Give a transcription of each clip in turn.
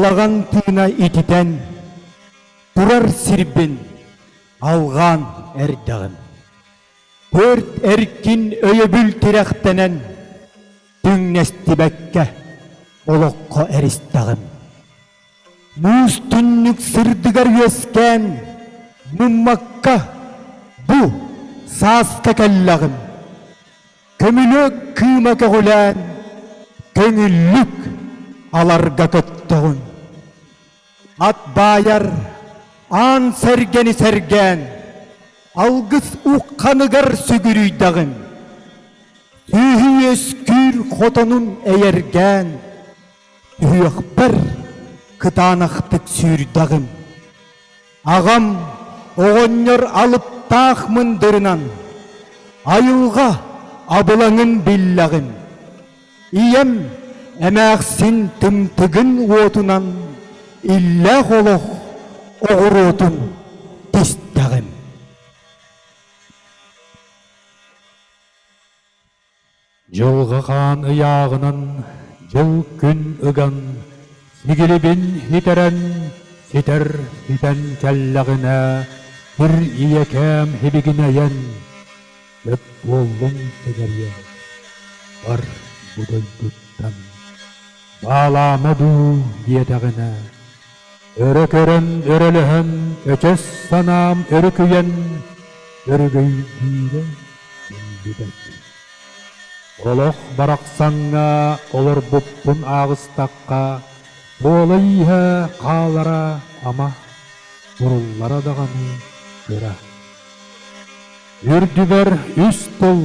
Балаҕан тыына ититэн, турар сирбин алҕаан эрдэҕим. Түөрт эркин өйөбүл тирэхтэнэн, түҥнэстибэккэ олоххо эристэҕим. Муус түннүк сырдыгар үөскээн, муммакка бу сааска кэллэҕим. Көмүлүөк кыыма көҕүлээн, көҥүллүк аларга көттөҕүм. Ат баайар, аан сэргэни сэргээн, алгыс ухханыгар сүгүрүйдэҕим. Сүүһү үөскүүр хотонун эйэргээн, түһүөхпэр кытаанахтык сүүрдэҕим. Аҕам оҕонньор алыптаах мындырынан айылҕа абылаҥын биллэҕим. Ийэм эмээхсин тымтыгын уотунан иллээх олох оҕуруотун тистэҕим. Дьылҕа хаан ыйааҕынан дьыл-күн ыган, сигилибин итэрэн, ситэр ситэн кэллэҕинэ, сир ийэкээм һибигинэйэн, сөп буоллуҥ сэгэриэ, бар бу дойдуттан, баалаама дуу диэтэҕинэ, өрө көрөн өрөлөһөн, өчөс санаам өрүкүйэн, өрүгүйдүүрэ биллибэт. Олох барахсаҥҥа олорбуппун ааҕыстахха, буола-ииһэ хаалара ама, буруллара даҕаны кыра. Үрдүбэр үс тыл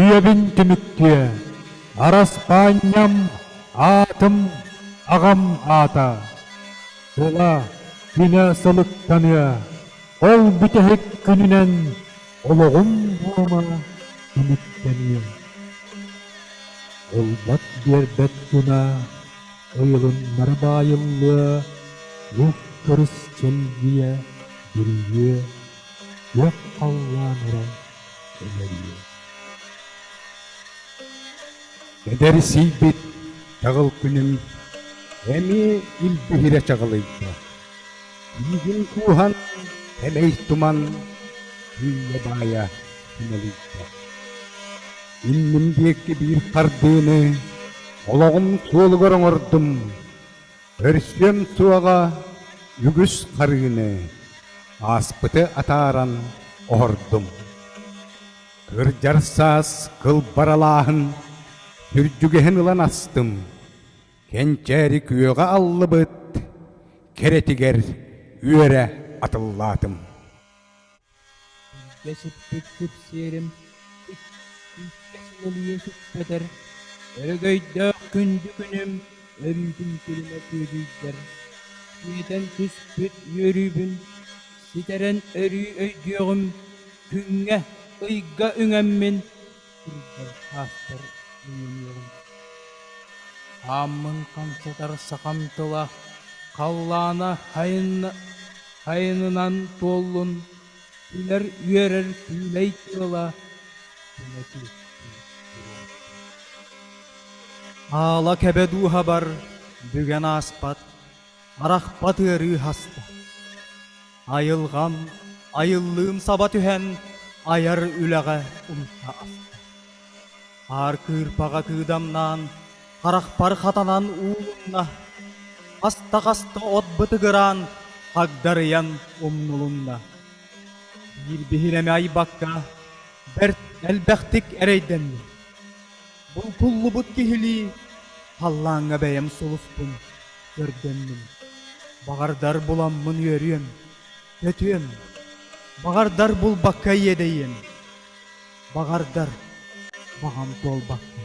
үйэбин түмүктүө, араспаанньам, аатым, аҕам аата. Тыла, күнэ сылыктаныа, ол бүтэһик күнүнэн Олоҕум буома түмүктэниэ, ылбат биэрбэт гына ыйылыннара баайыллыа, күөх кырыс чэлгийэ бүрүйүө, күөх халлаан эрэ өнөрүө. Эдэр сийбит чаҕыл күнүм эмиэ илбиһирэ чаҕылыйда. Миигин кууһан, сэмэй туман сыыйа баайа симэлийдэ. Инним диэки биир хардыыны олоҕум суолугар оҥордум. Көрсүөм суоҕа үгүс харыыны ааспыты атааран оһордум. Кырдьар саас кылбаралааһын сүрдьүгэһин ылан астым. Кэнчээри күөҕэ аллыбыт кэрэтигэр үөрэ атыллаатым. Сиргэ сиппит сипсиэрим иккэ симэлийэ сүппэтэр, өрөгөйдөөх күндү күнүм өрүүтүн күлүмэ күөдьүйдэр, сиэтэн түспүт үөрүүбүн ситэрэн өрүү өйдүөҕүм, күҥҥэ, ыйга үҥэммин Кырдьар сааспар өйөнүөҕүм. Хааммын хамсатар сахам тыла халлаана хайынынан туоллун, күлэр-үөрэр күүлэй тыала түмэ күөстүү туруо. Аала кэбэ дууһабар бүгэн ааспат, арахпат ыарыы хаста. Айылҕам, айыллыым саба түһэн, айар үлэҕэ умса аста. Аар кыырпаҕа кыыдамнаан, харахпар хатанан уулунна, хаста-хаста от бытыгыраан, хагдарыйан умнулунна. Биир биһирэми айбакка, бэрт элбэхтик эрэйдэнним. Булкуллубут киһилии халлааҥҥа бэйэм сулуспун көрдөннүм. Баҕардар буламмын үөрүөм, көтүөм, баҕардар булбакка иэдэйиэм, баҕардар баҕам туолбакка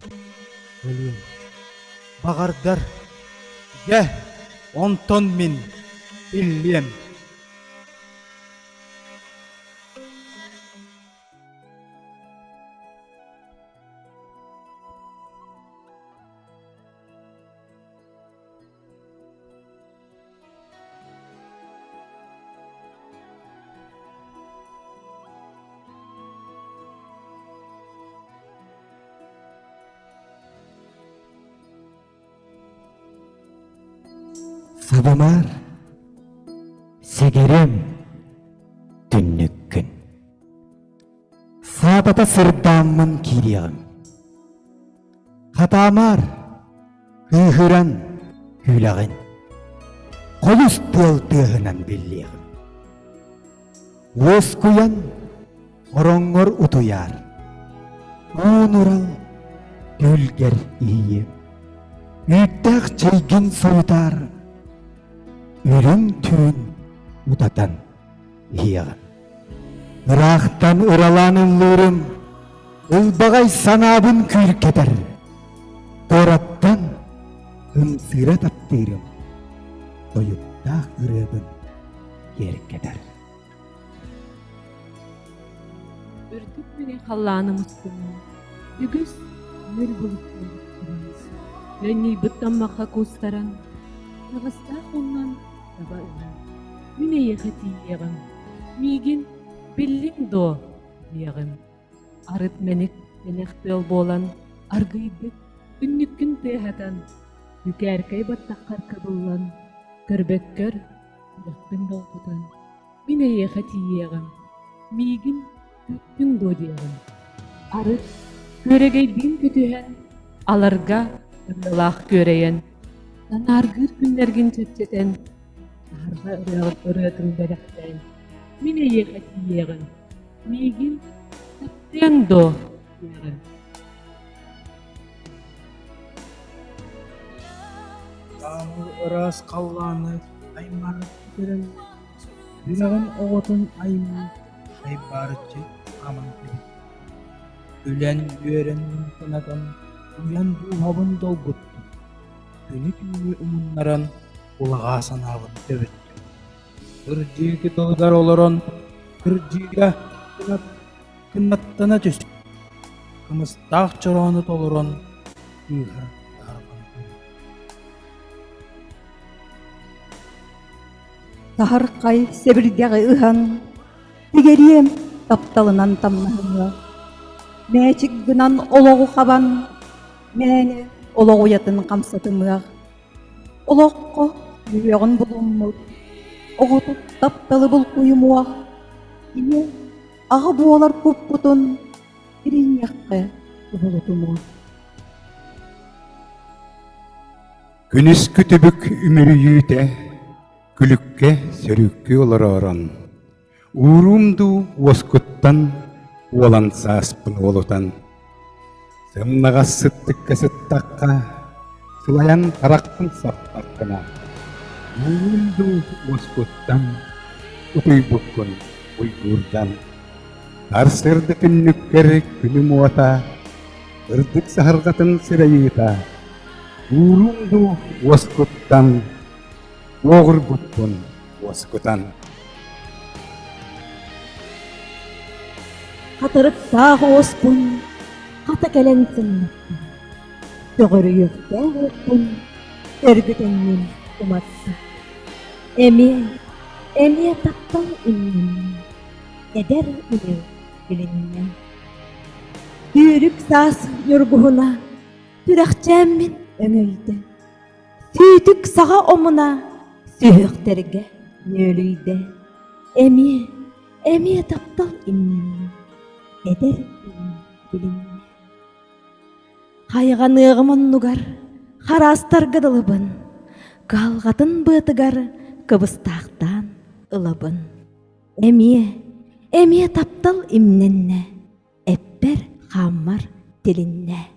өлүөм, баҕардар дьэ онтон мин иллиэм. Сабымаар, сэгэрим түннүккүн. Саатата сырдааммын киириэҕим. Хатаамаар, кыыһыран күүлэҕин. Холус тыал тыаһынан биллиэҕим. Уоскуйан ороҥҥор утуйаар, уунурал түүлгэр иһийиэм. Үүттээх чэйгин сойутаар, үрүҥ түүн утатан иһиэҕим. Ыраахтан ыралаан ыллыырым, ылбаҕай санаабын күүркэтэр. Туораттан ымсыыра таптыырым, тойуктаах ырыабын киэркэтэр. Үрдүк мэҥэ халлааным устунан үгүс нүр булуттан Өнньүйбүт таммахха куустаран, таҕыстаах уунан таба ылан, мин эйиэхэ тиийиэҕим, миигин биллиҥ дуо диэҕим. Арыт мэник тэнэх тыал буолан, аргыйдык түннүккүн тыаһатан, бүкээркэй баттаххар кыбыллан, көрбөккөр сүрэхпин долгутан, мин эйиэхэ тиийиэҕим, миигин күүттүҥ дуо диэҕим. Арыт күөрэгэйдиин көтүһэн, аларга ырыалаах күөрэйэн, санааргыыр күннэргин чэпчэтэн, аһарҕа ырыатын бэлэхтээн, мин эйиэхэ тиийиэҕим, миигин таптыаҥ дуо диэҕим. Таамыр ыраас халлааны аймаарыччы көрөн, сүрэҕин оҕотун аймыы айбаарыччы хааман кэбистэ. Күлэн-үөрэн муҥханатан, уйан дууһабын долгуттум, күнү-түүнү умуннаран улаҕаа санаабын көбүттүм. Кырдьыы кытылыгар олорон, кырдьыыга кынаттана түстүм. Кымыстаах чороону толорон, кыыһа таһарҕан Саһархай сэбирдэҕи ыһан, тигэриэм тапталынан тамнаһыа. Мээчик гынан олоҕу хабан, мээнэ олох уйатын хамсатымыах. Олоххо үөҕүн булуммут, оҕотук тапталы булкуйумуох, ийэ аҕа буолар куппутун ириниэххэ кубулутумуох. Күнүскү түбүк үмүрүйүүтэ күлүккэ сөрүүккүү олороорон, ууруум дуу уоскуттан уолан сааспын уолутан, сымнаҕас сыттыкка сыттахха, сылайан харахпын саптаххына, ууруум дуу уоскуттан утуйбуккун уйгуурдан, сарсыарда түннүккэр күнүм уота, ырдык саһарҕатын сырайыыта, Ууруум дуу уоскуттан, уоҕурбуппун уоскутан. Хатырыктаах уоспун хата кэлэн сымнаттым, Көҕөрүйүөхтээх уоппун өргүтэҥҥин уматтым. Эмиэ, эмиэ таптал иннинэ, эдэр ыйыл билиннэ. Сүүрүк саас ньургуһуна Сүрэхчээммин өҥөйдө, сүүтүк саҕа омуна сүһүөхтэргэ нүөлүйдэ. Эмиэ, эмиэ таптал имнэннэ, эдэр үйэм билиннэ. Хайҕаныаҕым оннугар хараастарга дылыбын, кыһалҕатын быатыгар кыбыстаахтаан ылабын. Эмиэ, эмиэ таптал имнэннэ, эппэр-хааммар тилиннэ.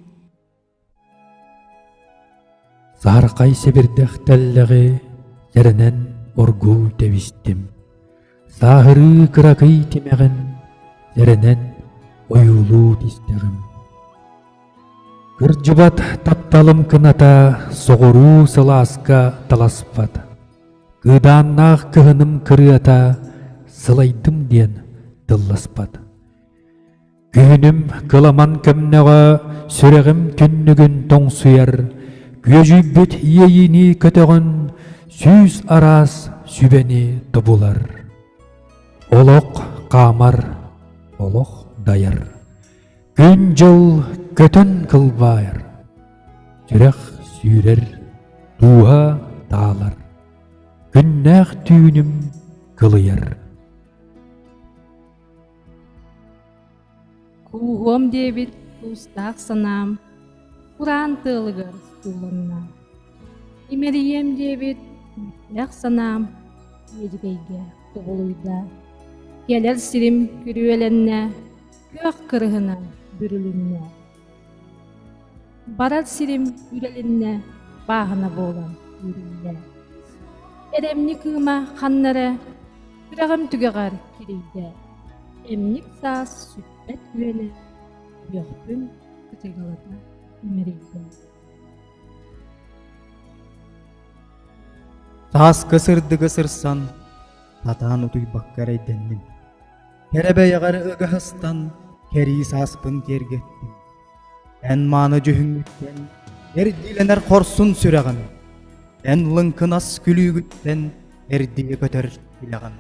Саархай сэбирдэх тэллэҕи сэрэнэн оргууй тэбистим. Сааһырыы кыракый тимэҕин сэрэнэн ойуулуу тистэҕим. Кырдьыбат тапталым кыната соҕуруу сылааска таласпат. Кыыдааннаах кыһыным кырыата сылайдым диэн тылласпат. Күһүнүм кыламан көмнөҕө сүрэҕим түннүгүн тоҥсуйар, күөдьүйбүт иэйиини көтөҕөн сүүс араас сүбэни тобулар. Олох хаамар, олох дайар, күн-дьыл көтөн кылбаайар, сүрэх сүүрэр, дууһа таалар. Күннээх түүнүм кылыйар. Кууһуом диэбит туустаах санаам кураан тыалыгар сууланна. Имэрийиэм диэбит күүстээх санаам иэдьэгэйгэ кубулуйда. Кэлэр сирим күрүөлэннэ, күөх кырыһынан бүрүлүннэ. Барар сирим үрэлиннэ, бааһына буолан үүрүллэ. Эрэмньи кыыма ханна эрэ сүрэҕим түгэҕэр кирийдэ. Эмньик саас сүппэт үөнэ күөхпүн кытыгалата имэрийдэ. Сааскы сырдыгы сырсан, сатаан утуйбакка эрэйдэнним. Кэрэ бэйэҕэр ыгаһыстан, кэрии сааспын киэргэттим. Эн мааны дьүһүҥҥүттэн эрдиилэнэр хорсун сүрэҕим, эн лыҥкынас күлүүгүттэн эрдийэ көтөр тилэҕим.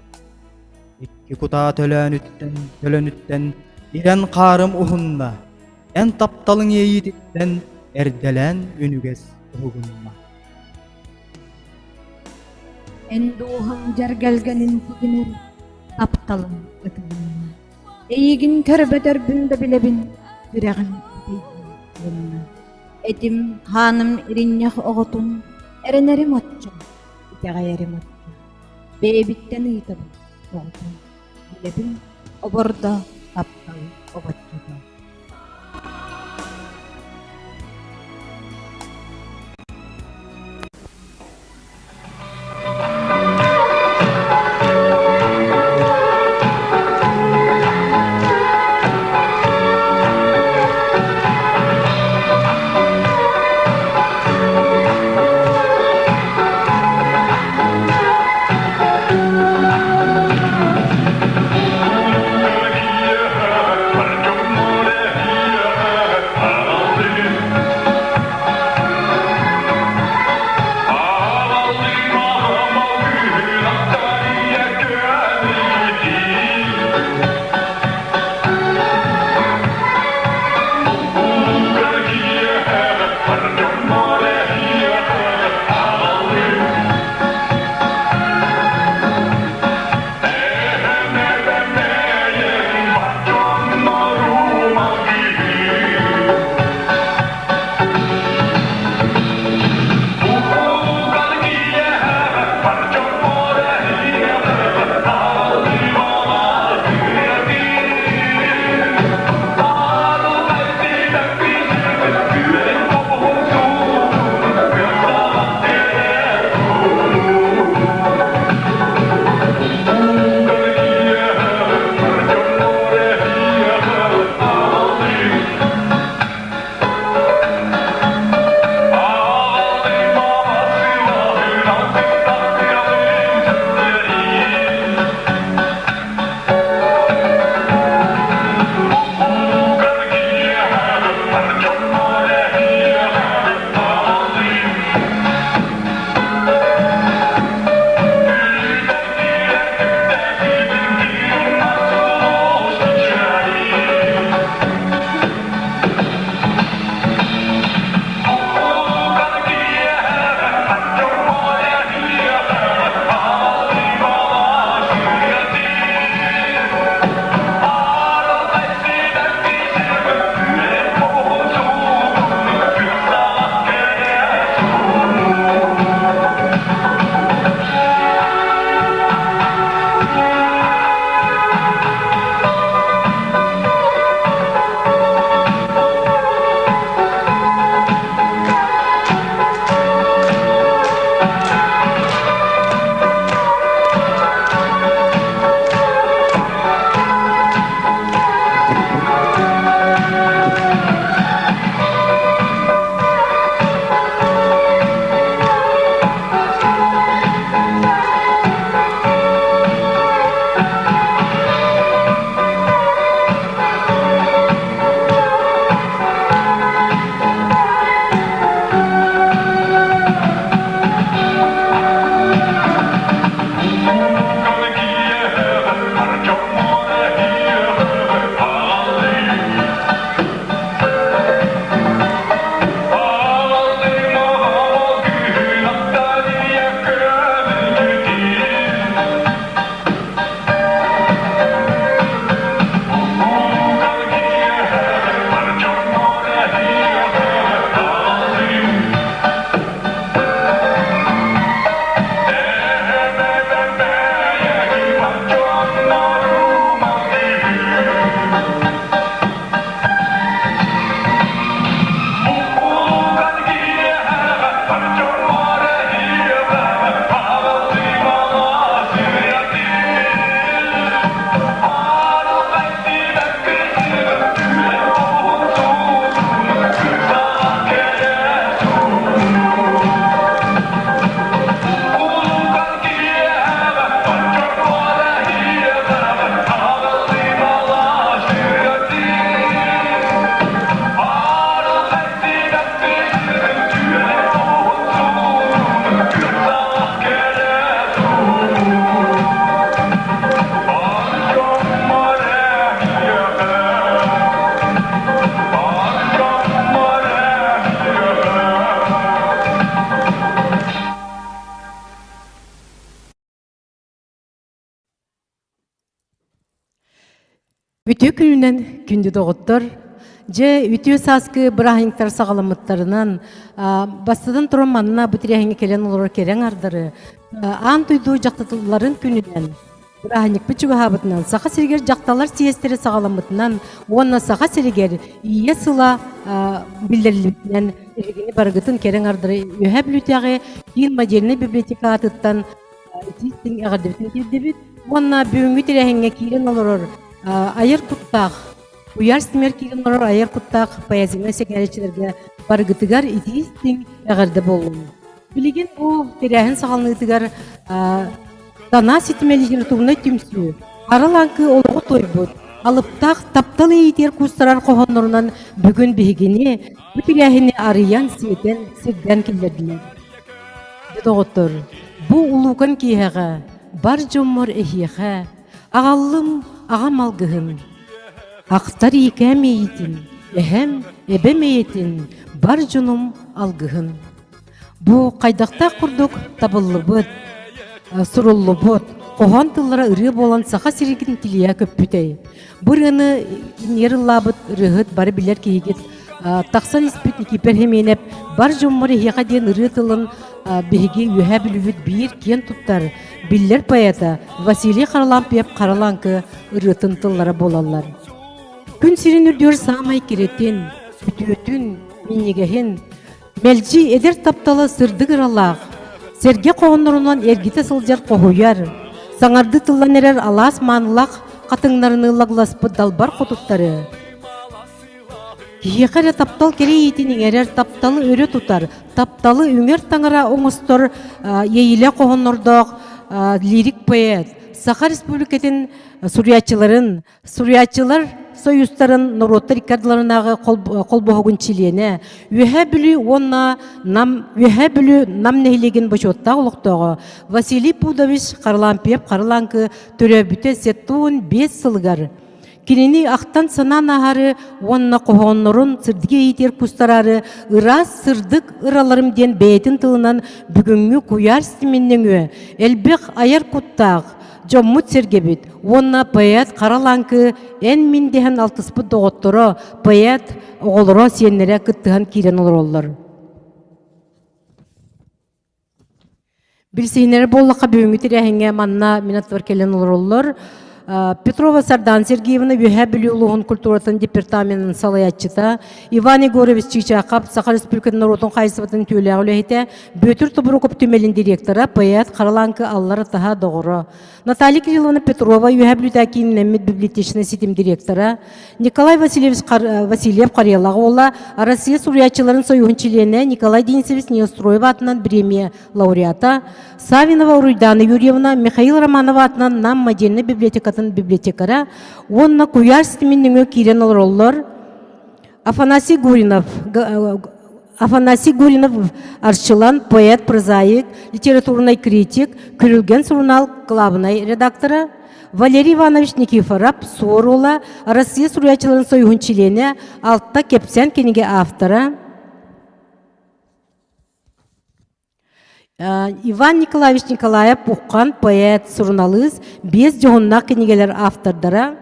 Икки кутаа төлөөнүттэн, төлөнүттэн ирэн хаарым уһунна, эн тапталыҥ иэйиититтэн эрдэлээн үнүгэс уһугунна. Эн дууһаҥ дьэргэлгэнин тигинэр, тапталыҥ ытылынна. Эйигин көрбөтөрбүн да билэбин, сүрэҕим ытыйда. Этим, хааным иринньэх оҕотун, эрэнэрим оччо, итэҕэйэрим оччо. Бэйэбиттэн ыйытабын оҕотун, билэбин обордо таптал обоччото. Үтүө күнүнэн күндү доҕоттор! Дьэ, үтүө сааскы бырааһынньыктар саҕаламмыттарынан, бастатан туран манна бу тэрээһиҥҥэ кэлэн олорор кэрэ аҥардары аан дойду дьахталларын күнүнэн бырааһынньыкпыт чугаһаабытынан, Саха сиригэр дьахталлар сийиэстэрэ саҕаламмытынан уонна Саха сиригэр Ийэ сыла биллэриллибитинэн эһигини барыгытын кэрэ аҥардары Үөһээ Бүлүүтээҕи киин модельнай библиотека аатыттан итииттэн эҕэрдэбитин тиэрдэбит уонна бүгүҥҥү тэрээһиҥҥэ киирэн олорор айар куттаах куйаар ситимигэр киирэн олорор айар куттаах поэзияны сэҥээрээччилэргэ барыгытыгар итии истиҥ эҕэрдэ буоллун. Билигин бу тэрээһин саҕаланыытыгар Дана ситимэ литературнай түмсүү Аралаҥкы олоҕу туойбут алыптаах таптал иитиэр куустарар хоһооннорунан бүгүн биһигини бу тэрээһини арыйан сиэтэн сирдээн киллэрдилэр. Дьэ доҕоттор, бу улуукан киэһэҕэ бар дьоммор эһиэхэ аҕаллым аҕам алгыһын. Ахтар иикээм иэйиитин, эһэм, эбэм эйэтин, бар дьонум алгыһын. Бу хайдахтаах курдук табыллыбыт, суруллубут хоһоон тыллара ырыа буолан Саха сиригин тилийэ көппүтэй. Бу ырыаны иннигэр ыллаабыт ырыаһыт бары билэр киһигит тахсан испит Никипер Химиэнэп бар дьоммор эһиэхэ диэн ырыа тылын биһиги Үөһээ Бүлүүбүт биир киэн туттар биллэр поэта Василий Харлампьев Харалаҥкы ырыатын тыллара буолаллар. Күн сирин үрдүгэр саамай кирэтин, үтүөтүн, минньигэһин, Мэлдьи эдэр таптала сырдык ыралаах, сэргэ хоһооннорунан эргитэ сылдьар хоһуйар, саҥардыы тыллан эрэр алаас маанылаах хатыҥнарыныы лагласпыт далбар хотуттары, Киһиэхэ эрэ таптал кэрэ иитин иҥэрэр, тапталы өрө тутар, тапталы үҥэр таҥара оҥостор иэйиилээх хоһооннордоох лирик поэт, Саха Республикатын суруйааччыларын Суруйааччылар союзтарын норуоттар икки ардыларынааҕы холбоһугун чилиэнэ, Үөһээ Бүлүү уонна Нам Үөһээ Бүлүү Нам нэһилиэгин бочуоттаах олохтооҕо Василий Пудович Харлампьев Харалаҥкы төрөөбүтэ 75 сылыгар кинини ахтан-санаан ааһары уонна хоһооннорун сырдык иитиэр кустараары ыраас сырдык ыраларым диэн бэйэтин тылынан бүгүҥҥү куйаар ситимин нөҥүө элбэх айар куттаах дьоммут-сэргэбит уонна поэт Хара Лааҥкы эн-мин дэһэн алтыспыт доҕотторо, поэт оҕолоро, сиэннэрэ кыттыһан киирэн олороллор. Билсиһиннэрэр буоллахха бүгүҥҥү тэрээһиҥҥэ манна мин аттыбар кэлэн олороллор. Петрова Сардаана Сергеевна Үөһээ Бүлүү улууһун культуратын департаменын салайааччыта, Иван Егорович Чыычаахап Саха Республикатын норуотун хаһаайыстыбатын үтүөлээх үлэһитэ, Бүөтүр Тобуруков түмэлин директора, поэт Харалаҥкы Аллар Атаһа доҕоро, Наталья Кирилловна Петрова Үөһээ Бүлүүтээ кииннэммит библиотечнай ситим директора, Николай Васильевич Васильев Карелаҕа уола, Россия суруйааччыларын союһун чилиэнэ Николай Денисович Неустроев аатынан премия лауреата, Савинова Уруйдаана Юрьевна Михаил Романов аатынан Нам модельнай библиотекатын библиотекара уонна куйаар ситимин нөҥүө киирэн олороллор Афанасий Гуринов Афанасий Гуринов Арчылан поэт, прозаик, литературный критик, Күрүлгэн сурунаал кылаабынай редактора, Валерий Иванович Никифоров Суор уола, Россия суруйааччыларын союһун чилиэнэ, Алта кэпсээн кинигэ автора, Иван Николаевич Николаев Уххан поэт, суруналыыс, биэс дьоһуннаах кинигэлэр автордара.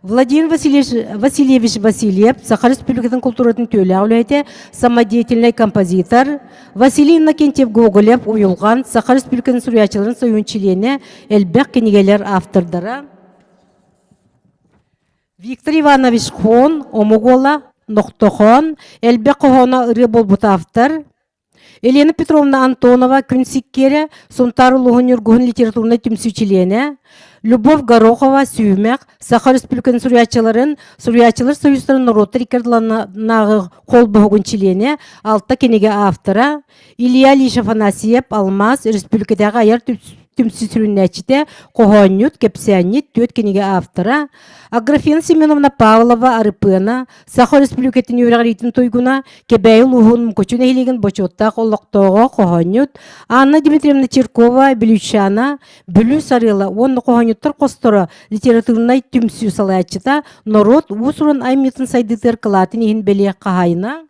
Владимир Васильевич, Васильевич Васильев, Саха Республикатын култууратын түөлээх үлэһитэ, самодеятельнай композитор. Василий Иннокентьев Гоголев, Уйулҕан, Саха Республикатын суруйааччыларын союһун чилиэнэ, элбэх кинигэлэр автордара. Виктор Иванович Хон, омук уола, Нохтохон, элбэх хоһооно ырыа буолбут автор. Елена Петровна Антонова күн сиккиэрэ Сунтаар улууһун Ньургуһун литературнай түмсүү чилиэнэ, Любовь Горохова Сүүмэх Саха Республикатын суруйааччыларын Суруйааччылар союзтарын норуоттар икки ардыларынааҕы холбоһугун чилиэнэ, алта кинигэ автора, Илья Ильич Афанасьев Алмаас республикатааҕы айар түмсүү сүрүннээччитэ, хоһоонньут, кэпсээнньит, түөрт кинигэ автора, Аграфена Семеновна Павлова Арыпыана Саха Республикатын үөрэҕириитин туйгуна, Кэбээйи улууһун Мукучу нэһилиэгин бочуоттаах олохтооҕо, хоһоонньут, Анна Дмитриевна Чиркова, Бүлүүччаана, Бүлүү Сарыала уонна хоһоонньуттар хосторо литературнай түмсүү салайааччыта, норуот уус-уран айымньытын сайдыытыгар кылаатын иһин бэлиэ хаһаайына,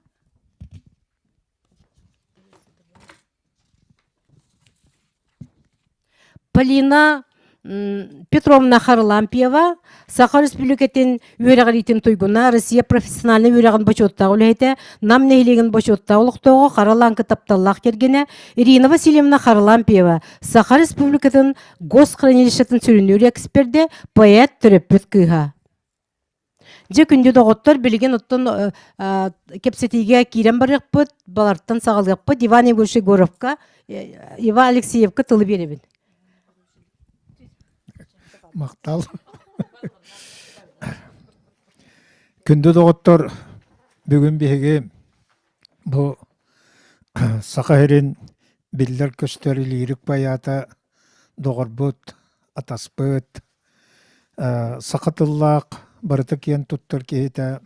Полина. Петровна Харлампьева, Саха Республикатын үөрэҕириитин туйгуна, Россия профессиональнай үөрэҕин бочуоттаах үлэһитэ, Нам нэһилиэгин бочуоттаах олохтооҕо Харалааҥкы тапталлаах кэргэнэ Ирина Васильевна Харлампьева, Саха Республикатын Госхранилищетын сүрүннүүр экспердэ, поэт, төрөппүт кыыһа. Дьэ, күндү доҕоттор, билигин оттон кэпсэтиигэ киирэн барыахпыт, балартан саҕалыахпыт. Иван Егорович Егоровка, Иван Алексеевка тылы биэрэбин. Махтал. Күндү доҕоттор, бүгүн биһиги бу Саха сирин биллэр-көстөр лирик байаата доҕорбут, атаспыт, саха тыллаах барыта киэн туттар киһитэ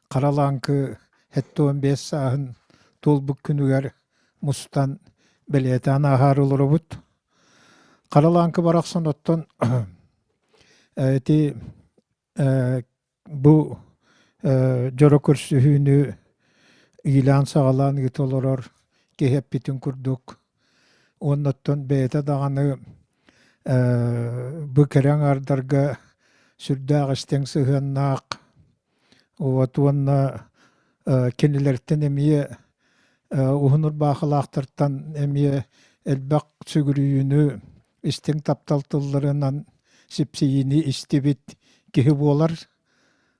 Хара Лааҥкы 75 сааһын туолбут күнүгэр мустан бэлиэтээн ааһаары олоробут. Хара Лааҥкы барахсан оттон ити бу дьоро көрсүһүүнү иилээн-саҕалаан ыыта олорор киһи эппитин курдук уонна оттон бэйэтэ даҕаны бу кэрэ аҥаардарга сүрдээх истиҥ сыһыаннаах вот уонна кинилэртэн эмиэ уһун ырбаахылаахтартан эмиэ элбэх сүгүрүйүүнү истиҥ таптал тылларынан сипсийиини истибит киһи буолар.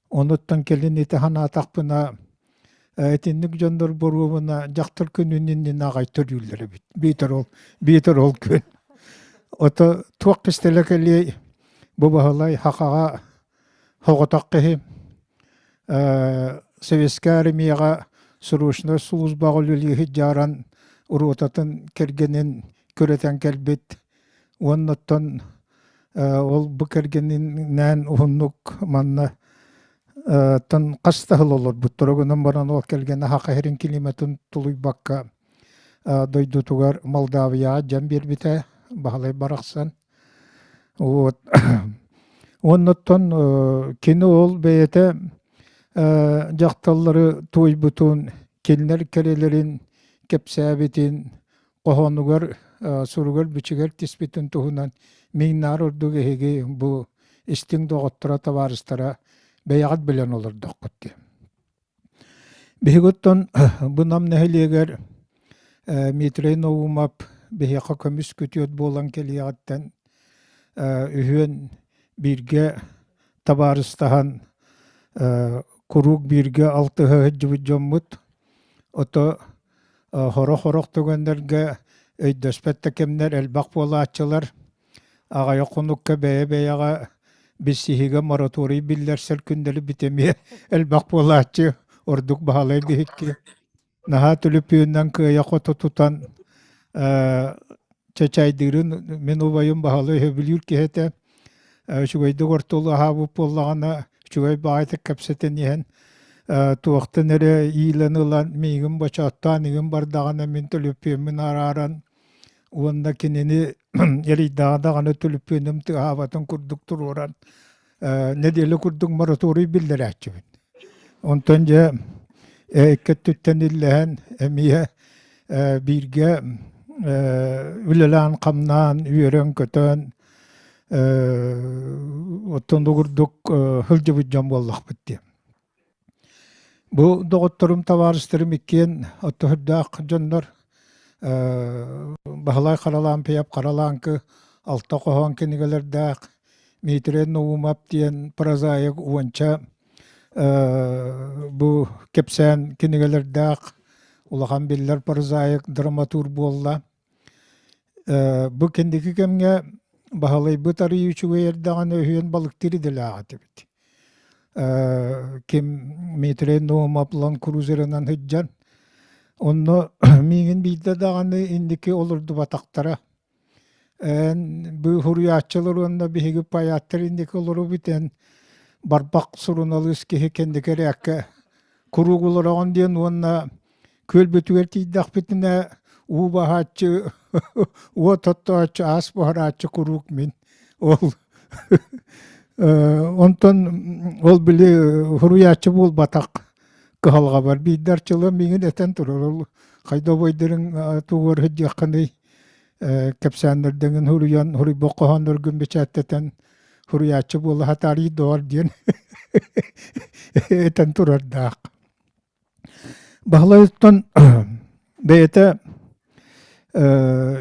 Онуттан кэлин ити санаатахпына, итинник дьоннор боруобуна дьахтар күнүн иннинэ аҕай төрүүллэр эбит. Биитэр ол, биитэр ол күн. Ото туох кистэлэ кэлиэй, бу Баһылай Хахаҕа соҕотох киһи Советскай армияҕа срочнай службаҕа үлэлии сылдьааран ротатын кэргэнин күрэтэн кэлбит уонна оттон ол бу кэргэнинээн уһуннук манна тан хас да сыл олорбуттара гынан баран ол кэргэнэ Саха сирин климатын тулуйбакка дойдутугар Молдавияҕа дьан биэрбитэ Баһылай барахсан Вот. Уонна оттон кини ол бэйэтэ дьахталлары туойбутун, кинилэр кэрэлэрин кэпсээбитин, хоһоонугар, суругар-бичигэр тиспитин туһунан миҥнаар ордук эһиги бу истиҥ доҕотторо, табаарыстара бэйэҕит билэн олордоххут дии. Биһиги оттон бу Нам нэһилиэгэр Дмитрий Наумов биһиэхэ көмүс күтүөт буолан кэлиэҕиттэн үһүөн бииргэ табаарыстаһан куруук бииргэ алтыһа сылдьыбыт дьоммут. Ото сорох-сорох түгэннэргэ өйдөспөт да кэмнэр элбэх буолааччылар. Аҕыйах хонукка бэйэ-бэйэҕэ билсиһиигэ мораторий биллэрсэр күннэри эмиэ элбэх буолааччы, ордук Баһылай биһикки. Наһаа түлүпүөнүнэн кыайа-хото тутан чачайдыырын мин убайым Баһылай сөбүлүүр киһи этэ. Үчүгэйдик ортолуу аһаабыт буоллаҕына, үчүгэй баҕайытык кэпсэтэн иһэн туохтан эрэ иилэн ылан миигин бочооттоон игин бардаҕына мин төлөпүөммүн арааран уонна кинини эрийдэҕэ даҕаны түлүпүөнүм тыаһаабатын курдук туруоран нэдиэлэ курдук мораторий биллэрээччибин. Онтон дьэ икки өттүттэн иллэһэн эмиэ бииргэ үлэлээн-хамнаан, үөрэн-көтөн оттон курдук сылдьыбыт дьон буоллахпыт дии. Бу доҕотторум, табаарыстарым иккиэн оттоһордоох дьоннор Баһылай Харалаампыйап Харалааҥкы алта хоһоон кинигэлэрдээх, Дмитрий Наумов диэн прозаик уонча бу кэпсээн кинигэлэрдээх улахан биллэр прозаик, драматург буолла. Бу кэнники кэмҥэ Баһылайбыт арыый үчүгэй эрдэҕинэ үһүөн балыктыыр идэлээх этибит. Ким Дмитрий Наумов Лан Крузерынан сылдьан, онно миигин биирдэ даҕаны инники олордубатахтара. Эн бу суруйааччылар уонна биһиги поэттар инники олоробут эн барбах суруналыыс киһи кэнники эрээккэ куруук олороҕун диэн уонна Күөлбүтүгэр тиийдэхпитинэ уу баһааччы, уот оттооччу, аас буһарааччы куруук мин. Ол онтон ол били суруйааччы буолбатах кыһалҕабар биирдэ арчылыам миигин этэн турар ол хайда обойдарын тугугар сылдьыаххыный? Кэпсээннэрдэҥин суруйан, суруйбут хоһоонноргун бэчээттэтэн суруйааччы буола сатаарый доҕор диэн этэн турардаах. Баһылай оттон бэйэтэ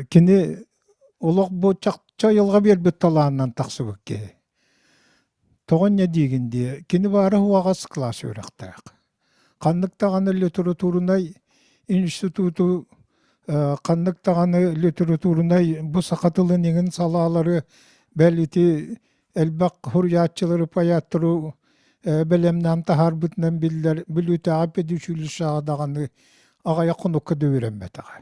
кини олох бу чахчы айылҕа биэрбит талаанынан тахсыбыт киһи. Тоҕо инньэ диигин диэ, кини баара уһаҕас кылаас үөрэхтээх. Ханнык даҕаны литературнай институту, ханнык даҕаны литературнай бу саха тылын иҥин салаалары бэл ити элбэх суруйааччылары, поэттары бэлэмнээн таһаарбытынан биллэр Бүлүүтээҕи педучилищеҕа даҕаны аҕыйах хонукка да үөрэммэтэҕэ.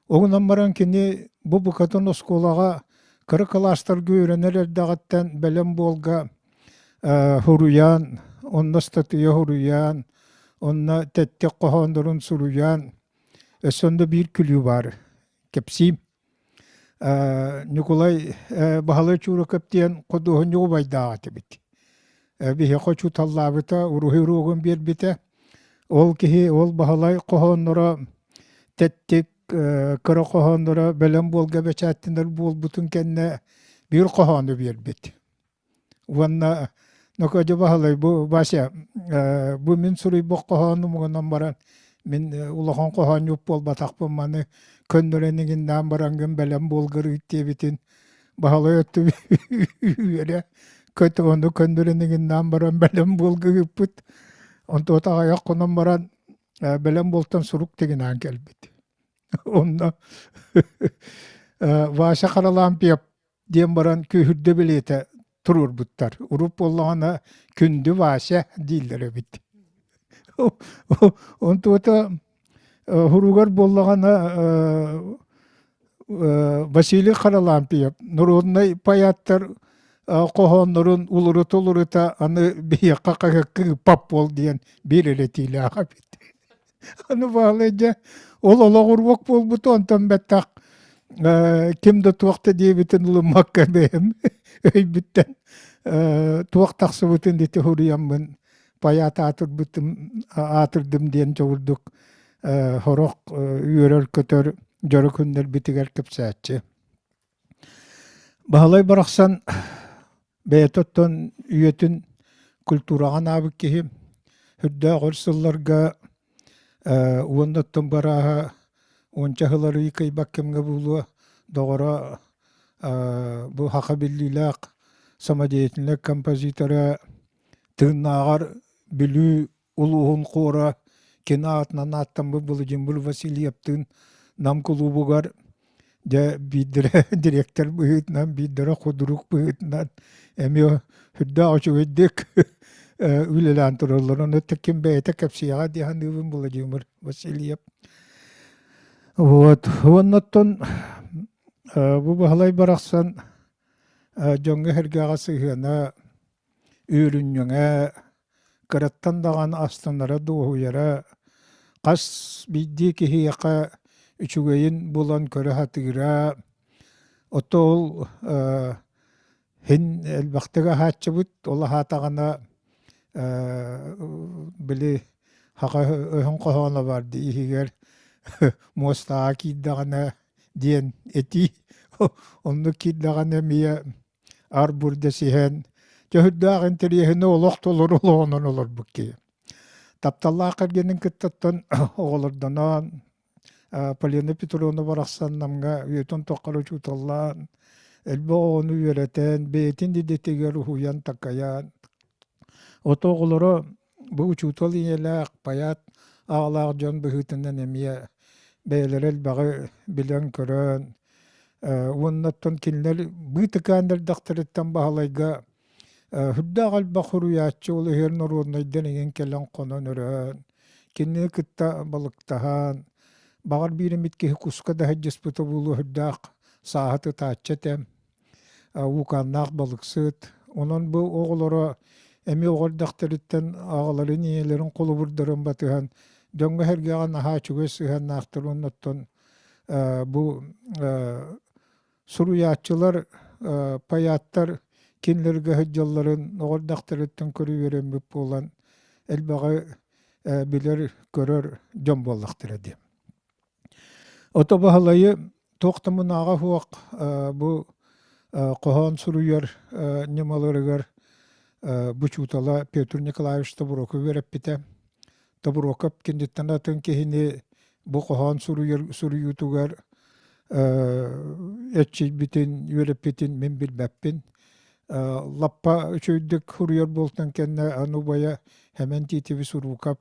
Ол гынан баран кини бу букатын оскуолаҕа кыра кылаастарга үөрэнэр эрдэҕиттэн бэлэм буолга суруйан, онно ыстатыйа суруйан, онно тэттик хоһооннорун суруйан, өссө онно биир күлүү баар кэпсиим. Ньукулай Баһылай Чуурукап диэн худуоһунньук убайдаах этибит. Биһиэхэ учууталлаабыта, уруһуй уруогун биэрбитэ. Ол киһи, ол Баһылай хоһоонноро тэттик кыра хоһоонноро бэлэм буолга бэчээттэнэр буолбутун кэннэ биир хоһоону биэрбит. Уонна Нокодьо Баһылай бу Вася бу мин суруйбут хоһоонум гынан баран мин улахан хоһоонньут буолбатахпын маны көннөрөн иҥиннээн бараҥҥын бэлэм буолгар диэбитин Баһылай өттү үөрэ көт ону көннөрөн иҥиннээн баран бэлэм буолга ыыппыт. Онтуота аҕыйах хонон баран бэлэм буолтан сурук тигинээн кэлбит. Онно Вася Харалампьев диэн баран күүһүрдэ билиэтэ туруорбуттар. Урут буоллаҕына күндү Вася дииллэр эбит. Онтуота хуругар буоллаҕына Василий Харалампьев народнай поэттар хоһооннорун улурута-улурута аны биһиэхэ хаһыакка ыыппат буол диэн биир эрэтиилээх эбит. Аны баалай дьэ ол олох уруок буолбута онтон бэттэх ким да туох да диэбитин ылыммакка бэйэм өйбүттэн туох тахсыбытын ити суруйаммын паят аатырбытым аатырдым диэн дьоҕурдук сорох үөрэр-көтөр дьоро күннэрбитигэр кэпсээччи. Баһылай барахсан бэйэтэ оттон үйэтин культураҕа анаабыт киһи үрдээх өр сылларга уонна оттон барааһа уонча сыл арыый кыайбат кэмҥэ буолуо доҕоро бу саха биллиилээх самодеятельнай композитора тыыннааҕар Бүлүү улууһун хуора кини аатынан ааттаммыт Владимир Васильевтыын Нам кулуубугар дьэ биирдэрэ дириэктэр быһыытынан, биирдэрэ худрук быһыытынан эмиэ сүрдээх үчүгэйдик үлэлээн тураллар. Ону ким бэйэтэ кэпсиэҕэ дии саныыбын Владимир Васильев. Вот. Уонна оттон бу Баһылай барахсан дьоҥҥо-сэргэҕэ сыһыана үөрүнньэҥэ, кыраттан даҕаны астынара, дуоһуйара, хас биирдии киһиэхэ үчүгэйин булан көрө сатыыра. Ото ол һин элбэхтик аһааччыбыт, ол аһаатаҕына били саха өһүн хоһооно баар дии иһигэр муостаҕа киирдэҕинэ диэн этии оннук киирдэҕинэ эмиэ ар-бур дэсиһэн, төһүрдээх интэриэһинэй олох толору олоҕунан олорбут киһи. Тапталлаах кэргэнин кыттаттан оҕолордонон, Полина Петровна барахсан Намҥа үйэтин тухары учууталлаан, элбэх оҕону үөрэтэн, бэйэтин идэтигэр уһуйан-такайан, ото оҕолоро бу учуутал ийэлээх, поэт аҕалаах дьон быһыытынан эмиэ бэйэлэрэ элбэҕи билэн-көрөн, уонна оттон кинилэр быытыкаан эрдэхтэриттэн Баһылайга сүрдээх элбэх суруйааччы, ол иһигэр норуодунайдан иҥэн кэлэн хонон өрөөн, кинини кытта балыктаһан, баҕар биир эмит киһи куска да сылдьыспыта буолуо сүрдээх сааһы тытааччы этэ. Уукааннаах балыксыт. Онон бу оҕолоро эмиэ оҕо эрдэхтэриттэн аҕаларын, ийэлэрин холобурдарын батыһан дьоҥҥо-сэргэҕэ наһаа үчүгэй сыһыаннаахтар уонна оттон бу суруйааччылар, поэттар кинилэргэ сылдьалларын оҕо эрдэхтэриттэн көрө үөрэммит буолан элбэҕи билэр, көрөр дьон буоллахтара дии. Ото Баһылайы. Туох да мунааҕа суох бу хоһоон суруйар ньымаларыгар бучуутала Петр Николаевич Тобуроков үөрэппитэ. Тобуруокап киниттэн атын киһини бу хоһоон суруйар суруйуутугар эрчийбитин, үөрэппитин мин билбэппин. Лаппа үчүгэйдик суруйар буолтун кэннэ аны убайа Хэмэн Тиитибис Уруукап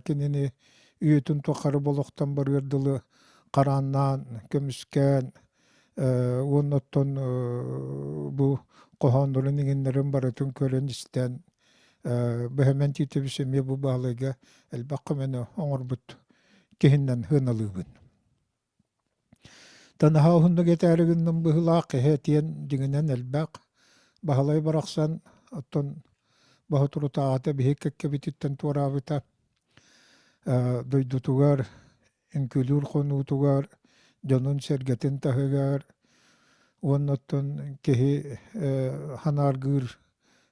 кинини үйэтин тухары болохтон барыар дылы харааннаан, көмүскээн уонна оттон бу хоһооннорун иҥиннэрин барытын көрөн-истэн Бэһэмэн Тиитэбис эмиэ бу баалайга элбэх көмөнү оҥорбут киһиннэн сыаналыыбын. Танаһа уһуннук этээри гынным быһыылаах киһи этиэн дьиҥинэн элбэх. Баһылай барахсан оттон боһотурутааҕыта биһи кэккэбититтэн туораабыта. Дойдутугар үҥкүүлүүр хонуутугар, дьонун-сэргэтин таһыгар уонна оттон киһи санааргыыр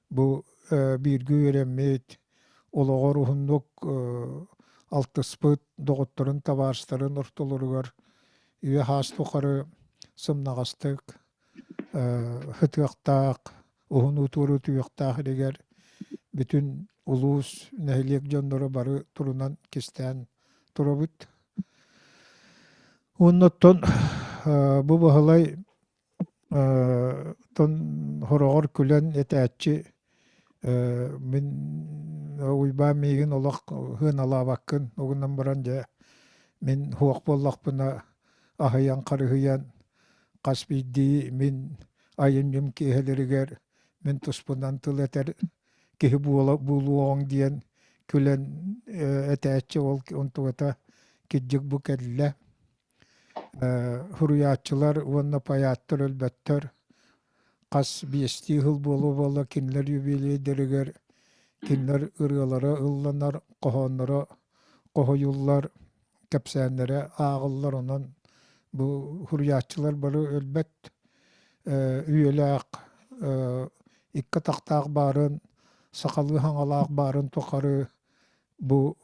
бу бииргэ үөрэммит, олоҕор уһуннук алтыспыт доҕотторун, табаарыстарын ортолоругар үйэ-саас тухары сымнаҕастык ытыахтаах, уһун утуору утуйуохтаах илигэр бүтүн улуус, нэһилиэк дьонноро бары турунан кистээн турабыт. Уонна оттон бу Баһылай тон хороҕор күлэн этээччи мин Уйбаан миигин олох сыаналаабаккын угунан баран дьэ мин суох буоллахпына аһыйан-харыһыйан хас биирдии мин айымньым киэһэлэригэр мин туспунан тыл этэр киһи буола буолуоҕуҥ диэн күлэн этээччи ол онтугата кирдьик бу кэллэ. Суруйааччылар уонна поэттар өлбөттөр хас биэстии сыл буола-буола кинилэр юбилейдэригэр кинилэр ырыалара ылланар, хоһоонноро хоһуйуллар, кэпсээннэрэ ааҕыллар. Онон бу суруйааччылар бары өлбөт үйэлээх икки атахтаах баарын, сахалыы хаҥалаах баарын тухары бу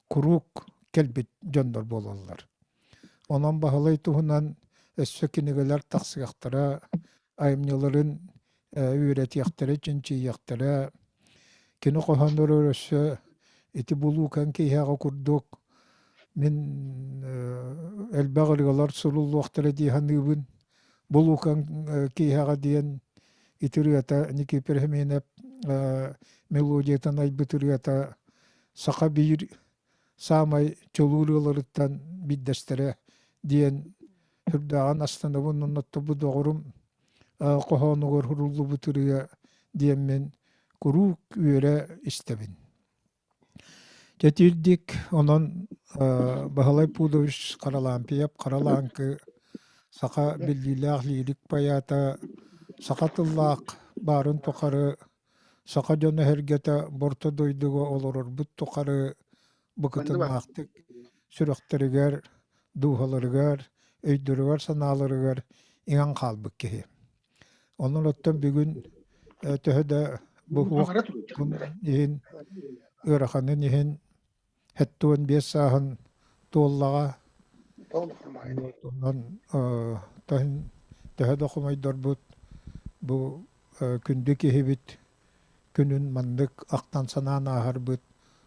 куруук кэлбит дьоннор буолаллар. Онон Баһылай туһунан өссө кинигэлэр тахсыахтара, айымньыларын үөрэтиэхтэрэ, чинчийиэхтэрэ. Кини хоһоонноро өссө ити булуукан киһиэхэ курдук мин элбэх ырыалар суруллуохтара дии саныыбын. Булуукан киһиэхэ диэн ити ырыата Никифор Химинов мелодиятын айбыт ырыата саха биир саамай чулуу ырыаларыттан биирдэстэрэ диэн сүрдээҕин астынабын уонна бу доҕорум хоһоонугар суруллубут ырыа диэммин куруук үөрэ истэбин. Дьэ онон Баһылай Пудович Харалаампиев Харалааҥкы саха биллиилээх лирик поэта, саха тыллаах баарын тухары саха дьоно-сэргэтэ орто дойдуга олорорбут тухары букатыннаахтык сүрэхтэригэр, дууһаларыгар, өйдөрүгэр-санааларыгар иҥэн хаалбыт киһи. Онон оттон бүгүн төһө да бу иһин ыараханын иһин 75 сааһын туоллаҕа. Онон төһө да хомойдорбут бу күндү киһибит күнүн маннык ахтан-санаан ааһарбыт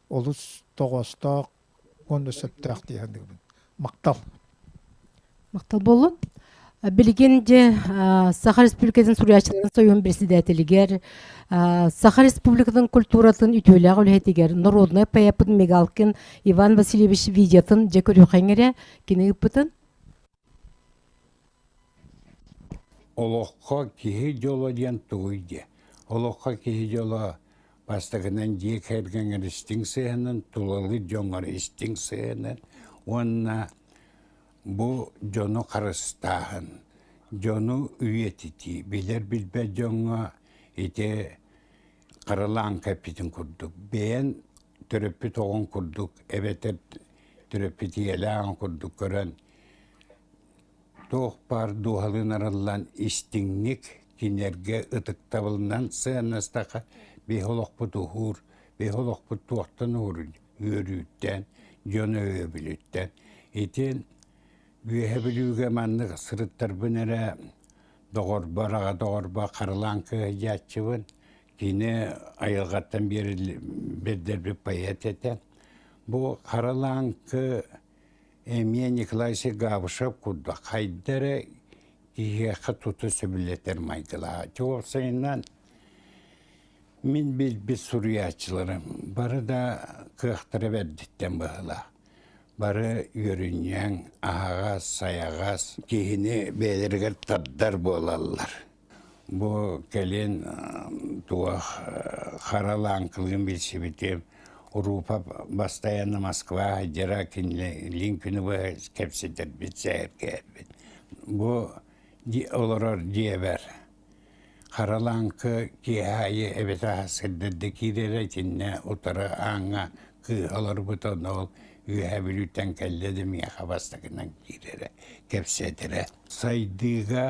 олус тоҕоостоох уонна сөптөөх дии саныыбын. Махтал. Махтал буоллун. Билигин дьэ Саха Республикатын суруйааччыларын союһун председателигэр, Саха Республикатын культуратын үтүөлээх үлэһитигэр народнай поэппыт Мигалкин Иван Васильевич видеотын дьэ көрүөххэ эрэ кини ыыппытын. Олоххо киһи дьоло диэн тугуй диэ? Олоххо киһи дьоло бастакынан дьиэ кэргэҥэр истиҥ сыһыанын, тулалыыр дьоҥҥор истиҥ сыһыанын уонна бу дьону харыстааһын, дьону үйэтитии, билэр-билбэт дьоҥҥо ити харалаан кэппитин курдук бэйэн төрөппүт оҕоҥ курдук эбэтэр төрөппүт ийэлээҕин курдук көрөн туох баар дууһалыын арыллан истиҥник кинилэргэ ытыктабылынан сыаннастаха биһи олохпут уһуур, биһи олохпут туохтан уһууруй үөрүүттэн, дьон өйөбүлүттэн. Ити. Үөһэ Бүлүүгэ маннык сырыттарбын эрэ доҕорбор, аҕа доҕорбор харылаан кыһайааччыбын. Кини айылҕаттан биэрдэрбит поэт этэ. Бу Харалааҥкы эмиэ Николай Габышев курдук хайда эрэ киһиэхэ тута сөбүлэтэр майгылаах. Уопсайынан мин билбит суруйааччыларым бары да кыахтара бэрдиттэн быһыылаах. Бары үөрүнньэҥ, аһаҕас, сайаҕас киһини бэйэлэригэр тардар буолаллар. Бу кэлин туох хара лааҥкылыын билсибитим. Урупа бастайанна Москва сылдьара кинилиин күнү быһа кэпсэтэрбит, сэһэргэһэрбит. Бу олорор дьиэбэр хара лааҥкы киэһэ аайы эбэтэ сырдырда киирэрэ итиннэ утары ааҥҥа кыыһа олорбута онно ол Үөһээ Бүлүүттэн кэллэ да миэхэ бастакынан киирэрэ, кэпсэтэрэ. Сайдыыга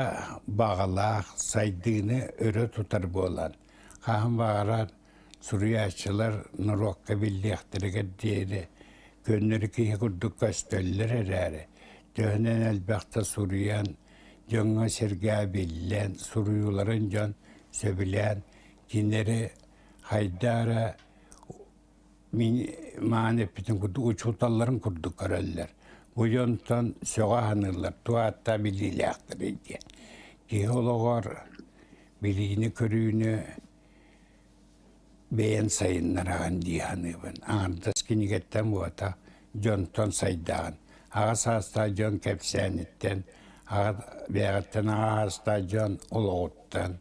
баҕалаах, сайдыыны өрө тутар буолан, хаһан баҕарар суруйааччылар норуокка биллиэхтэригэр диэри көннөрү киһи курдук көстөллөр эрээри, төһөнөн элбэхтэ суруйан, дьоҥҥо-сэргэҕэ биллэн, суруйууларын дьон сөбүлээн, кинилэри хайдах эрэ мин маан эппитим курдук учууталларын курдук көрөллөр. Бу дьонтон сөҕө саныыллар, туох ааттаах билиилээхтэрий диэн. Киһи олоҕор билиини-көрүүнү бэйэн сайыннараҕын дии саныыбын. Аҥардас кинигэттэн буолбатах, дьонтон сайдаҕын. Аҕа саастаах дьон кэпсээниттэн, аҕа бэйэҕиттэн аҕа саастаах дьон олоҕуттан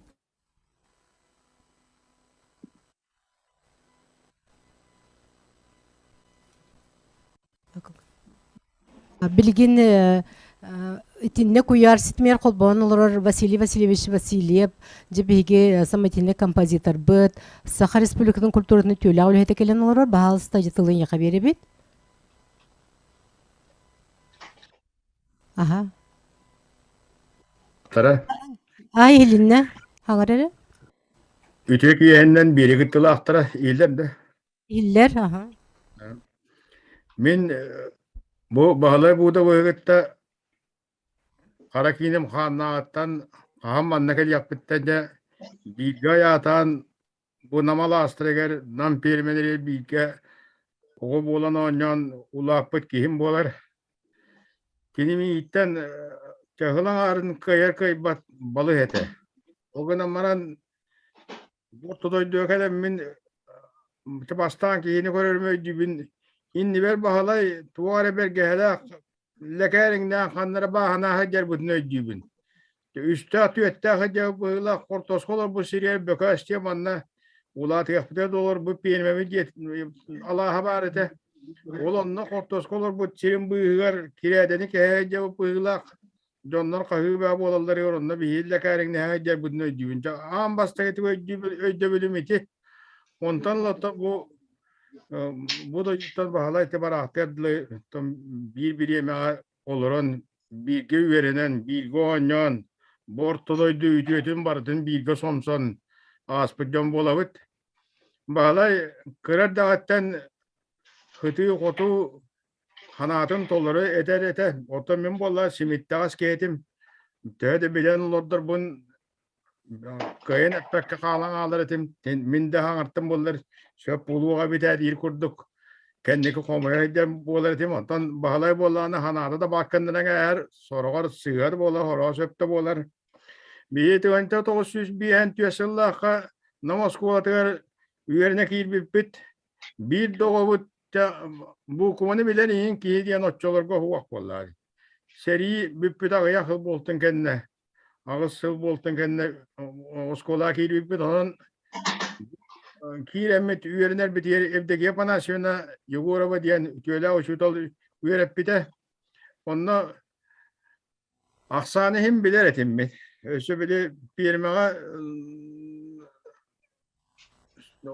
Билигин итиннэ куйаар ситимигэр холбоон олорор Василий Васильевич Васильев, дьэ биһиги самоитиннай композиторбыт, Саха Республикатын культуратын үтүөлээх үлэһитэ кэлэн олорор. Баһаалыста дьэ тылы эйиэхэ биэрэбит. Аха. Тара. Ай иһилиннэ. Хаҥар эрэ. Үтүө киэһэннэн биэри кыттылаахтара иһиллэр да? Иһиллэр, аха. Мин бу Баһылай Буудабыһы кытта хара кииним хааннааҕыттан хаһан манна кэлиэхпиттэн дьэ бииргэ айаатаан бу Нам алаастарыгар Нам пиэрмэлэригэр бииргэ оҕо буолан оонньоон улааппыт киһим буолар. Кини миигиттэн чаһыл аҥаарын кыайар кыайбат балыс этэ. Ол гынан баран бу орто дойдуга кэлэммин бастаан киһини көрөрүм өйдүүбүн иннибэр Баһылай туох эрэ бэргэһэлээх лэкээриҥнээх ханна эрэ бааһына сылдьарбытын өйдүүбүн. Үстээх-түөртээх сылдьар быһыылаах хортуоска олорбут сиригэр Бөкөөс диэн манна улаатыахпытыгар да олорбут пиэрмэбит диэт алааһа баар этэ. Ол онно хортуоска олорбут сирин быыһыгар кирээдэни кэһэ сылдьабыт быһыылаах дьоннор хаһыы баа буолалларыгар онно биһиги лэкээриҥнэһэ сылдьарбытын өйдүүбүн. Дьэ, аан бастакы өйдөбүлүм ити. Онтон ылата бу бу дойдуттан Баһылай ити бараахтыар дылы биир бириэмэҕэ олорон бииргэ үөрэнэн, бииргэ оонньоон, бу орто дойду үтүөтүн барытын бииргэ сомсон ааспыт дьон буолабыт. Баһылай кыра эрдэҕиттэн сытыы-хотуу санаатын толору этэр этэ. Оттон мин буолла симиттэҕэс киһитим. Төһө да билэн олордорбун Кыайан эппэккэ хаалан хаалар этим. Мин да хаҥартан буоллар сөп буолуоҕа эбит ээ диир курдук кэнники хомойо сылдьан буолар этим. Онтон Баһылай буоллаҕына санаата да баакканнаран ээһэр, сороҕор сыыһар буолар, сороҕор сөп да буолар. Биһиги 1954 сыллаахха Нам оскуолатыгар үөрэнэ киирбиппит. Биир да оҕобут буукубаны билэн иһин киһи диэн оччолорго уһуох буоллаҕа. Сэрии бүппүтэ аҕыйах сыл буолтун кэннэ аҕыс сыл буолтун кэннэ оскуолаҕа киирбиппит. Онон киирэммит үөрэнэрбитигэр Евдокия Афанасьевна Егорова диэн үтүөлээх учуутал үөрэппитэ. Онно ахсааны иһин билэр этиммит. Өссө били пиэрмэҕэ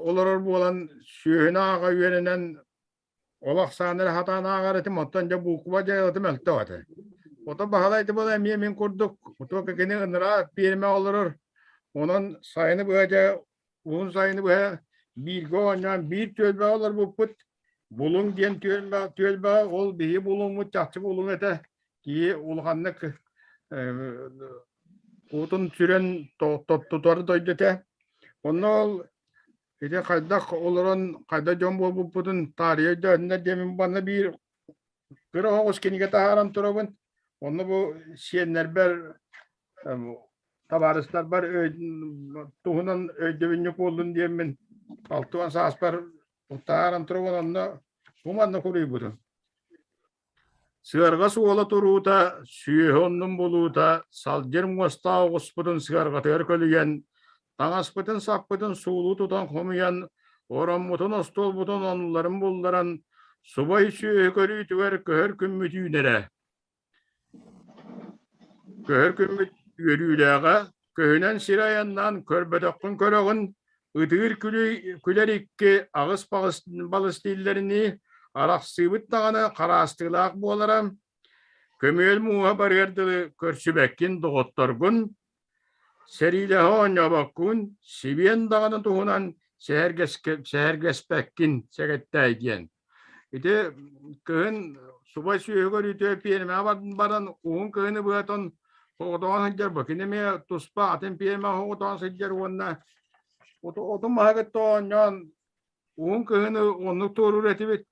олорор буолан сүөһүнү ааҕа үөрэнэн Ол ахсааны эрэ сатаан ааҕар этим, оттон дьэ буукуба дьайылатым мөлтөх этэ. Ото Баһылай ити буола эмиэ мин курдук, только кини ыныраа пиэрмэ олорор. Онон сайыны быһа дьэ уһун сайыны быһа бииргэ оонньоон биир түөлбэҕэ олорбуппут. Булуҥ диэн түөлбэ, түөлбэҕэ ол биһиги булуҥмут чахчы булуҥ этэ. Киһи улаханнык уутун сүрэн тутар дойду этэ. Онно ол ити хайдах олорон хайдах дьон буолбуппутун таарыйа өйдөөннөр диэмин манна биир кыра оҕус кинигэ таһааран турабын. Онно бу сиэннэрбэр табаарыстарбар туһунан өйдөбүнньүк буоллун диэммин 60 сааспар таһааран турабын онно бу манна куруйбутум. Сыарҕа суола туруута, сүөһү оннун булуута, салдьыр муостаах оҕуспутун сыарҕатыгар көлүйэн, таҥаспытын-саппытын суулуу тутан хомуйан, ороммутун, остуолбутун оннуларын булларан, субай сүөһү көрүүтүгэр көһөр күммүт үүнэрэ. Көһөр күммүт үөрүүлээҕэ, көһүнэн сир айаннаан көрбөтөххүн көрөҕүн, ытыыр күлэр икки аҕыс балыс дииллэринии, арахсыыбыт даҕаны хараастыылаах буолара, көмүөл мууһа барыар дылы көрсүбэккин доҕотторгун, Сэриилэһэ оонньообоккун, сибиэн даҕаны туһунан сэһэргэспэккин сэгэттээй диэн. Ити кыһын субай сүөһүгэр үтүө пиэрмэҕэ баран уһун кыһыны быһатан соҕотоҕун сылдьар бу. Кини эмиэ туспа атын пиэрмэҕэ соҕотоҕун сылдьар уонна отун маһы кытта оонньоон уһун кыһыны оннук туоруур этибит.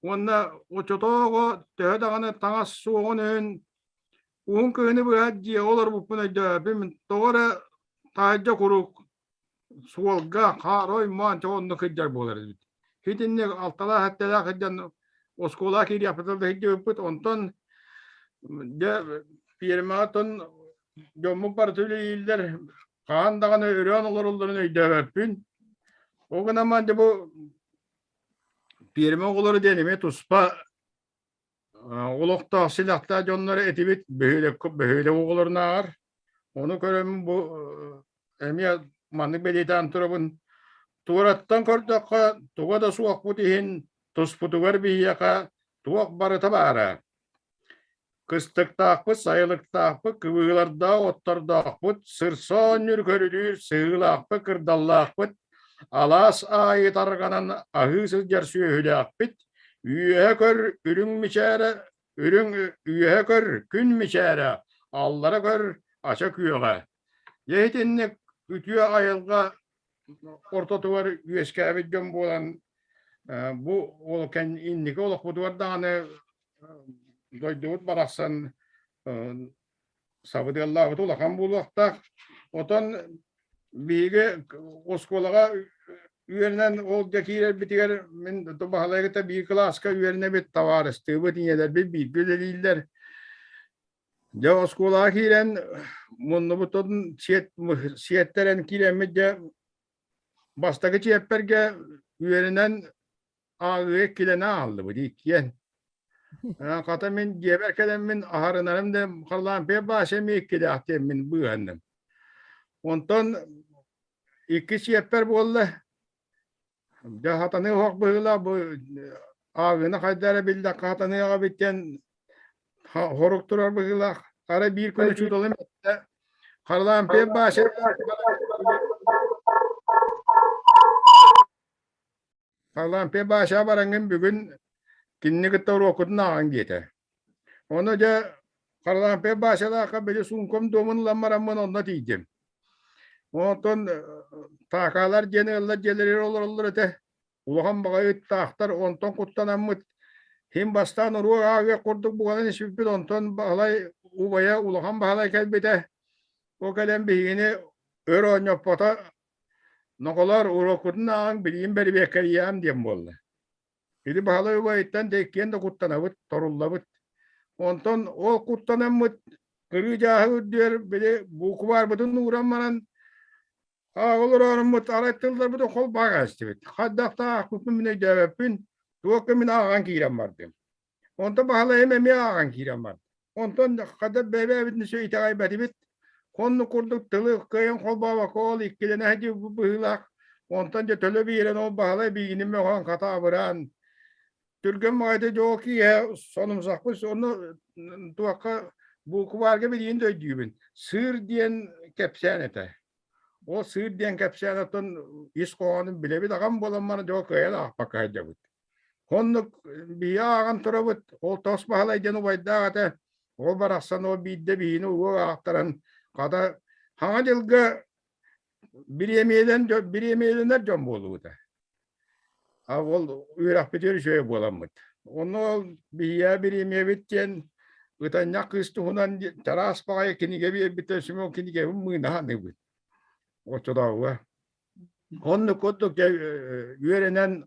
Уонна оччотооҕу төһө даҕаны таҥас суоҕун иһин Уһун кыһыны быһа дьиэҕэ олорбуппун өйдөөбүм. Тоҕо эрэ таһырдьа куруук суолга хаар оймоон чэ онно сылдьар буолар эбит. Итинник алталаах-сэттэлээх сылдьан оскуолаҕа киириэхпит да сылдьыбыппыт. Онтон дьэ пиэрмэҕэ оттон дьоммут барыта үлэлииллэр. Хаһан даҕаны өрөөн олороллорун өйдөөбөппүн. Ол гынан баран дьэ бу пиэрмэ оҕолоро диэн эмиэ туспа Олохтоох силэхтээх дьоннор этибит бөһүөлэк бөһүөлэк оҕолорунааҕар. Ону көрөммүн бу эмиэ маннык бэлиэтээн турабын. Туораттан көрдөххө, туга да суохпут иһин туспутугар биһиэхэ туох барыта баара. Кыстыктаахпыт, сайылыктаахпыт, кыбыылардаах оттордоохпут, сырса оонньуур көрүлүүр сыһыылаахпыт, кырдаллаахпыт, алаас аайы тарҕанан аһыы сылдьар сүөһүлээхпит, Үөһэ көр үрүҥ мичээрэ, үрүҥ үөһэ көр күн мичээрэ, аллара көр ача күөҕэ. Дьэ итинник үтүө айылҕа ортотугар үөскээбит дьон буолан бу ол инники олохпутугар даҕаны дойдубут барахсан сабыдыаллаабыт улахан буолуохтаах. Отон биһиги оскуолаҕа үөрэнэн ол дьэ киирэрбитигэр мин Баһылай кытта биир кылааска үөрэнэбит, табаарыстыыбыт, ийэлэрбит бииргэ үлэлииллэр. Дьэ оскуолаҕа киирэн муннубутун сиэт, сиэттэрэн киирэммит дьэ бастакы чиэппэргэ үөрэнэн ааҕыыга иккилэнэ ааллыбыт иккиэн. Хата мин дьиэбэр кэлэммин аһарынарым да Харлампия Баша эмиэ иккилээх диэммин быыһанным. Онтон икки чиэппэр буолла. Дьэ хатаныы оһох быһыылаах бу ааҕыыны хайда эрэ биллэххэ хатаныаҕа эбит диэн хорук турар быһыылаах. Арай биир күн учууталым эттэ Харлампия Баша Харлампий Баша бараҥҥын бүгүн кинини кытта уруоккутун ааҕыҥ диэтэ. Ону дьэ Харлампий Башалаахха били суумкам дуомун ылан бараммын онно тиийдим. Онтон таакаалар диэн ыаллар дьиэлэригэр олороллор этэ. Улахан баҕайы ыттаахтар онтон куттанаммыт иһин бастаан уруок ааҕыах курдук буолан испиппит онтон Баһылай убайа улахан Баһылай кэлбитэ. Ол кэлэн биһигини өр оонньоппото Ноголоор уруоккутун ааҕыҥ билигин бэрэбиэркэлиэҕим диэн буолла. Ити Баһылай убайыттан да иккиэн да куттанабыт, торуллабыт. Онтон ол куттанаммыт кырыы дьааһы үрдүгэр били буукубаарбытын ууран баран ааҕа олорооруммут арай тылларбытын холбоон кээстибит. Хайдах да аахпыппын мин өйдөөбөппүн, туохха мин ааҕан киирэн бардым. Онтон Баһылайым эмиэ ааҕан киирэн барда. Онтон хата бэйэбитин сү итэҕэйбэтибит. Оннук курдук тылы кыайан холбообокко ол иккилэнэ сылдьыбыт быһыылаах. Онтон дьэ төлө биэрэн ол Баһылай биигини мөҕөн хата абыраан түргэн баҕайытык дьэ ол киэһэ сонумсахпыт онно туохха буукубаарга билигин да өйдүүбүн. Сыыр диэн кэпсээн этэ. Ол сыыр диэн кэпсээн оттон ис хоһоонун билэбит аҕам буолан баран дьэ ол кыайан аахпакка сылдьабыт. Оннук биһи ааҕан турабыт, ол Тос Баһылай диэн убайдаах этэ. Ол барахсан ол биирдэ биһини уол аахтаран хата Хаҥа дьылга бириэмийэлэн бириэмийэлэнэр дьон буолубута. А ол үөрэхпитигэр үчүгэй буоламмыт. Онно ол биһиэхэ бириэмийэбит диэн ытанньах кыыс туһунан чараас баҕайы кинигэ биэрбитэ, Семен кинигэбин мыына саныыбын. Оччотооҕуга. Оннук курдук дьэ үөрэнэн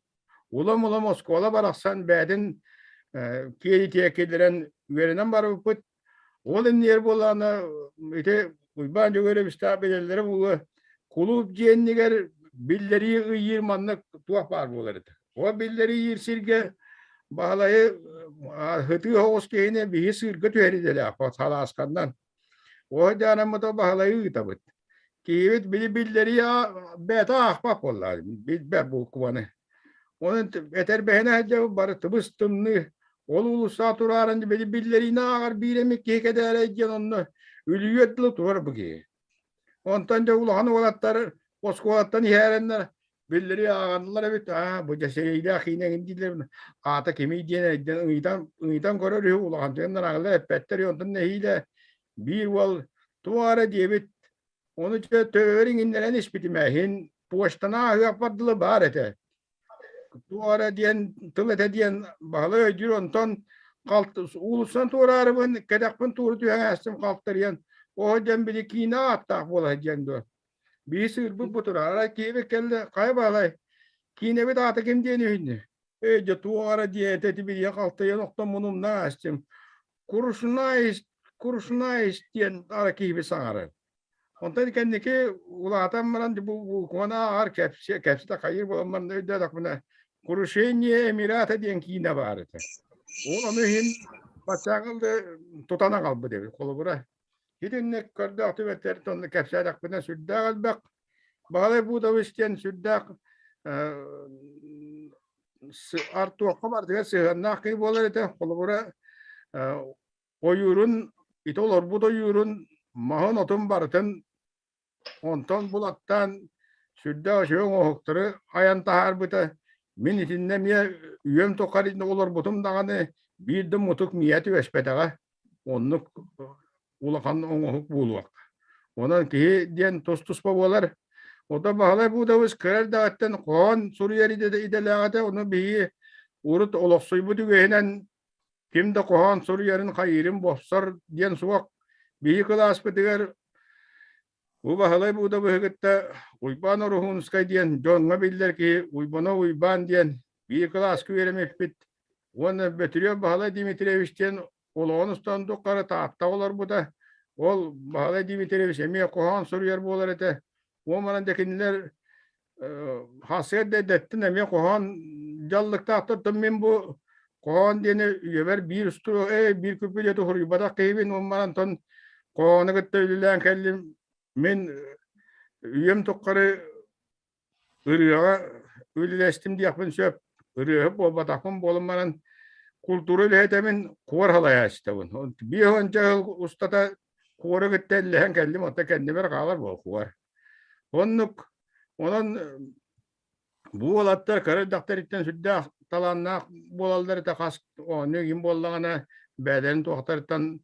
улам-улам оскуола барахсан бэйэтин киэлитиэ киллэрэн үөрэнэн барбыппыт. Ол иннигэр буоллаҕына ити Уйбаан Дьөгүөрэбистээх билэллэрэ буолуо кулууп дьиэннигэр биллэрии ыйыыр маннык туох баар буолар этэ. Ол биллэрии ыйыыр сиргэ Баһылайы һытыы соҕус киһини биһи сыырга түһэр идэлээх салаасканнан. Ол дьаанаммыта Баһылайы ыытабыт. Киһибит били биллэрии бэйэтэ аахпат буолла, билбэт буукубаны. Онон этэрбэһинэ сылдьабыт бары тыбыс-тымныы. Ол уулуссаҕа турааран били биллэриини ааҕар биир эмит киһи кэдээрэй диэн онно үлүйүөр дылы турар бу киһи. Онтон дьэ улахан уолаттар оскуолаттан иһээрэннэр биллэрии ааҕаннылар эбит. Аа, бу дьэ сэриилээх киинэ эҥин дииллэр. Аата кимий диэн эйдэн ыйытан ыйытан көрөр үһү улахан дьоннор аҕалар эппэттэр онтон нэһиилэ биир уол туох эрэ диэбит Ону дьэ төбөбөр иҥиннэрэн испитим ээ, иһин почтаны ааһыахпар дылы баар этэ. Туох эрэ диэн тыл этэ диэн Баһылай өйдүүр, онтон халт уулуссаны туораарыбын, кэтэхпин туора түһэн ээстим халтарыйан, оо диэн били киинэ ааттаах буола сылдьан дуо. Биир сыырбыт бу турар, арай киһибит кэллэ, хайа Баһылай, киинэбит аата ким диэн үһүннү? Ээ дьэ туох эрэ диэтэ ити билиэ халтайан охтон мунумна аастым. Курушунайс, Курушунайс диэн ара киһиби саҥарар. Онтон кэнники улаатан баран бу букваны ааҕар кэпсэ кэпсэтэ хайыыр буолан баран өйдөөтөхпүнэ Крушение Эмирата диэн киинэ баар этэ. Ол ону иһин баччааҥҥы тутан аҕалбыт эбит холобура. Итинник көрдөөх түбэлтэлэр онно кэпсээтэхпинэ сүрдээх элбэх. Баһылай Будович диэн сүрдээх артуохха барытыгар сыһыаннаах киһи буолар этэ. Холобура, ойуурун, ити олорбут ойуурун маһын-отун барытын Онтон булаттаан сүрдээх үчүгэй оҥоһуктары айан таһаарбыта. Мин итиннэ эмиэ үйэм тухары олорбутум даҕаны биир да мутук миэхэ түбэспэтэҕэ. Оннук улахан оҥоһук буолуох. Онон киһи диэн тус-туспа буолар. Оттон Баһылай Буудабыс кыра эрдэҕиттэн хоһоон суруйар идэлээх этэ. Ону биһиги урут олохсуйбут үгэһинэн ким да хоһоон суруйарын хайыырын бопсор диэн суох. Биһиги кылааспытыгар бу Баһылай Буудабыһы кытта Уйбаан Оруһуунускай диэн дьоҥҥо биллэр киһи Уйбанов Уйбаан диэн биир кылааска үөрэммиппит уонна Бөтүрүөп Баһылай Дмитриевич диэн олоҕун устан тухары Тааттаҕа олорбута. Ол Баһылай Дмитриевич эмиэ хоһоон суруйар буолар этэ. Уон баран дьэ кинилэр Хасыар да эрдэттэн эмиэ хоһоон дьаллыктаахтартан мин бу хоһоон диэни үйэбэр биир усту ээ биир күппүлүөтү суруйбатах киһибин уон баран онтон хоһоону кытта үлэлээн кэллим. Мин үйэм тухары ырыаҕа үлэлэстим диэхпин сөп. Ырыаһыт буолбатахпын буолан баран култуура үлэһитэбин, хуор салайааччытабын. 50 сыл устата хуору кытта иллэһэн кэллим, оттон кэннибэр хаалар буол хуор. Оннук онон бу уолаттар кыра эрдэхтэриттэн сүрдээх талааннаах буолаллар этэ хас оонньуу игин буоллаҕына бэйэлэрин туохтарыттан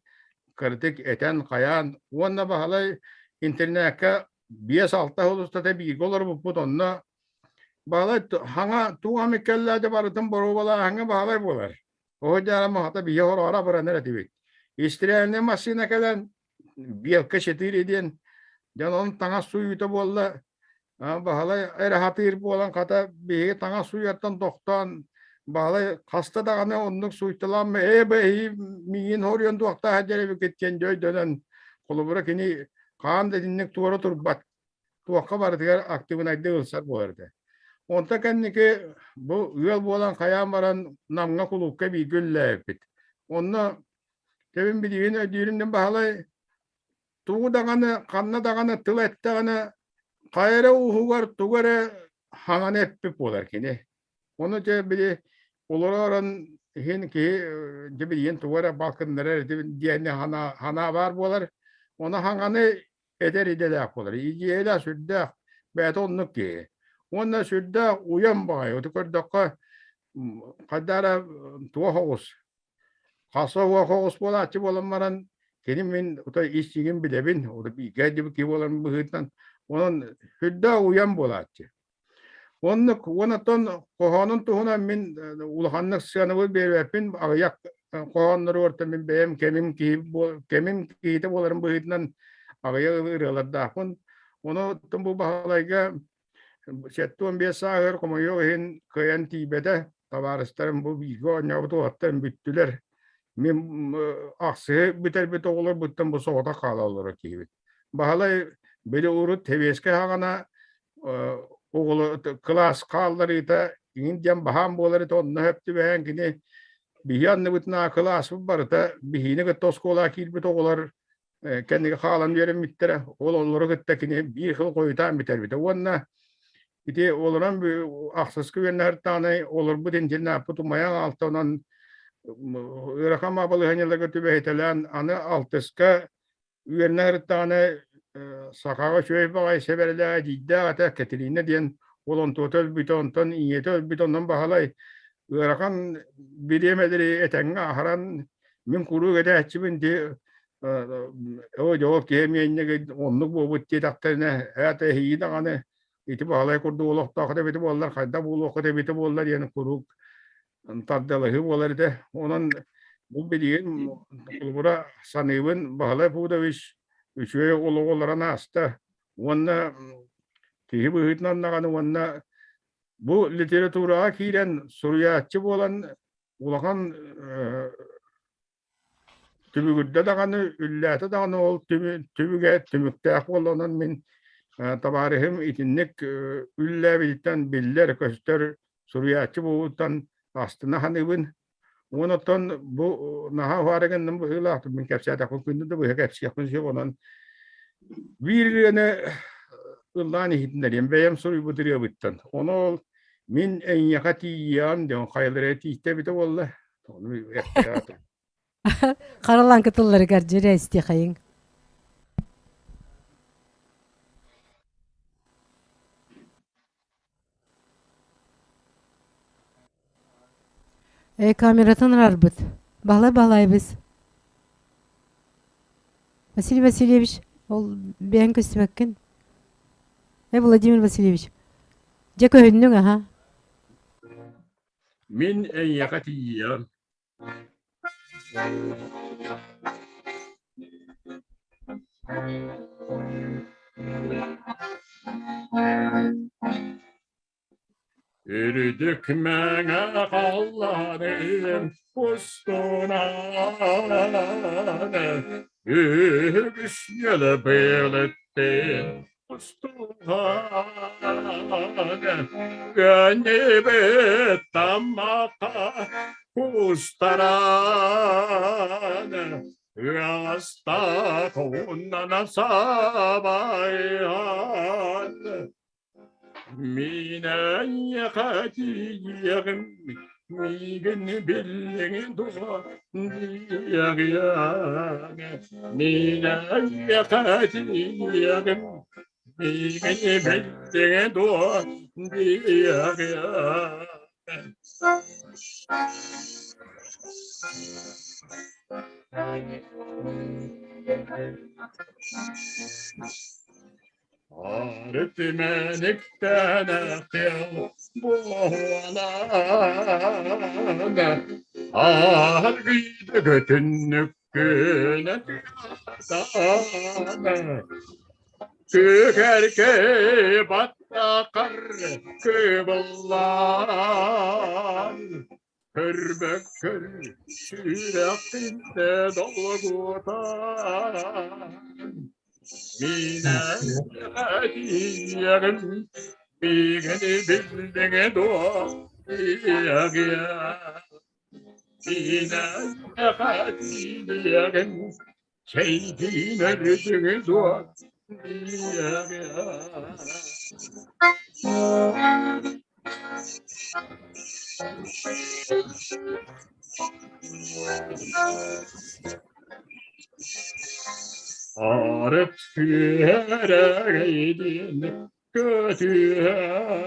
кыратык этэн-хайаан уонна Баһылай интернеккэ 5-6 сыл устата бииргэ олорбуппут онно Баһылай хаҥа туох эмит кэллээдэ барытын боруобалааһыҥҥа Баһылай буолар. Оһо дьаара махата биһи хороҕор абыранар этибит. Истрельнай массыына кэлэн Белка 4 диэн дьон онон таҥас сууйуута буолла. Баһылай эрэ сатыыр буолан хата биһиги таҥас сууйартан тохтоон Баһылай хаста даҕаны оннук сууйталаан ээ бэһии миигин хоруйан туохтаах дьэрэбикит диэн дьэ өйдөнөн холобура кини хаан да итинник туора турбат туохха барытыгар актыыбынайдык ылсар буолар этэ. Онтон кэнники бу ыал буолан хайаан баран Намҥа кулуупка бииргэ үлэлээбиппит. Онно Кэбин билигин өйдүүрүм диэн Баһылай тугу даҕаны, ханна даҕаны тыл эттэҕинэ, хайа эрэ ууһугар тугу эрэ хаҥаны эппит буолар кини. Ону дьэ били олорон иһин киһи дьэ билигин тугу эрэ балкыннарар диэн санаа, санаа баар буолар. Ону хаҥаны этэр идэлээх буолар. Идиэйэлээх сүрдээх бэйэтэ оннук киһи. Уонна сүрдээх уйан баҕайы. Оту көрдөххө хайдах эрэ туох оҕус. Хаса уох оҕус буолааччы буолан баран, кини мин отой ис дьиҥин билэбин, ол бииргэ сылдьыбыт киһи буоларын быһыытынан, онон сүрдээх уйан буолааччы. Оннук уонна хоһоонун туһунан мин улаханнык сыанабыл биэрбэппин, аҕыйах хоһоонноругар мин бэйэм кэмим киһи кэмим киһитэ буоларын быһыытынан аҕыйах ырыалардаахпын. Ону бу Баһылайга 75 сааһыгар хомойуох иһин кыайан тиийбэтэ. Табаарыстарым бу бииргэ оонньообут уолаттарым бүттүлэр. Мин ахсыһы бүтэрбит оҕолорбуттан бу соҕотох хаала олорор киһибит. Баһылай били урут тэбиэскэ саҕана оҕолор кылаас хаалларыыта иҥин диэн баһаам буолар этэ онно сөп түбэһэн кини биһи анныбытынаа кылааспыт барыта биһиини кытта оскуолаҕа киирбит оҕолор кэннигэ хаалан үөрэммиттэрэ ол олору кытта кини биир сыл хойутаан бүтэрбитэ уонна ити олорон ахсыскы үөннэһэртаҕына олорбут интернаппыт умайан хаалта онон ыарахан балаһыанньаларга түбэһитэлээн аны алтыска Үөрэнэ сырыттаҕына сахаҕа үчүгэй баҕайы сэбэрэлээх эдьиийдээх этэ Кэтириинэ диэн ол онтуота өлбүтэ, онтон ийэтэ өлбүтэ, онон Баһылай ыарахан бириэмэлэри этэҥҥэ аһаран мин куруук этээччибин ди оо дьэ ол киһи эмиэ оннук буолбут диэтэхтэринэ эт эһиги даҕаны ити Баһылай курдук олохтоох эбитэ буоллар хайдах буолуоххут эбитэ буоллар диэн куруук тардыалаһыы буолар этэ. Онон бу билигин холобура саныыбын Баһылай Пудович үчүгэй олоҕу олорон ааста уонна киһи быһыытынан даҕаны уонна бу литератураҕа киирэн суруйааччы буолан улахан Түбүгүрдэ даҕаны, үллээтэ даҕаны ол түбүгэ түмүктээх буолла. Онон мин табаарыһым итинник үллээбититтэн биллэр-көстөр суруйааччы буолууттан астына саныыбын. Уонна оттон бу наһаа уһаары гынным быһыылаах, мин кэпсээтэхпин күндү да быһа кэпсиэхпин сөп. Онон биир ырыаны ыллаан иһитиннэриэм бэйэм суруйбут ырыабыттан. Ону ол мин эйиэхэ тиийиэҕим диэн хайалара тиийдэ эбитэ буолла. Харалаан кытылларыгар дьире истиэхэйиҥ. Э, камератын арарбыт. Баһылай Баһылайбыс. Василий Васильевич, ол бэйэҥ көстүбэккин. Э, Владимир Васильевич, дьэ көһүннүҥ аха. Мин эйиэхэ тиийиэҕим. Үрдүк мэҥэ халлааным устунан үгүс ньылы быылыттын Гөннүбүт таммаха кустаран ыаста куннана сабайан Мин эйиэхэ тиийиэҕим, миигин биллиҥ дуо диэҕиэҥ. Мин эйиэхэ тиийиэҕим, миигин биллиҥ дуо диэҕиэҥ. Арытымэниктэнэхтиэл буолан аргыйда көтүннүккүнэ Күкэркэ баттакар кыбыллан Көрбөккөр сүрэхпинтэ долгутан Мин тиийэҕин миигин биллиҥэ дуо тиийэҕиэ Мин тиийэҕин чэйдиин өлүтүҥү дуо тиийэҕиэ Арыт түһэрэгэйдиэн көтүһэн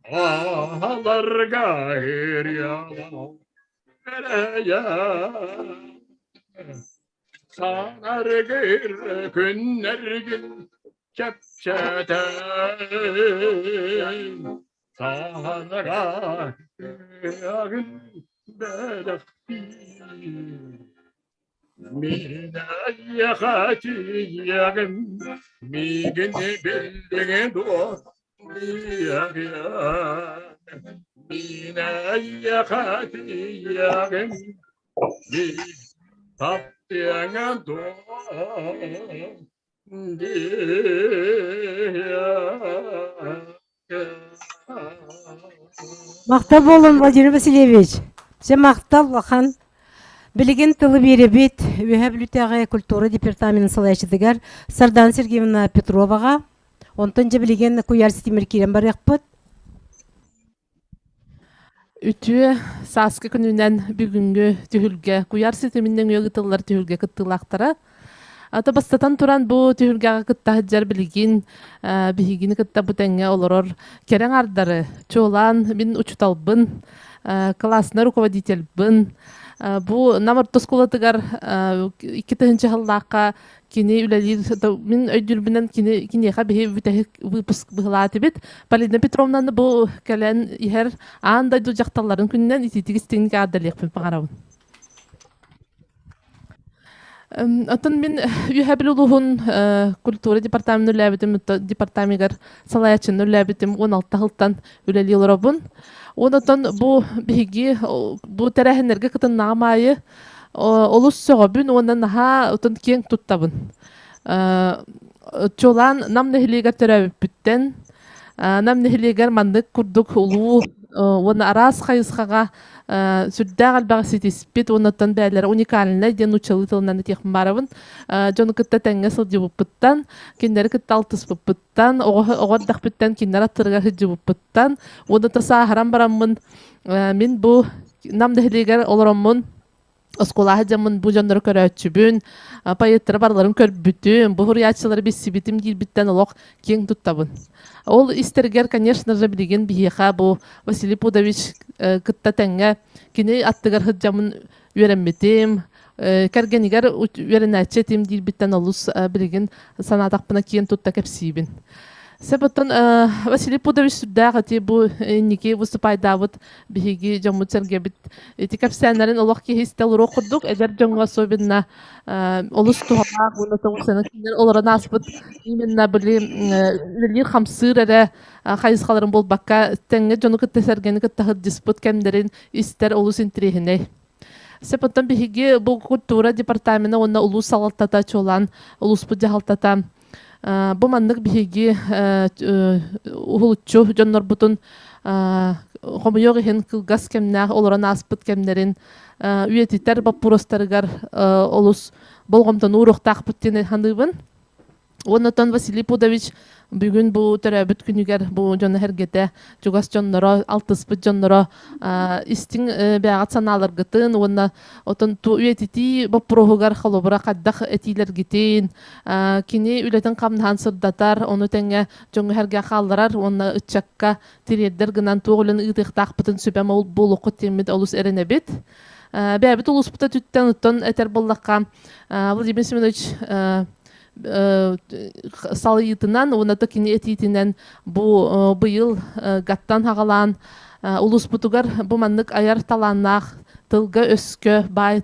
ааларга ырыалаах Саҥаргыр күннэргин чэпчэтэн, саһанара ыагын бэлэхтиир. Мин эйиэхэ тиийиэҕим, миигин биллиҥ дуо? Мин эйиэхэ тиийиэҕим, таптыаҥа дуо? Махтал буолун, Владимир Васильевич. Все махтал улахан. Билигин тылы биэрэбит Үөһээ Бүлүүтээҕи культура департаменын салайааччытыгар Сардана Сергеевна Петроваҕа. Онтон дьэ билигин куйаар ситимир киирэн барыахпыт. Үтүө сааскы күнүнэн бүгүҥҥү түһүлгэ куйаар ситимин нөҥүө ыытыллар түһүлгэ кыттыылаахтара. Ата бастатан туран бу түһүлгэҕэ кытта сылдьар билигин биһигини кытта бу тэҥҥэ олорор кэрэ аҥардары, чуолаан мин учууталбын, классный руководительбын, бу Нам орто оскуолатыгар 2000 сыллаахха кини үлэлиир мин өйдүүрбүнэн кини киниэхэ биһи бүтэһик выпуск быһылаатыбыт Полина Петровнаны бу кэлэн иһэр аан дойду дьахталларын күнүнэн итиитик истиҥник аадалиэхпин баҕарабын. Оттон мин Үөһээ Бүлүү улууһун культура департаменын үлээбитим, департамегар салайааччыны үлээбитим 16 сылтан үлэлии олоробун. Онон бу биһиги бу тэрээһиннэргэ кытыннаҕым аайы олус сөҕөбүн уонна наһаа отон киэҥ туттабын. Чуолаан Нам нэһилиэгэр төрөөбүппүттэн Нам нэһилиэгэр маннык курдук улуу уонна араас хайысхаҕа сүрдээх элбэҕи ситиспит уонна оттон бэйэлэрэ уникальнай диэн нууччалыы тылынан этиэхпин баарабын. Дьону кытта тэҥҥэ сылдьыбыппыттан, кинилэри кытта алтыспыппыттан, оҕо оҕо эрдэхпиттэн кинилэр аттарыгар сылдьыбыппыттан уонна да сааһыран бараммын мин бу Нам нэһилиэгэр олороммун оскуолаҕа дьоммун бу дьоннору көрөөччүбүн, поэттары барыларын көрбүтүм, бу суруйааччылары билсибитим диирбиттэн олох киэҥ туттабын. Ол истэригэр, конечно же, билигин биһиэхэ бу Василий Пудович кытта тэҥҥэ кини аттыгар сылдьаммын үөрэммитим, кэргэнигэр үөрэнээччи этим диирбиттэн олус билигин санаатахпына киэн тутта кэпсиибин. Сөп оттон Василий Пудович сүрдээх ити бу инники выступайдаабыт биһиги дьоммут-сэргэбит ити кэпсээннэрин олох киһи истэ олоруох курдук эдэр дьоҥҥо особенно олус туһалаах уонна тоҕус кинилэр олорон ааспыт именно били үлэлиир-хамсыыр эрэ хайысхаларын буолбакка тэҥҥэ дьону кытта сэргэни кытта сылдьыспыт кэмнэрин истэр олус интириэһинэй. Сөп оттон биһиги бу культура департамена уонна улуус салалтата чуолаан улууспут дьаһалтата Бу маннык биһиги уһулуччу дьоннорбутун хомойуох иһин кылгас кэмнээх олорон ааспыт кэмнэрин үйэтитэр боппуруостарыгар олус болҕомтону ууруохтаахпыт диэн саныыбын. Уонна оттон Василий Пудович бүгүн бу төрөөбүт күнүгэр бу дьоно-сэргэтэ, чугас дьонноро, алтыспыт дьонноро истиҥ бэйэҕит санааларгытын уонна Отон үйэтитии боппуруоһугар холобура хайдах этиилэргитин, кини үлэтин хамнаһан сырдатар, ону тэҥэ дьоҥҥо хаалларар уонна ыччакка тириэрдэр гынан туох үлэни ыытыахтаахпытын сүбэ буолуоххут диэммит олус эрэнэбит. Бэйэбит улууспута түттэн оттон этэр буоллахха Владимир Семенович салайыытынан уонна да кини этиитинэн бу быйыл гаттан хаҕалаан улууспутугар бу маннык айар талааннаах тылга-өскө баай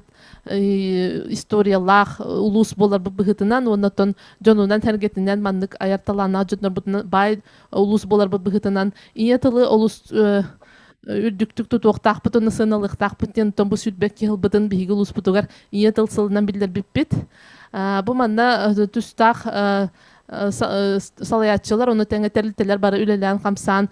историялаах улуус буоларбыт быһыытынан уонна оттон дьонунан-сэргэтинэн маннык айар талааннаах дьоннорбутунан баай улуус буоларбыт быһыытынан ийэ тылы олус үрдүктүк тутуохтаахпыт уонна сыаналыахтаахпыт диэн оттон бу сүүрбэкки сылбытын биһиги улууспутугар ийэ тыл сылынан биллэрбиппит. Бу манна тустаах салайааччылар, ону тэҥэ тэрилтэлэр бары үлэлээн-хамсаан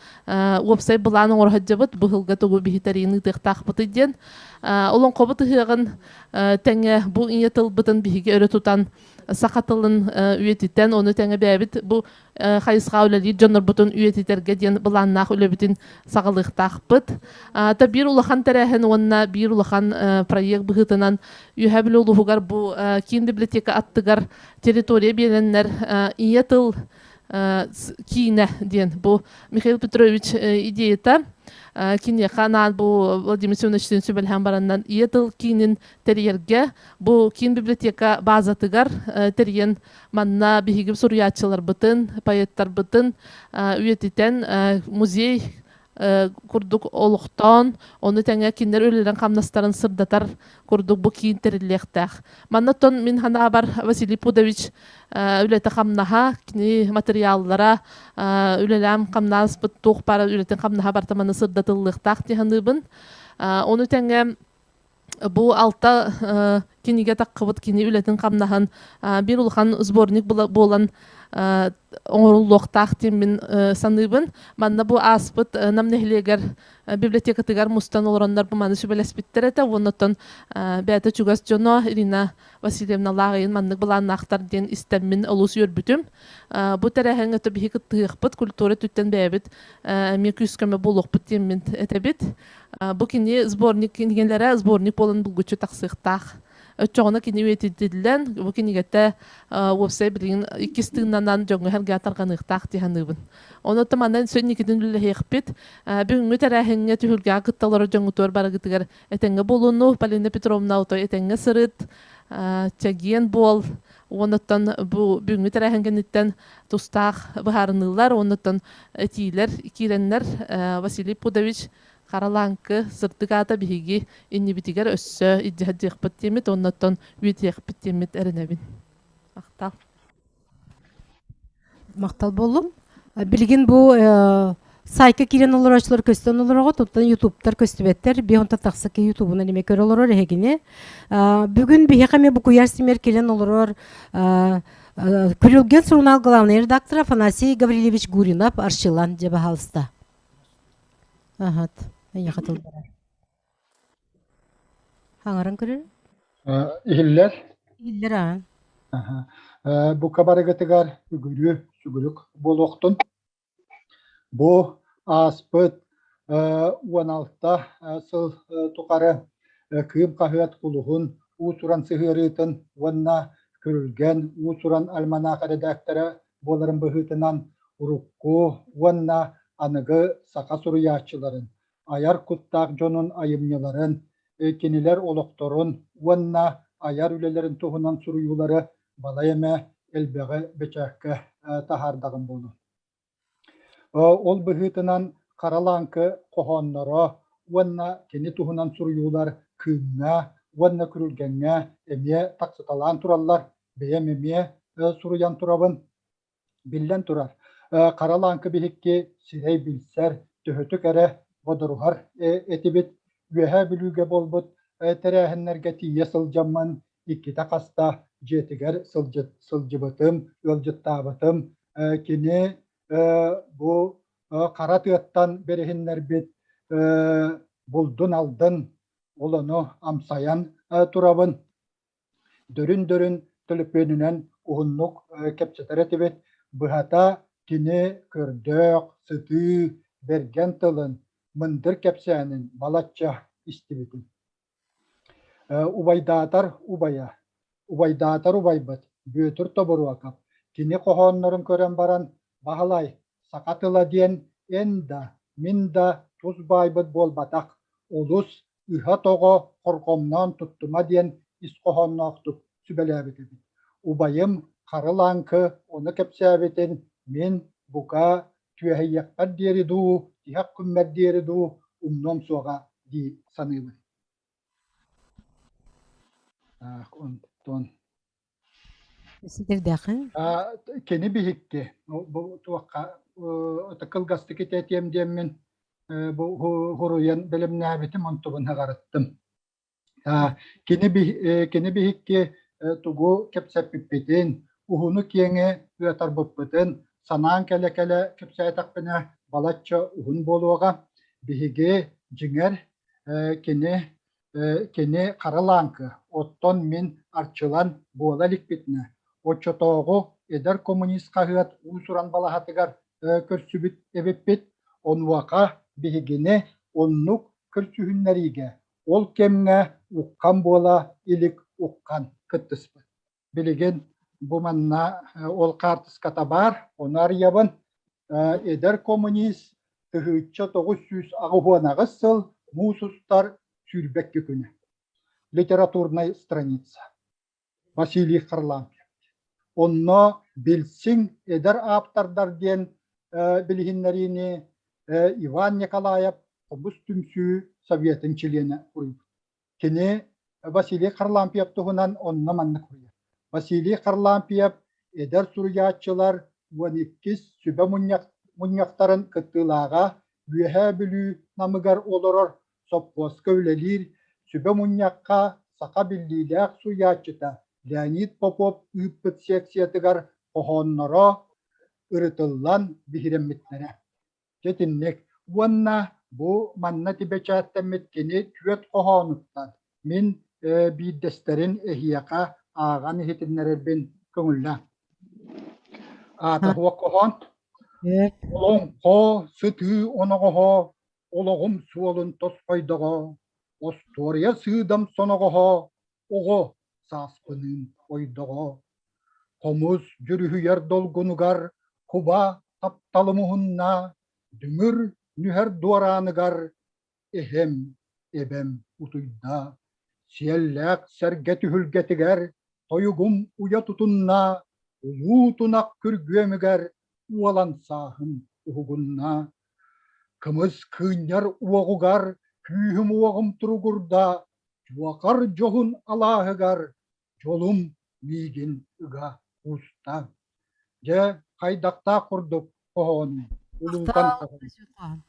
уопсай былаан оҥоро сылдьабыт, бу сылга тугу биһи тэрийин ыытыахтаахпытый диэн. Олоҥхобут ыһыаҕын тэҥэ бу ийэ тылбытын биһиги өрө тутан саха тылын үйэтитэн, ону тэҥэ бэйэбит бу хайысха үлэлиир дьоннорбутун үйэтитэргэ диэн былааннаах үлэбитин саҕалыахтаахпыт. Та биир улахан тэрээһин уонна биир улахан проект быһыытынан Үөһээ Бүлүү улууһугар бу киин библиотека аттыгар территория биэрэннэр ийэ тыл киинэ диэн бу Михаил Петрович идеята. Киниэхэ анаан бу Владимир Семеновичтыын сүбэлэһэн бараннан ийэ тыл киинин тэрийэргэ бу киин библиотека базатыгар тэрийэн манна биһиги суруйааччыларбытын, поэттарбытын үйэтитэн музей курдук олохтоон, ону тэҥэ кинилэр үлэлэрин хамнастарын сырдатар курдук бу киин тэриллиэхтээх. Манна оттон мин санаабар Василий Пудович үлэтэ-хамнаһа, кини материаллара, үлэлээн хамнааспыт туох баар үлэтин хамнаһа барыта манна сырдатыллыахтаах дии саныыбын. Ону тэҥэ бу алта кинигэ таххыбыт кини үлэтин хамнаһын биир улахан сборник буолан оҥоруллуохтаах диэн мин саныыбын. Манна бу ааспыт Нам нэһилиэгэр библиотекатыгар мустан олороннор бу маны сүбэлэспиттэр этэ. Уонна оттон бэйэтэ чугас дьоно Ирина Васильевна Лааҕыйын маннык былааннаахтар диэн истэммин олус үөрбүтүм. Бу тэрээһиҥҥэ өтө биһи кыттыһыахпыт, культура өттүттэн бэйэбит эмиэ күүс-көмө буолуохпут диэммин этэбит. Бу кини сборник кинигэлэрэ сборник буолан булгуччу тахсыахтаах. Оччоҕуна кини үйэтитиллэн, бу кинигэтэ уопсай билигин иккис тыыннанан дьоҥҥо сэргэ тарҕаныахтаах дии саныыбын. Онон манан инникитин үлэлэһиэхпит. Бүгүҥҥү тэрээһиҥҥэ түһүлгэҕэ кытта олорор дьоҥҥутугар барыгытыгар этэҥҥэ буолууну, Полина Петровна отой этэҥҥэ сырыт, чэгиэн буол, уонуттан бу бүгүҥҥү тэрээһин кэнниттэн тустаах быһаарыныылар, уонуттан этиилэр киирэннэр Василий Пудович Харалааҥкы сырдык аата биһиги иннибитигэр өссө илдьэ сылдьыахпыт диэммит уоннаттан үөтүөхпүт диэммит эрэнэбин. Махтал. Махтал буоллум. Билигин бу сайтка киирэн олорооччулар көстөн олороҕут, оттон ютубтар көстүбэттэр. Би онтон тахса ки ютубунан эмиэ көрө олорор эһигини. Бүгүн биһиэхэ эмиэ бу куйаар симэр кэлэн олорор Күрүлгэн сурунаал главный редактора Афанасий Гаврильевич Гуринов Арчылан дьэ баһаалыста. Аһат, эйиэхэ тыл барар. Хаҥаран көрөр. Иһиллэр. Иһиллэр аа. Аха. Бука барыгытыгар үгүрү сүгүрүк буолуохтун. Бу ааспыт 16 сыл тухары Кыым хаһыат кулуһун уус-уран сыһыарыытын уонна Күрүлгэн уус-уран альманах эрэдээктэрэ буоларын быһыытынан урукку уонна аныгы саха суруйааччыларын, айар куттаах дьонун айымньыларын, кинилэр олохторун уонна айар үлэлэрин туһунан суруйуулары балай эмэ элбэҕи бэчээккэ таһаардаҕым буолуо. Ол быһыытынан Хара Лааҥкы хоһоонноро уонна кини туһунан суруйуулар Кыымҥа уонна Күрүлгэҥҥэ эмиэ тахсыталаан тураллар, бэйэм эмиэ суруйан турабын. Биллэн турар, Хара Лааҥкы биһикки сирэй билсэр, төһөтүк эрэ бодоруһар этибит. Үөһээ Бүлүүгэ буолбут тэрээһиннэргэ тиийэ сылдьаммын иккитэ хаста дьиэтигэр сылдьыбытым, ыалдьыттаабытым. Кини бу хара тыаттан бэриһиннэрбит булдун-алдын, ол ону амсайан турабын. Дөрүн-дөрүн төлөпүөнүнэн уһуннук кэпсэтэр этибит. Быһата, кини көрдөөх, сытыы, бэргэн тылын, мындыр кэпсээнин балачча истибитим. Убайдаатар убайа, убайдаатар убайбыт Бүөтүр Тобуруокап кини хоһооннорун көрөн баран «Баһылай, саха тыла диэн эн да, мин да тус баайбыт буолбатах, олус ыһа-тоҕо хорҕомноон туттума» диэн ис хоһоонноохтук сүбэлээбит эбит. Убайым Хары Лааҥкы ону кэпсээбитин мин, бука, түөһэйиэхпэр диэри дуу, тиһэх күммэр диэри дуу умнуом суоҕа дии саныыбын. Онтон Ситэрдээххин? Кини биһикки бу туохха кылгастык этиэм диэммин бу хуруйан бэлэмнээбитим онтубун хаҕарыттым. Кини кини биһикки тугу кэпсэппиппитин, уһуну-киэҥи ыатарбыппытын санаан кэлэ-кэлэ кэпсээтэхпинэ балачча уһун буолуоҕа. Биһиги, дьиҥэр, кини кини хара лааҥкы, оттон мин Арчылан буола иликпитинэ, оччотооҕу «Эдэр коммунист» хаһыат уус-уран балаһатыгар көрсүбүт эбиппит. Онуоха биһигини оннук көрсүһүннэриигэ Ол кэмҥэ Уххан буола илик Уххан кыттыспыт. Билигин бу манна ол хаартыската баар, ону арыйабын. Эдэр коммунист. 1988 сыл муус устар 22 күнэ. Литературная страница. Василий Харлампьев. Онно билсиҥ эдэр ааптардар диэн билиһиннэриини Иван Николаев Хомус түмсүү Советын чилиэнэ суруйбут. Кини Василий Харлампьев туһунан онно маннык суруйар. Василий Харлампьев эдэр суруйааччылар 12-ис сүбэ мунньахтарын кыттыылааҕа Үөһээ Бүлүү Намыгар олорор сопхуоска үлэлиир сүбэ мунньахха саха биллиилээх суруйааччыта Леонид Попов ыыппыт секциятыгар хоһоонноро ырытыллан биһирэммиттэрэ. Дьэ итинник. Уонна бу манна бэчээттэммит кини түөрт хоһоонуттан мин биирдэстэрин эһиэхэ ааҕан иһитиннэрэрбин көҥүллээҥ. Аата суох хоһоон. Олоҥхо сытыы оноҕоһо олоҕум суолун тосхойдоҕо, остуоруйа сыыдам соноҕоһо оҕо сааспыныын ойдоҕо. Хомус дьүрүһүйэр долгунугар куба тапталым уһунна, дүҥүр нүһэр дуорааныгар эһэм, эбэм утуйда. Сиэллээх сэргэ түһүлгэтигэр тойугум уйа тутунна, улуу тунах күргүөмүгэр уолан сааһым уһугунна. Кымыс кыынньар уоҕугар күүһүм-уоҕум туругурда, дьуохар дьоһун алааһыгар дьолум миигин ыга кууста. Дьэ, хайдахтаах курдук хоһоонуй, улуукан хоһоон.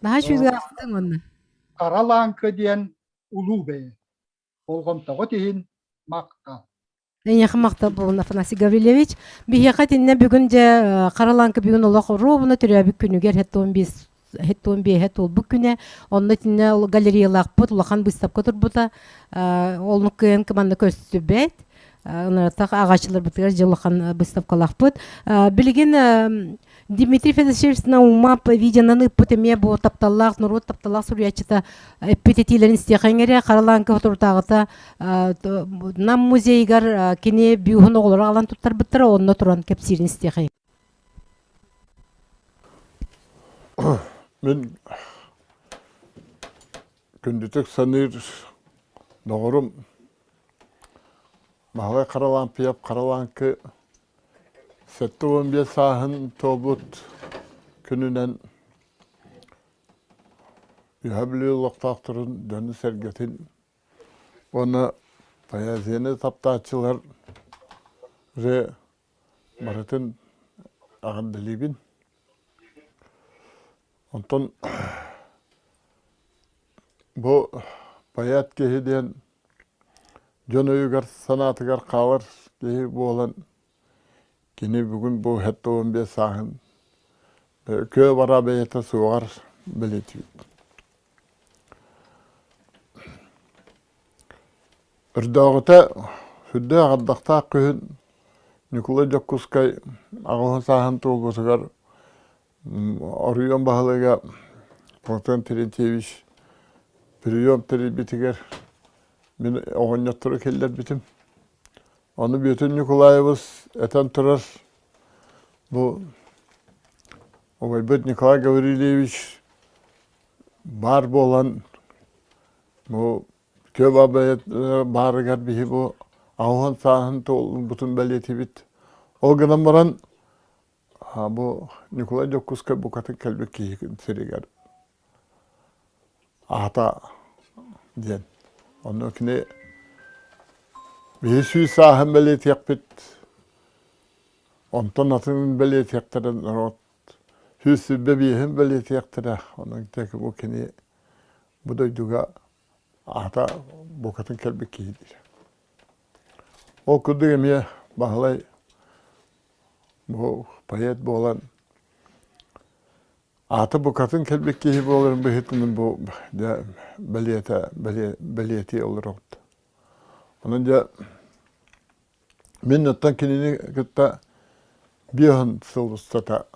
Наһаа үчүгэй ахтыҥ уонна. Хара лааҥкы диэн улуу бэйэ. Болҕомтоҕут иһин махтал. Эйиэхэ махтал буолун, Афанасий Гаврильевич. Биһиэхэ итиннэ бүгүн дьэ Хара Лааҥкы бүгүн олох ровно төрөөбүт күнүгэр 75 75-э туолбут күнэ. Онно итиннэ галереялаахпыт, улахан быыстапка турбута. Ол кыайан манна көстүбэт. Ынаратах аҕааччыларбытыгар дьэ улахан быыстапкалаахпыт. Билигин Дмитрий Федосеевич Наумов видеонан ыыппыт эмиэ бу тапталлаах норуот тапталлаах суруйааччыта эппит этиилэрин истиэхэҥ эрэ Харалааҥка соторутааҕыта Нам музейыгар кини бюһун оҕолоро аҕалан туттарбыттара онно туран кэпсиирин истиэхэйиҥ. Мин күндүтүк саныыр доҕорум Баһылай Харалаампыйап Харалааҥкы 75 сааһын туолбут күнүнэн Үөһээ Бүлүү олохтоохторун дьону-сэргэтин уонна поэзияны таптааччылар барытын эҕэрдэлиибин. Онтон бу поэт киһи диэн дьон өйүгэр-санаатыгар хаалар киһи буолан кини бүгүн бу 75 сааһын көө бара бэйэтэ суоҕар бэлиэтиибит. Өрдөөҕүтэ сүрдээх ардахтаах күһүн Ньукулай Дьокуускай аҕыһын сааһын туолбутугар Оройуон баһылыга Платон Терентьевич прием тэрийбитигэр мин оҕонньоттору киллэрбитим. Ону Бүөтүр Ньукулаайабыс этэн турар, бу убайбыт Николай Гаврильевич баар буолан бу Көл баарыгар биһи бу аҕыһын сааһын туолбутун бэлиэтибит. Ол гынан баран бу Ньукулай Дьокуускай букатын кэлбит киһи сиригэр аата диэн. Онно кини биһи сүүс сааһын бэлиэтиэхпит, онтон атын бэлиэтиэхтэрэ норуот 125-ин бэлиэтиэхтэрэ. Онон бу кини бу дойдуга аата букатын кэлбит киһи диир. Ол курдук эмиэ Баһылай бу поэт буолан аата букатын кэлбит киһи буоларын быһыытынан бу дьэ бэлиэтэ бэлиэтии олоробут. Онон дьэ мин оттон кинини кытта биэһин сыл устата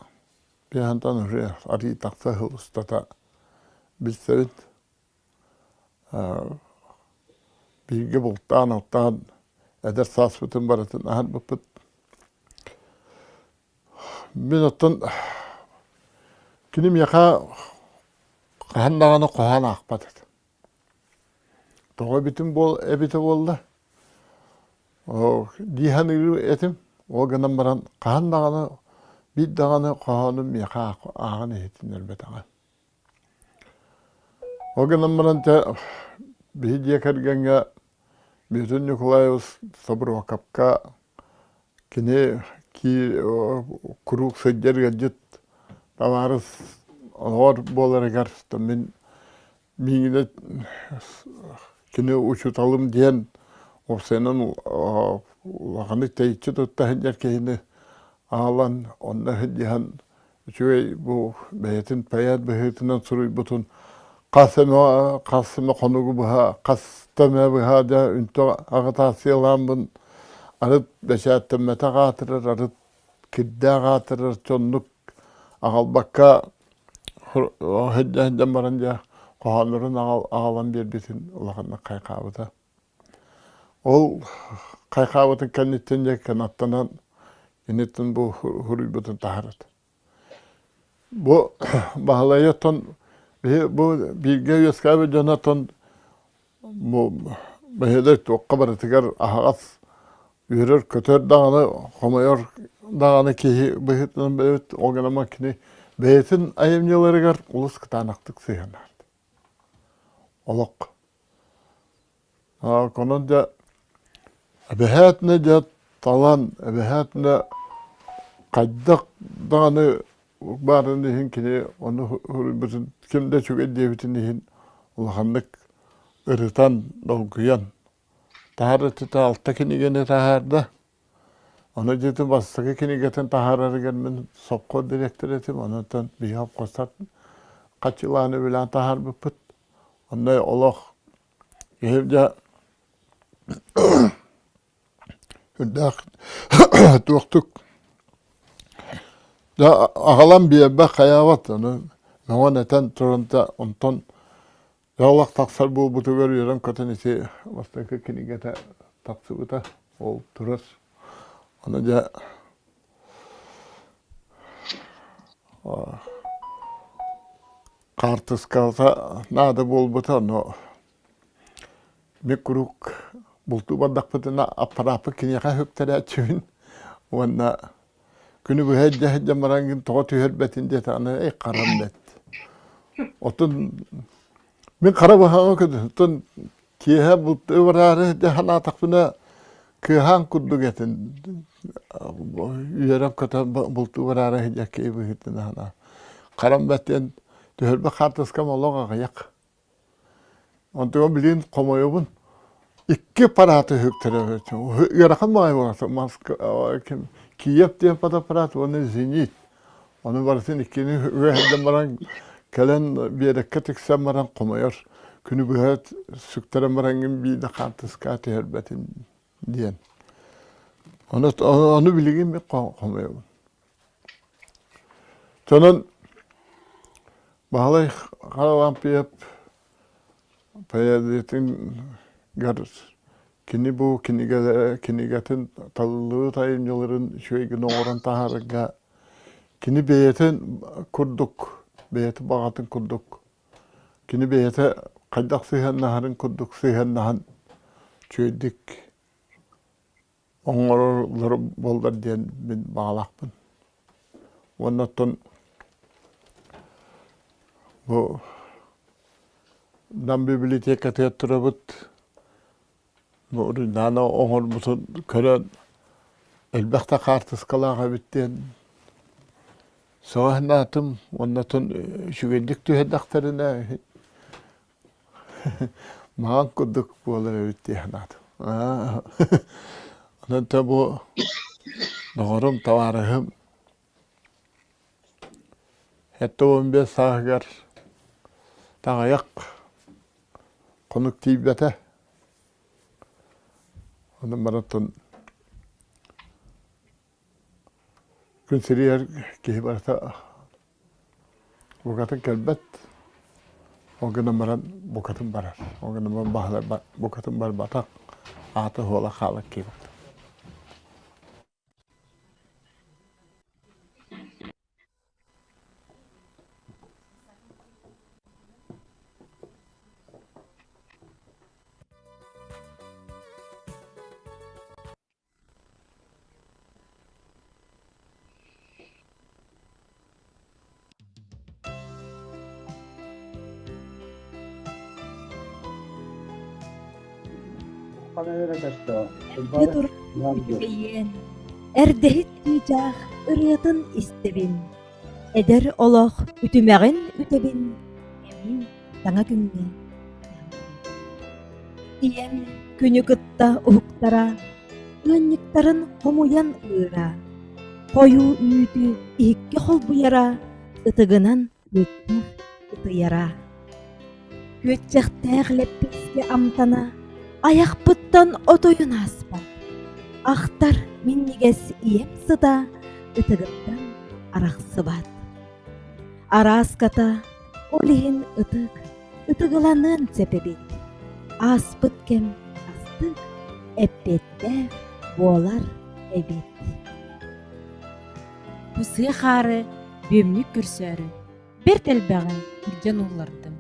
биэһинтэн уже арыый тахса сыл устата билсэбит. Бииргэ бултаан-алтаан эдэр сааспытын барытын аһарбыппыт. Мин оттон кини миэхэ Хаһан даҕаны хоһоон аахпат этим. Тоҕо эбитим буол эбитэ буолла? Дии саныыр этим. Ол гынан баран хаһан даҕаны биир даҕаны хоһоонум миэхэ ааҕан иһитиннэрбэтэҕэ. Ол гынан баран дьэ биһи дьиэ кэргэҥҥэ Бүөтүр Ньукулаевич Собуруокапка кини куруук сылдьар ыалдьыт табаарыс оҕор буоларыгар мин миигинэ кини учууталым диэн уопсайынан улаханнык тэйиччи тутта сылдьар киһини аҕалан онно сылдьыһан үчүгэй бу бэйэтин поэт быһыытынан суруйбутун хас эмэ хас эмэ хонугу быһа хаста эмэ быһа дьэ үнтү аҕытаассыйалааммын арыт бэчээттэммэтэх аатырар арыт кирдээх аатырар дьоннук аҕалбакка сылдьан баран дьэ хоһооннорун аҕалан биэрбитин улаханнык хайҕаабыта. Ол хайҕаабытын кэнниттэн дьэ кынаттанан инниттэн бу суруйбутун таһаарат. Бу Баһылайы оттон биһи бу бииргэ үөскээбит дьоно оттон бу бэһиэлэй туохха барытыгар аһаҕас үөрэр-көтөр даҕаны, хомойор даҕаны киһи быһыытынан бэйэбит ол гынан кини бэйэтин айымньыларыгар олус кытаанахтык сыһыаннаһар. Олох. Онон дьэ эбэһээтинэ дьэ талан, эбэһээтинэ хайдах даҕаны баарын иһин кини ону суруйбутун ким да үчүгэй диэбитин иһин улаханнык ырытан, долгуйан Таһаарыытыта алта кинигэни таһаарда. Ону дьиэтин бастакы кинигэтин таһаарарыгар мин сопхуос дириэктэрэ этим. Онтон биһи сопхуостар хаччылаан үбүлээн таһаарбыппыт. Онно олох киһи дьэ үрдээх туохтук дьэ аҕалан биэрбэх хайаабат ону мөҕөн этэн туран да онтон Олох тахсар буолбутугар үөрэн-көтөн ити бастакы кинигэтэ тахсыбыта. Ол турар. Ону дьэ хаартыската наада буолбута, ону мин куруук бултуу бардахпытына аппарааппыт киниэхэ үктэрээччибин уонна Күнү быһа илдьэ сылдьан бараҥҥын тоҕо түһэрбэтин диэтэҕинэ, эй харам бэт. Оттон мин хара быһаҕа көтөн, оттон киэһэ бултуу бараары дьэ санаатахпына кыаһаан курдук этин үөрэн-көтөн бултуу бараары сылдьар киһи быһыытынан санаа. Харам бэт диэн түһэрбит хаартыскам олох аҕыйах. Онтугам билигин хомойобун. Икки аппарааты үһүктэрэ ыарахан баҕайы буолар. Москва ким Киев диэн фотоаппарат уонна Зенит. Ону барытын иккини үөһэрдэн баран кэлэн биэрэккэ тиксэн баран хомойор. Күнү быһа сүктэрэн бараҥҥын биирдэ хаартыска түһэрбэтин диэн. Ону, ону билигин мин хомойобун. Онон Баһылай Харалампиев поэзиятыгар кини бу кинигэлэрэ кинигэтин талыллыбыт айымньыларын үчүгэй гына оҥорон таһаарарга кини бэйэтин курдук бэйэтин баҕатын курдук кини бэйэтэ хайдах сыһыаннаһарын курдук сыһыаннаһан үчүгэйдик оҥороллор буоллар диэн мин баҕалаахпын. Уонна оттон бу Нам библиотекатыгар турабыт бу Уруйдаана оҥорбутун көрөн элбэх да хаартыскалаах эбит диэн сөҕө санаатым уонна оттон үчүгэйдик түһэрдэхтэринэ Маҕан курдук буолар эбит дии санаатым. Онон то бу доҕорум, табаарыһым 75 сааһыгар таҕайах хонук тиийбэтэ. Онон барытын Күн сиригэр киһи барыта букатын кэлбэт, ол гынан баран букатын барар. Ол гынан баран баһылай букатын барбатах, аата-суола хаалар киһи буолла. Эрдэ туран үчүгэйиэн, эрдэһит чыычаах ырыатын истэбин, эдэр олох үтүмэҕин үтэбин, эмиэ саҥа күҥҥэ Ийэм күнү кытта уһуктара, ыанньыктарын хомуйан ыыра, хойуу үүтү иһиккэ холбуйара, ытыгынан күөттэх ытыйара. Күөччэхтээх лэппиэскэ амтана айахпыттан отойун ааспат. Ахтар минньигэс ийэм сыта ытыгыттан арахсыбат. Арааската ол иһин ытык, ытыгыланыан сөп эбит. Ааспыт кэм астык, эппиэттээх буолар эбит. Бу сыа хаары бүөмнүк көрсөөрү бэрт элбэҕи илдьэн ууллардым.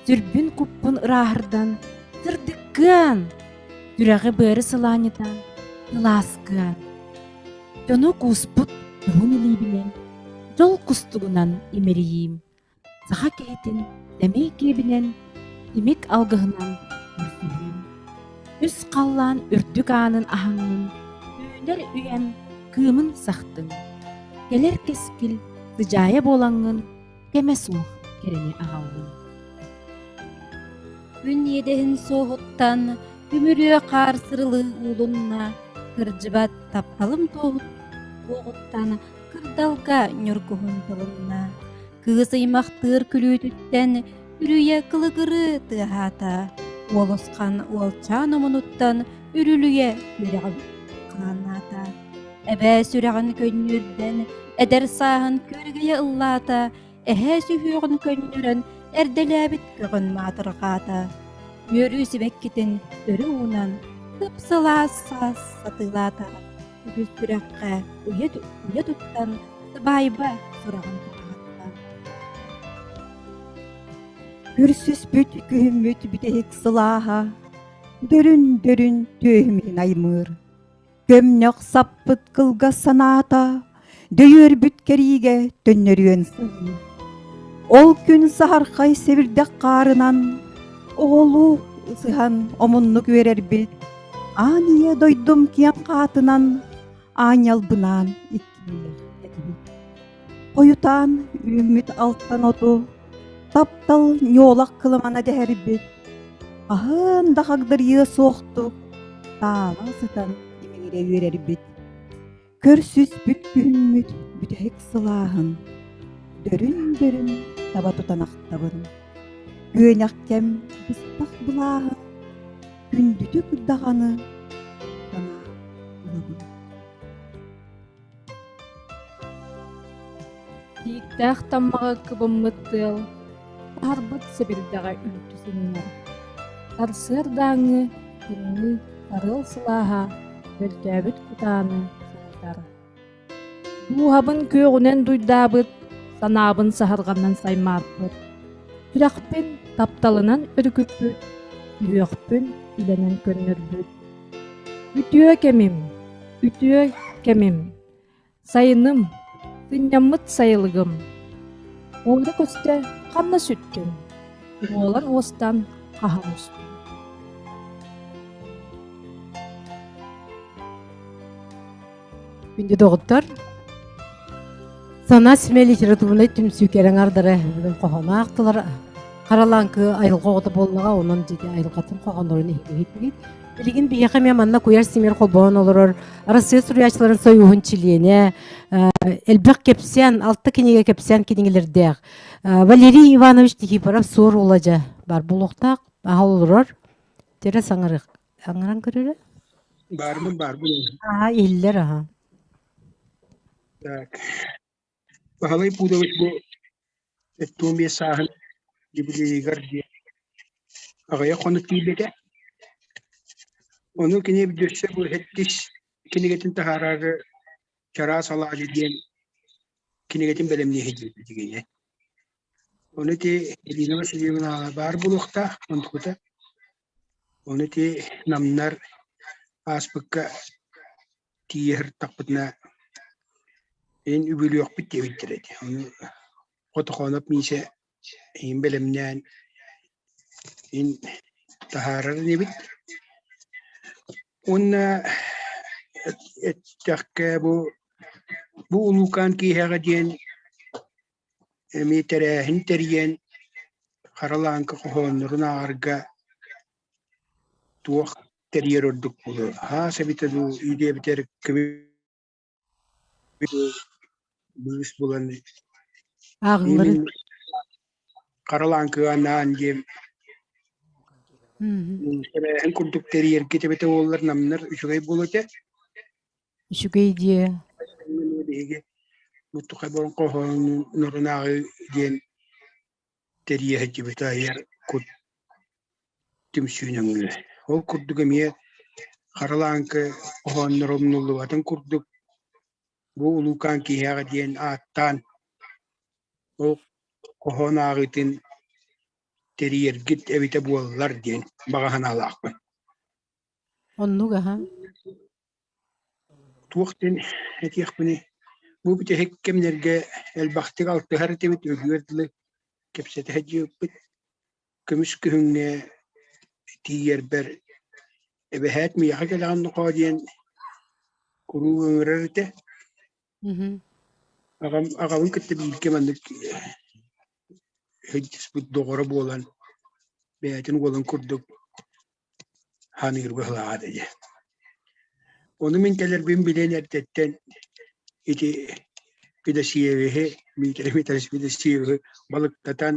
Сүрбүн-куппун ырааһырдан, сырдыккыан, сүрэҕи-быары сылаанньытан, сылааскыан. Дьону кууспут дьоһун илиибинэн, дьол кустугунан имэрийиим, саха киһитин сэмэй киэбинэн, тимик алгыһынан көрсүһүүм. Үс халлаан үрдүк аанын аһаҥҥын, үүнэр үйэм кыымын сахтыҥ. Кэлэр кэскил сыдьаайа буолаҥҥын кэмэ суох кэрэни аҕаллыҥ. Күн иэдэһин суоһуттан күмүрүө хаар сырылыы уулунна, кырдьыбат тапталым туоһуттан кырдалга ньургуһун тылынна. Кыыс ыймахтыыр күлүүтүттэн үрүйэ кылыгырыы тыаһаата, уолусхан уолчаан омунуттан үрүлүйэ үрэҕин хааннаата. Эбээ сүрэҕин көнньүөрдэн, эдэр сааһын күөрэгэйэ ыллаата, эһээ сүһүөҕүн көннөрөн, эрдэлээбит көҕүн маатырҕаата. Үөрүү сибэккитин өрө уунан, сып-сылаас саас сатыылаата. Үгүс сүрэххэ уйа, уйа туттан, сыбаайба сураҕын тутаһатта. Күрсүспүт күһүммүт бүтэһик сылааһа, дөрүн-дөрүн түөһүм иһин аймыыр. Көмнөх саппыт кылгас санаата дөйүөрбүт кэриигэ төннөрүөн саныыр. Ол күн саһархай сэбирдэх хаарынан оҕолуу ысыһан омуннук үөрэрбит, аан ийэ дойдум киэҥ хаатынан аанньалбынаан иккиэйэх этибит. Хойутаан үүммүт алтан оту таптал ньуолах кыламана дэһэрбит, хаһан да хагдарыйыа суохтук таала сытан имиҥирэ үөрэрбит. Көрсүспүт күһүммүт бүтэһик сылааһын дөрүн-дөрүн таба тутан ахтабын. Күөнэх кэм быстах былааһын күндүтүк даҕаны санаа ылабын. Тииктээх таммаҕы кыбыммыт тыал таһарбыт сэбирдэҕэ үлтү сынньар. Сарсыардааҥҥы тымныы сарыал сылааһа мөлтөөбүт кутааны санатар. Дууһабын күөҕүнэн дуйдаабыт, санаабын саһарҕанан саймаарпыт. Сүрэхпин тапталынан өрүкүппүт, сүһүөхпүн үлэнэн көннөрбүт. Үтүө кэмим, үтүө кэмим, сайыным, сынньаммыт сайылыгым. Уора-көстө ханна сүттүҥ? Уолан уостан хаһан устуҥ? Күндү доҕоттор, Сана симэ литературнай түмсүү кэрэҥ ардара бүгүн хоһооно аахтылар. Харалааҥкы айылҕа оҕото буоллаҕа, онон дьиэ айылҕатын хоһооннорун иһиттигит. Билигин биһиэхэ эмиэ манна куйар симир холбоон олорор Арассыыйа суруйааччыларын сойууһун чилиэнэ, элбэх кэпсээн, алта кинигэ кэпсээн кинигэлэрдээх Валерий Иванович Никифоров Суор уола бар буолуохтаах, аһа олорор. Тирэ саҥарыах Аҥаран көрөрө? Баарбын, баарбын. Аа, иһиллэр аха. Так. Баһылай Пудович бу 75 сааһын юбилейыгар диэн аҕыйах хонук киирбитэ. Ону кини өссө бу сэттис кинигэтин таһаараары Чараас алаадьы диэн кинигэтин бэлэмниэһи диэбит Ону ити Ирина Васильевна баар буолуохтаах онтукута. Ону ити намнар ааспыкка тиийэ сырыттахпытына эн үбүлүөхпүт диэбиттэрэ ити. Ону Хотохооноп Миисэ иһин бэлэмнээн ин таһаарар инибит. Уонна эттэххэ бу бу улуукаан киэһэҕэ диэн эмиэ тэрээһин тэрийэн Хара Лааҥкы хоһооннорун ааҕарга туох тэрийэр ордук буолуо? Аһаас эбитэ дуу, иидиэбитэр быыс булан Ааҕылларын. Хара Лааҥкыга анаан диэн тэрээһин курдук тэрийэргит эбитэ буоллар намнар үчүгэй буолуо этэ. Үчүгэй диэ. Биһиги Муттухай Борон хоһооннорун ааҕыы диэн тэрийэ сылдьыбыта айар кут түмсүү нөҥүө. Ол курдук эмиэ Хара Лааҥкы хоһоонноро умнуллубатын курдук бу улуукаан киһиэхэ диэн ааттаан ол хоһоон ааҕыытын тэрийэргит эбитэ буоллар диэн баҕа санаалаахпын. Оннук аһа. Туох диэн этиэхпиний, бу бүтэһик кэмнэргэ элбэхтик алтыһар этибит, өлүөр дылы кэпсэтэ сылдьыбыппыт. Көмүс күһүҥҥэ тиийэрбэр эбэһээт миэхэ кэлэҕин нохоо диэн куруук ыҥырар этэ. Аҕам аҕабын кытта бииргэ маннык сылдьыспыт доҕоро буолан, бэйэтин уолун курдук ханыыр быһыылааҕа этэ дии. Ону мин кэлэрбин билэн эрдэттэн ити Федосеевиһы, Дмитрий Митрович Федосеевиһы балыктатан,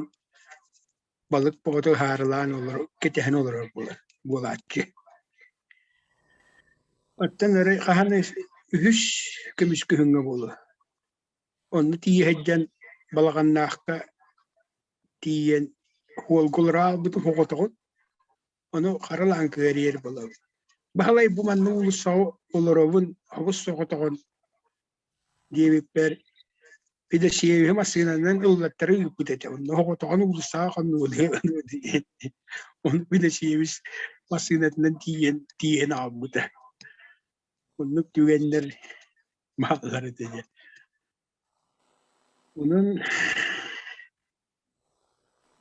балык бөҕөтө ыһаарылаан олоро, кэтэһэн олорор буолар буолааччы. Оттон эрэ хаһан үһүс көмүс күһүҥҥэ буолуо. Онно тиийэ сылдьан Балаҕаннаахха тиийэн уолга олоро хаалбытым оҕотоҕун Ону хара лааҥкыга эрийэр буолабын. Баһылай бу манна уулуссаҕа олоробун, оҕус соҕотоҕун диэбиппэр Федосеевиһы массыынанан ыллаттары ыыппыт этэ. Онно оҕотоҕун уулуссаҕа хоннуолуйа Ону Федосеевич массыынатынан тиийэн тиийэн аҕалбыта. Оннук түгэннэр бааллар этэ дьэ. Онон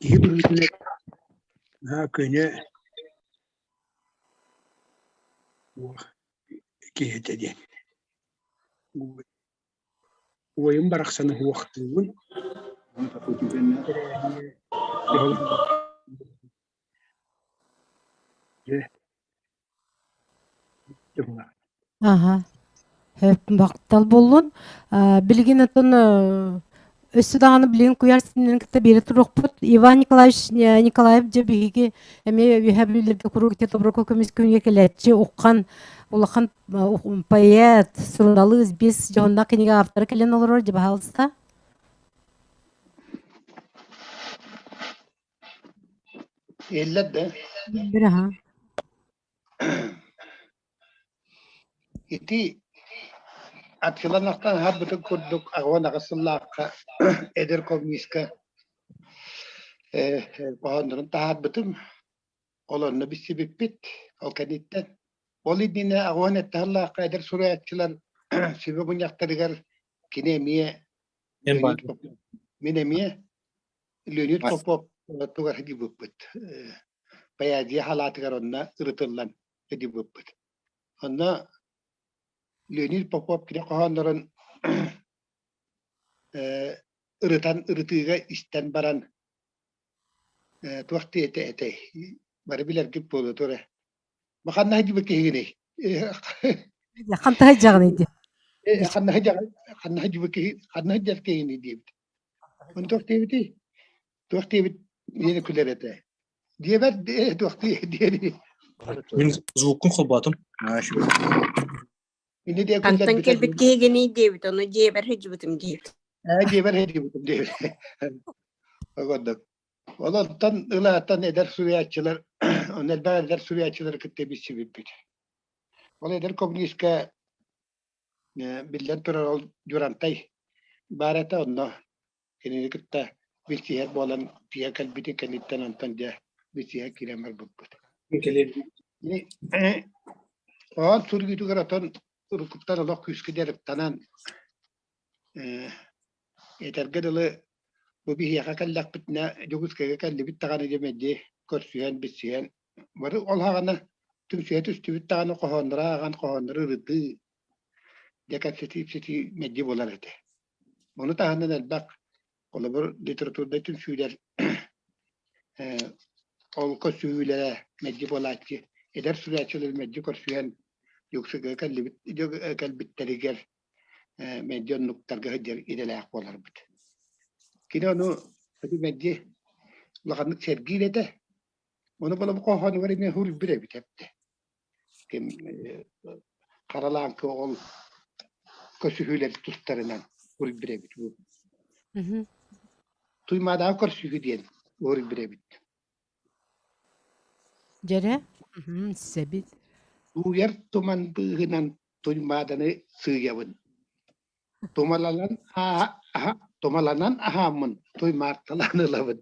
Киһи быһыытынан наһаа көнө киһи этэ диэн. Убайым барахсаны уһуохтуубун. Дьэ Аха. Махтал буоллун. Билигин оттон өссө даҕаны билигин куйаар ситимнэрин кытта биэрэ туруохпут. Иван Николаевич Николаев дьэ биһиги эмиэ үөһээ бүлүүлэргэ куруук ити Тобурука көмүс күҥҥэ кэлээччи уххан улахан поэт, суруналыыс, биэс дьоһуннаах кинигэ автора кэлэн олорор дьэ баһаалыста. Иһиллэр да? Иһиллэр аха. Ити атыыланахтан аһарбытын курдук 88 сыллаахха эдэр коммуниска хоһооннорун таһаарбытым. Ол онно билсибиппит. Ол кэнниттэн ол иннинэ аҕыан этте сыллаахха эдэр суруйааччылар сүбэ мунньахтарыгар кини эмиэ мин эмиэ Леонид Попов тугар сылдьыбыппыт. Поэзия халаатыгар онно ырытыллан сылдьыбыппыт. Онно Леонид Попов кини хоһооннорун ырытан ырытыыга истэн баран туох диэтэ этэй бары билэргит буолуо тура ханна сылдьыбыт киһигиний Ханта сылдьаҕыный дии ханна ханна сылдьыбыт киһи ханна сылдьар киһиний диэбит Ону туох диэбитий? Туох диэбит диэни күлэр этэ. Диэбэт туох диэни. Мин звуккун холбоотум. Ини диэ Хантан кэлбит киһигиний диэбит, ону дьиэбэр сылдьыбытым диэбит. Ээ дьиэбэр сылдьыбытым диэбит. Огордук. Олортон ылааттан эдэр суруйааччылар, онно элбэх эдэр суруйааччылары кытта билсибиппит. Ол эдэр коммунистка Биллэн турар, ол Дьурантай баар этэ, онно кинини кытта билсиһэр буолан тиийэн кэлбитин кэнниттэн онтон дьэ билсиһэ киирэн барбыппыт. Хоһоон суруйуутугар отон уруккуттан олох күүскэ дьарыктанан этэргэ дылы бу биһиэхэ кэллэхпитинэ Дьокуускайга кэллибит даҕаны диэн мэлдьи көрсүһэн, билсиһэн бары ол саҕана Түмсүһэ түстүбүт даҕаны хоһооннору ааҕан, хоһооннору ырытыы, дьэ кэпсэтии-ипсэтии мэлдьи буолар этэ. Ону таһынан элбэх, холобур, литературнай түмсүүлэр ол көрсүһүүлэрэ мэлдьи буолааччы. Эдэр суруйааччылар мэлдьи көрсүһэн Дьокуускайга кэллибит кэлбиттэригэр мэлдьи оннуктарга сылдьар идэлээх буоларбыт. Кини ону мэлдьи улаханнык сэргиир этэ. Ону булан хоһоонугар эмиэ суруйбут эбит эбитэ. Ким Харалааҥкы ол көрсүһүүлэр тустарынан суруйбут эбит. Туймаадаҕа көрсүһүү диэн суруйбут эбит. Дьэрэ, сэбит. Тууйар туман быыһынан Туймааданы сыыйабын. Тумаланан ааһа, тумаланан аһааммын туймаарталаан ылабын.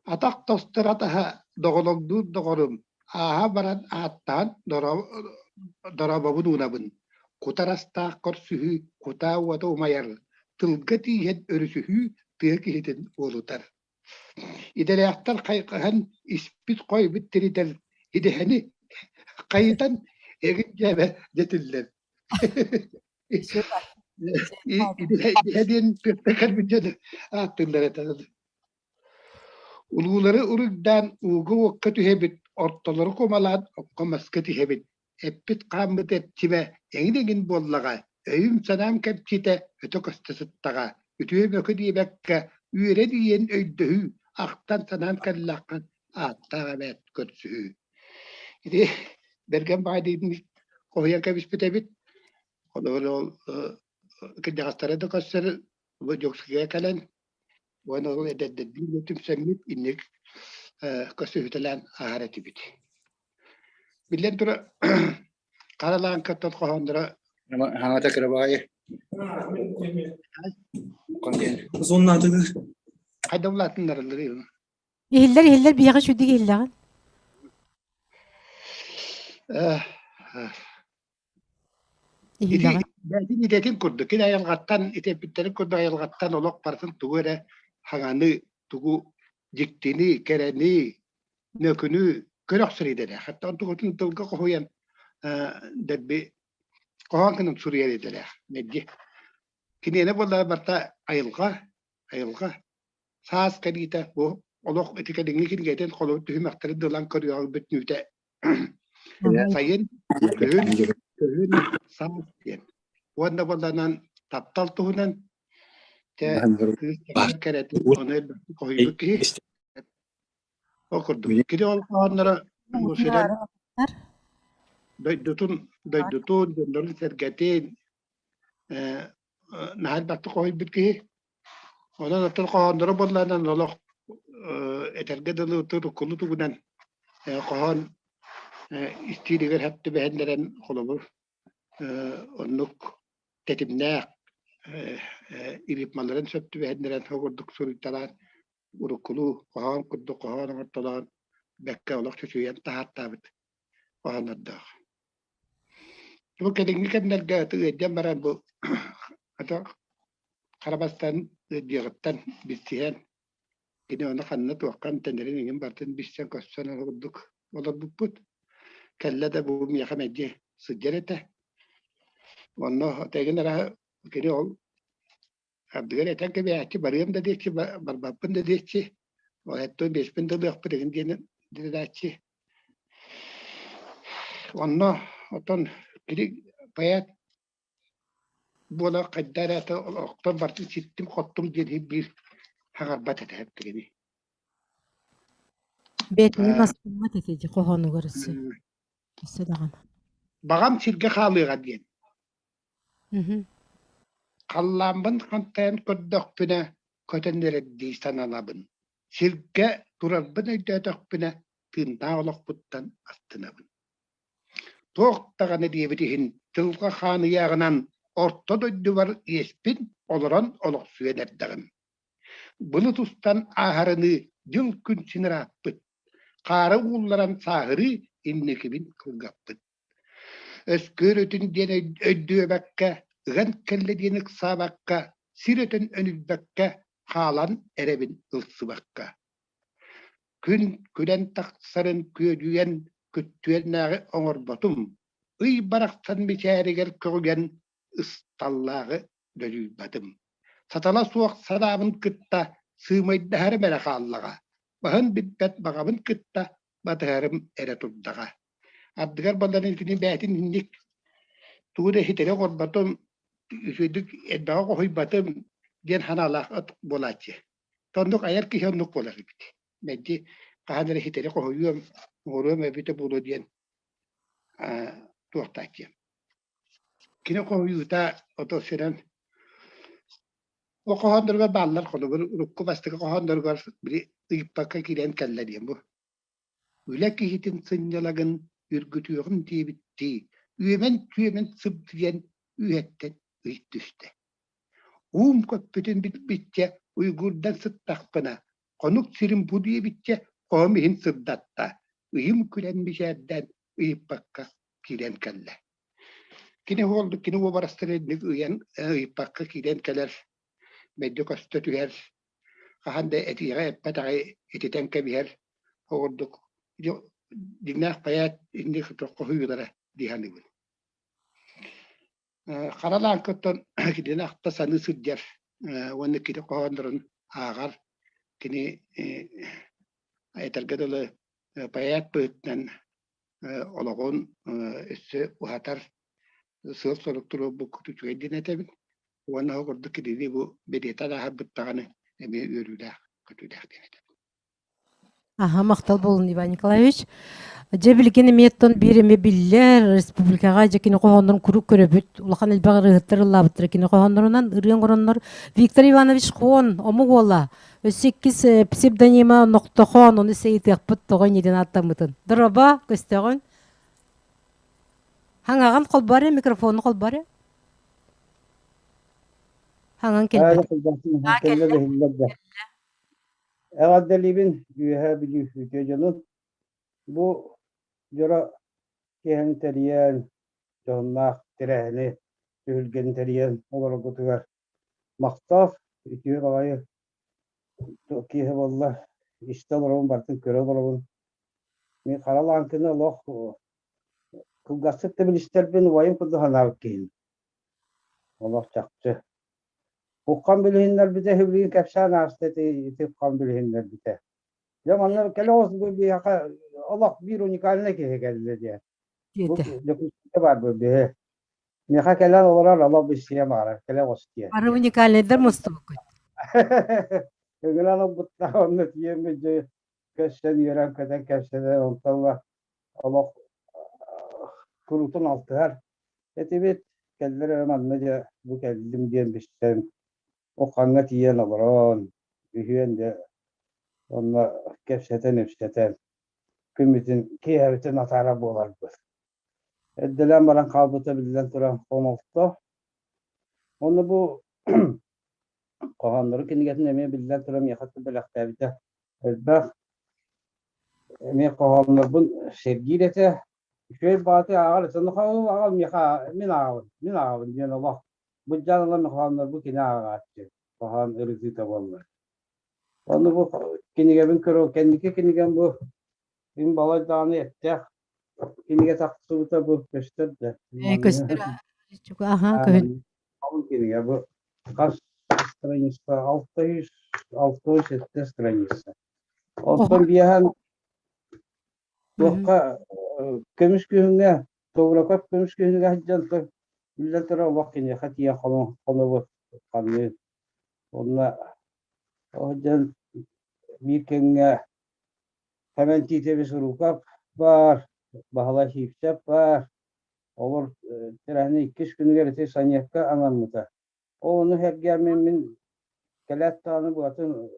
Атах тостор атаһа доҕолоҥнуур доҕорум, ааһа баран ааттаан доробобун уунабын. Кутар астаах көрсүһүү кутаа уота умайар, тылга тииһэн өрүсүһүү тыа киһитин уолутар. Идэлээхтэр хайҕаһан испит-хойбут тиритэр идэһэни хайытан эгин дьээбэ дэтиллэр. Идэһэ диэн түөртэ кэлбит дьон ааттыыллар этэ. Улуулары уруйдаан ууга-уокка түһэбит, ортолору кумалаан окко-маска түһэбит. Эппит-хааммыт эрчимэ эҥин-эҥин буоллаҕа, өйүм-санаам кэмчитэ өтө көстө сыттаҕа, үтүө-мөкү диэбэккэ, үөрэн ийэн өйдөһүү, ахтан-санаан кэллэххэ ааттаах эбээт көрсүһүү. Ити Бэргэн баҕайы хоһуйан кэбиспит эбит. Холобур ол кырдьаҕастары да көрсөр бу Дьокуускайга кэлэн уонна ол эдэрдэрдиин түмсэммит инник көрсүһүтэлээн ааһар этибит. Биллэн турар, хара лааҥкаттан хоһоонноро Хаҥата кырабаайы. Зоннаатыгы. Хайда улаатыннарыллар Иһиллэр, иһиллэр, биһиэхэ үчүгдүк иһиллэҕин. Ити бэйэтин идэтин курдук, кини айылҕаттан ити эппиттэрин курдук айылҕаттан олох барытын тугу эрэ хаҥаны, тугу дьиктини, кэрэни, нөкүнү көрө охсор идэлээх. Хатта онтукутун тылга хоһуйан дэлби хоһоон гынан суруйар идэлээх. Мэлдьи. Киниэнэ буоллаҕа барыта айылҕа, айылҕа саас кэлиитэ бу олох ити кэлиҥҥи кинигэтин холобур түһүмэхтэрин да ылан көрүөҕү бүтнүүтэ сайын, күһүн, күһүн, саас диэн. Уонна буолланан таптал туһунан чэ кыыс кэрэтин ону элбэхтик хоһуйбут киһи. Ол курдук. Кини ол хоһоонноро бу сүрэн дойдутун, дойдутун, дьоннорун-сэргэтин э, наһаа элбэхтик хоһуйбут киһи. Онон оттон хоһоонноро буоллаҕына олох этэргэ дылы уруккуну тугунан хоһоон истиилигэр сөп түбэһиннэрэн холобур оннук тэтимнээх ритмаларын сөп түбэһиннэрэн сол курдук суруйталаан уруккулуу хоһоон курдук хоһоон оҥортолоон бэккэ олох чочуйан таһаартаабыт хоһооннордоох. Бу кэлиҥҥи кэмнэргэ ыалдьан баран бу ата хара бастаан ыалдьыаҕыттан билсиһэн кини ону ханна туохха эмтэнэрин иҥин барытын билсэн-көрсөн ол курдук олорбуппут. Кэллэ да бу миэхэ мэлдьи сылдьар этэ. Онно тэгин эрэ кини ол Ардыгар этэн кэбиһээччи, барыам да диэччи, барбаппын да диэччи, оттон биэспин да ылыахпыт игин диэн диэдээччи. Онно оттон кини поэт буола хайда эрэ олохтон барытын ситтим-хоттум диэн биир хаҥарбат этэ кинини. Бэйэтинэн астыммат этэ дии хоһоонугар өссө. Өссө даҕаны. Баҕам сиргэ хаалыаҕа диэн. Халлааммын хантайан көрдөхпүнэ, көтөн эрэрдии сананабын, сиргэ турарбын өйдөөтөхпүнэ, тыыннаах олохпуттан астынабын. Туох даҕаны диэбит иһин, дьылҕа хаан ыйааҕынан орто дойдубар иэспин олорон олохсуйан эрдэҕим. Былыт устан ааһарыныы дьыл-күн син ырааппыт, хаара уулларан сааһырыы инникибин кылгаппыт. Өскүөрүтүн диэн өйдүөбэккэ, ыган кэллэ диэн ыксаабакка, сир өтөн өнүйбэккэ, хаалан эрэбин ылсыбакка. Күн күлэн тахсарын күөдьүйэн күттүөннээҕи оҥорботум, ый барахсан мичээригэр көҕүгэн ысталлааҕы дөлүйбэтим. Сатала суох санаабын кытта сыымайдаһарым эрэ хааллаҕа, баһын билбэт баҕабын кытта батыһарым эрэ турдаҕа. Ардыгар баларын кини бэйэтин инник тугу да иһитэрэ оҥорботум, үчүгэйдик элбэҕи хоһуйбатым диэн санаалаах буолааччы. Оннук айар киһи оннук буолар эбит. Мэлдьи хаһан эрэ ситэри хоһуйуом, оҥоруом эбитэ буолуо диэн туохтааччы. Кини хоһуйуута ото сирэн ол хоһоонноругар бааллар холобур урукку бастакы хоһоонноругар били ыйыппакка киирэн кэллэ диэн бу. Үлэ киһитин сынньалаҥын үргүтүөҕүм диэбиттии, үөмэн-түөмэн сыбдыйан үөһэттэн ый түстэ. Уум көппүтүн билбиччэ уйгуурдан сыттахпына, хонук сирин бу диэбиччэ хоһум иһин сырдатта, ыйым күлэн мичээрдээн ыйыппакка киирэн кэллэ. Кини уоллук кини уобарастарын инник ыйан ыйыппакка киирэн кэлэр, мэлдьи көстө түһэр, хаһан да этиэҕэ эппэтэҕи ититэн кэбиһэр, ол курдук дьиҥнээх поэт инник хоһуйуулара дии саныыбын. Хара лааҥкыттан кинини ахта саныы сылдьар уонна кини хоһооннорун ааҕар, кини этэргэ дылы поэт быһыытынан олоҕун өссө уһатар сыал-сорук туруорбуккут үчүгэй диэн этэбин уонна ол курдук кинини бу бэлиэтээн ааһарбыт даҕаны эмиэ үөрүүлээх, көтүүлээх диэн этэбин. Аха, махтал буолун, Иван Николаевич. Дьэ, билигин эмиэ оттон биир эмиэ биллэр республикаҕа дьэ кини хоһооннорун куруук көрөбүт. Улахан элбэх ырыаһыттар ыллаабыттара кини хоһооннорунан ырыа оҥороннор Виктор Иванович Хон, омук уола. Өссө иккис псевдонима Нохтохон, ону ыйытыахпыт тоҕо инньэ диэн ааттаммытын. Дороба, көстөҕүн. Хаҥаҕын холборо, микрофону холборо. Хаҥан кэлбэт. Кэллэ. Эҕэрдэлиибин Үөһээ Бүлүү үтүө дьонун. Бу дьоро киэһэни тэрийэн, дьоһуннаах тэрээһини, түһүлгэни тэрийэн олороргутугар махтал, үтүө баҕайы киэһэ буолла. Истэ олоробун, барытын көрө олоробун. Мин хара лааҥкыны олох кылгастык да билистэрбин убайым курдук санаабыт киһим. Олох чахчы. Уххан билиһиннэрбитэ, билигин кэпсээн ааста ити ити Уххан билиһиннэрбитэ. Дьэ манна кэлэ оҕус бу биһиэхэ олох биир уникальнай киһи кэллэ диэн. Бу Диэтэ. Дьокуускайга баар бу биһи. Миэхэ кэлэн олорор олох билсиэ баҕарар, кэлэ оҕус диэн. Бары уникальнайдар мустубуккут. Ыҥыран ылбыттаах онно тиийэммит дьэ көстөн үөрэн-көтөн кэпсэтэн онтон ыла олох куруутун алтыһар этибит. Кэллэр эрэ манна дьэ бу кэллим диэн билсэн Уххаҥҥа тиийэн олорон, үһүөн дьэ онно кэпсэтэн-ипсэтэн күммүтүн, киэһэбитин атаара буоларбыт. Эрдэлээн баран хаалбыта биллэн туран хомолто. Уонна бу хоһооннору кинигэтин эмиэ биллэн туран миэхэ бэлэхтээбитэ элбэх. Эмиэ хоһооннорбун сэргиир этэ. Үчүгэй баҕатык ааҕар этэ. Аҕал миэхэ мин ааҕабын, мин ааҕабын диэн олох былдьаан ылан хоһооннорбун кини ааҕааччы. Хоһоон ырытыыта буолла. Ону бу кинигэбин көрө кэнники кинигэм бу мин балай даҕаны эттээх кинигэ тахсыбыта бу көстөр да. Көстөр. Аха, көһүн. Кинигэ бу хас страница 667 страница. Оттон биэһэн туохха көмүс күһүҥҥэ Тобураков көмүс күһүнүгэр сылдьан биллэн турар олох киниэхэ тиийэн хонобут ханыы. Уонна ол сылдьан биир кэмҥэ Сэмэн Тиитэбис Урукап баар, Баһылай Сиипсэп баар. Олор тэрээһини иккис күнүгэр ити Санекка анаммыта. Ол ону сэргээммин мин кэлээт даҕаны букатын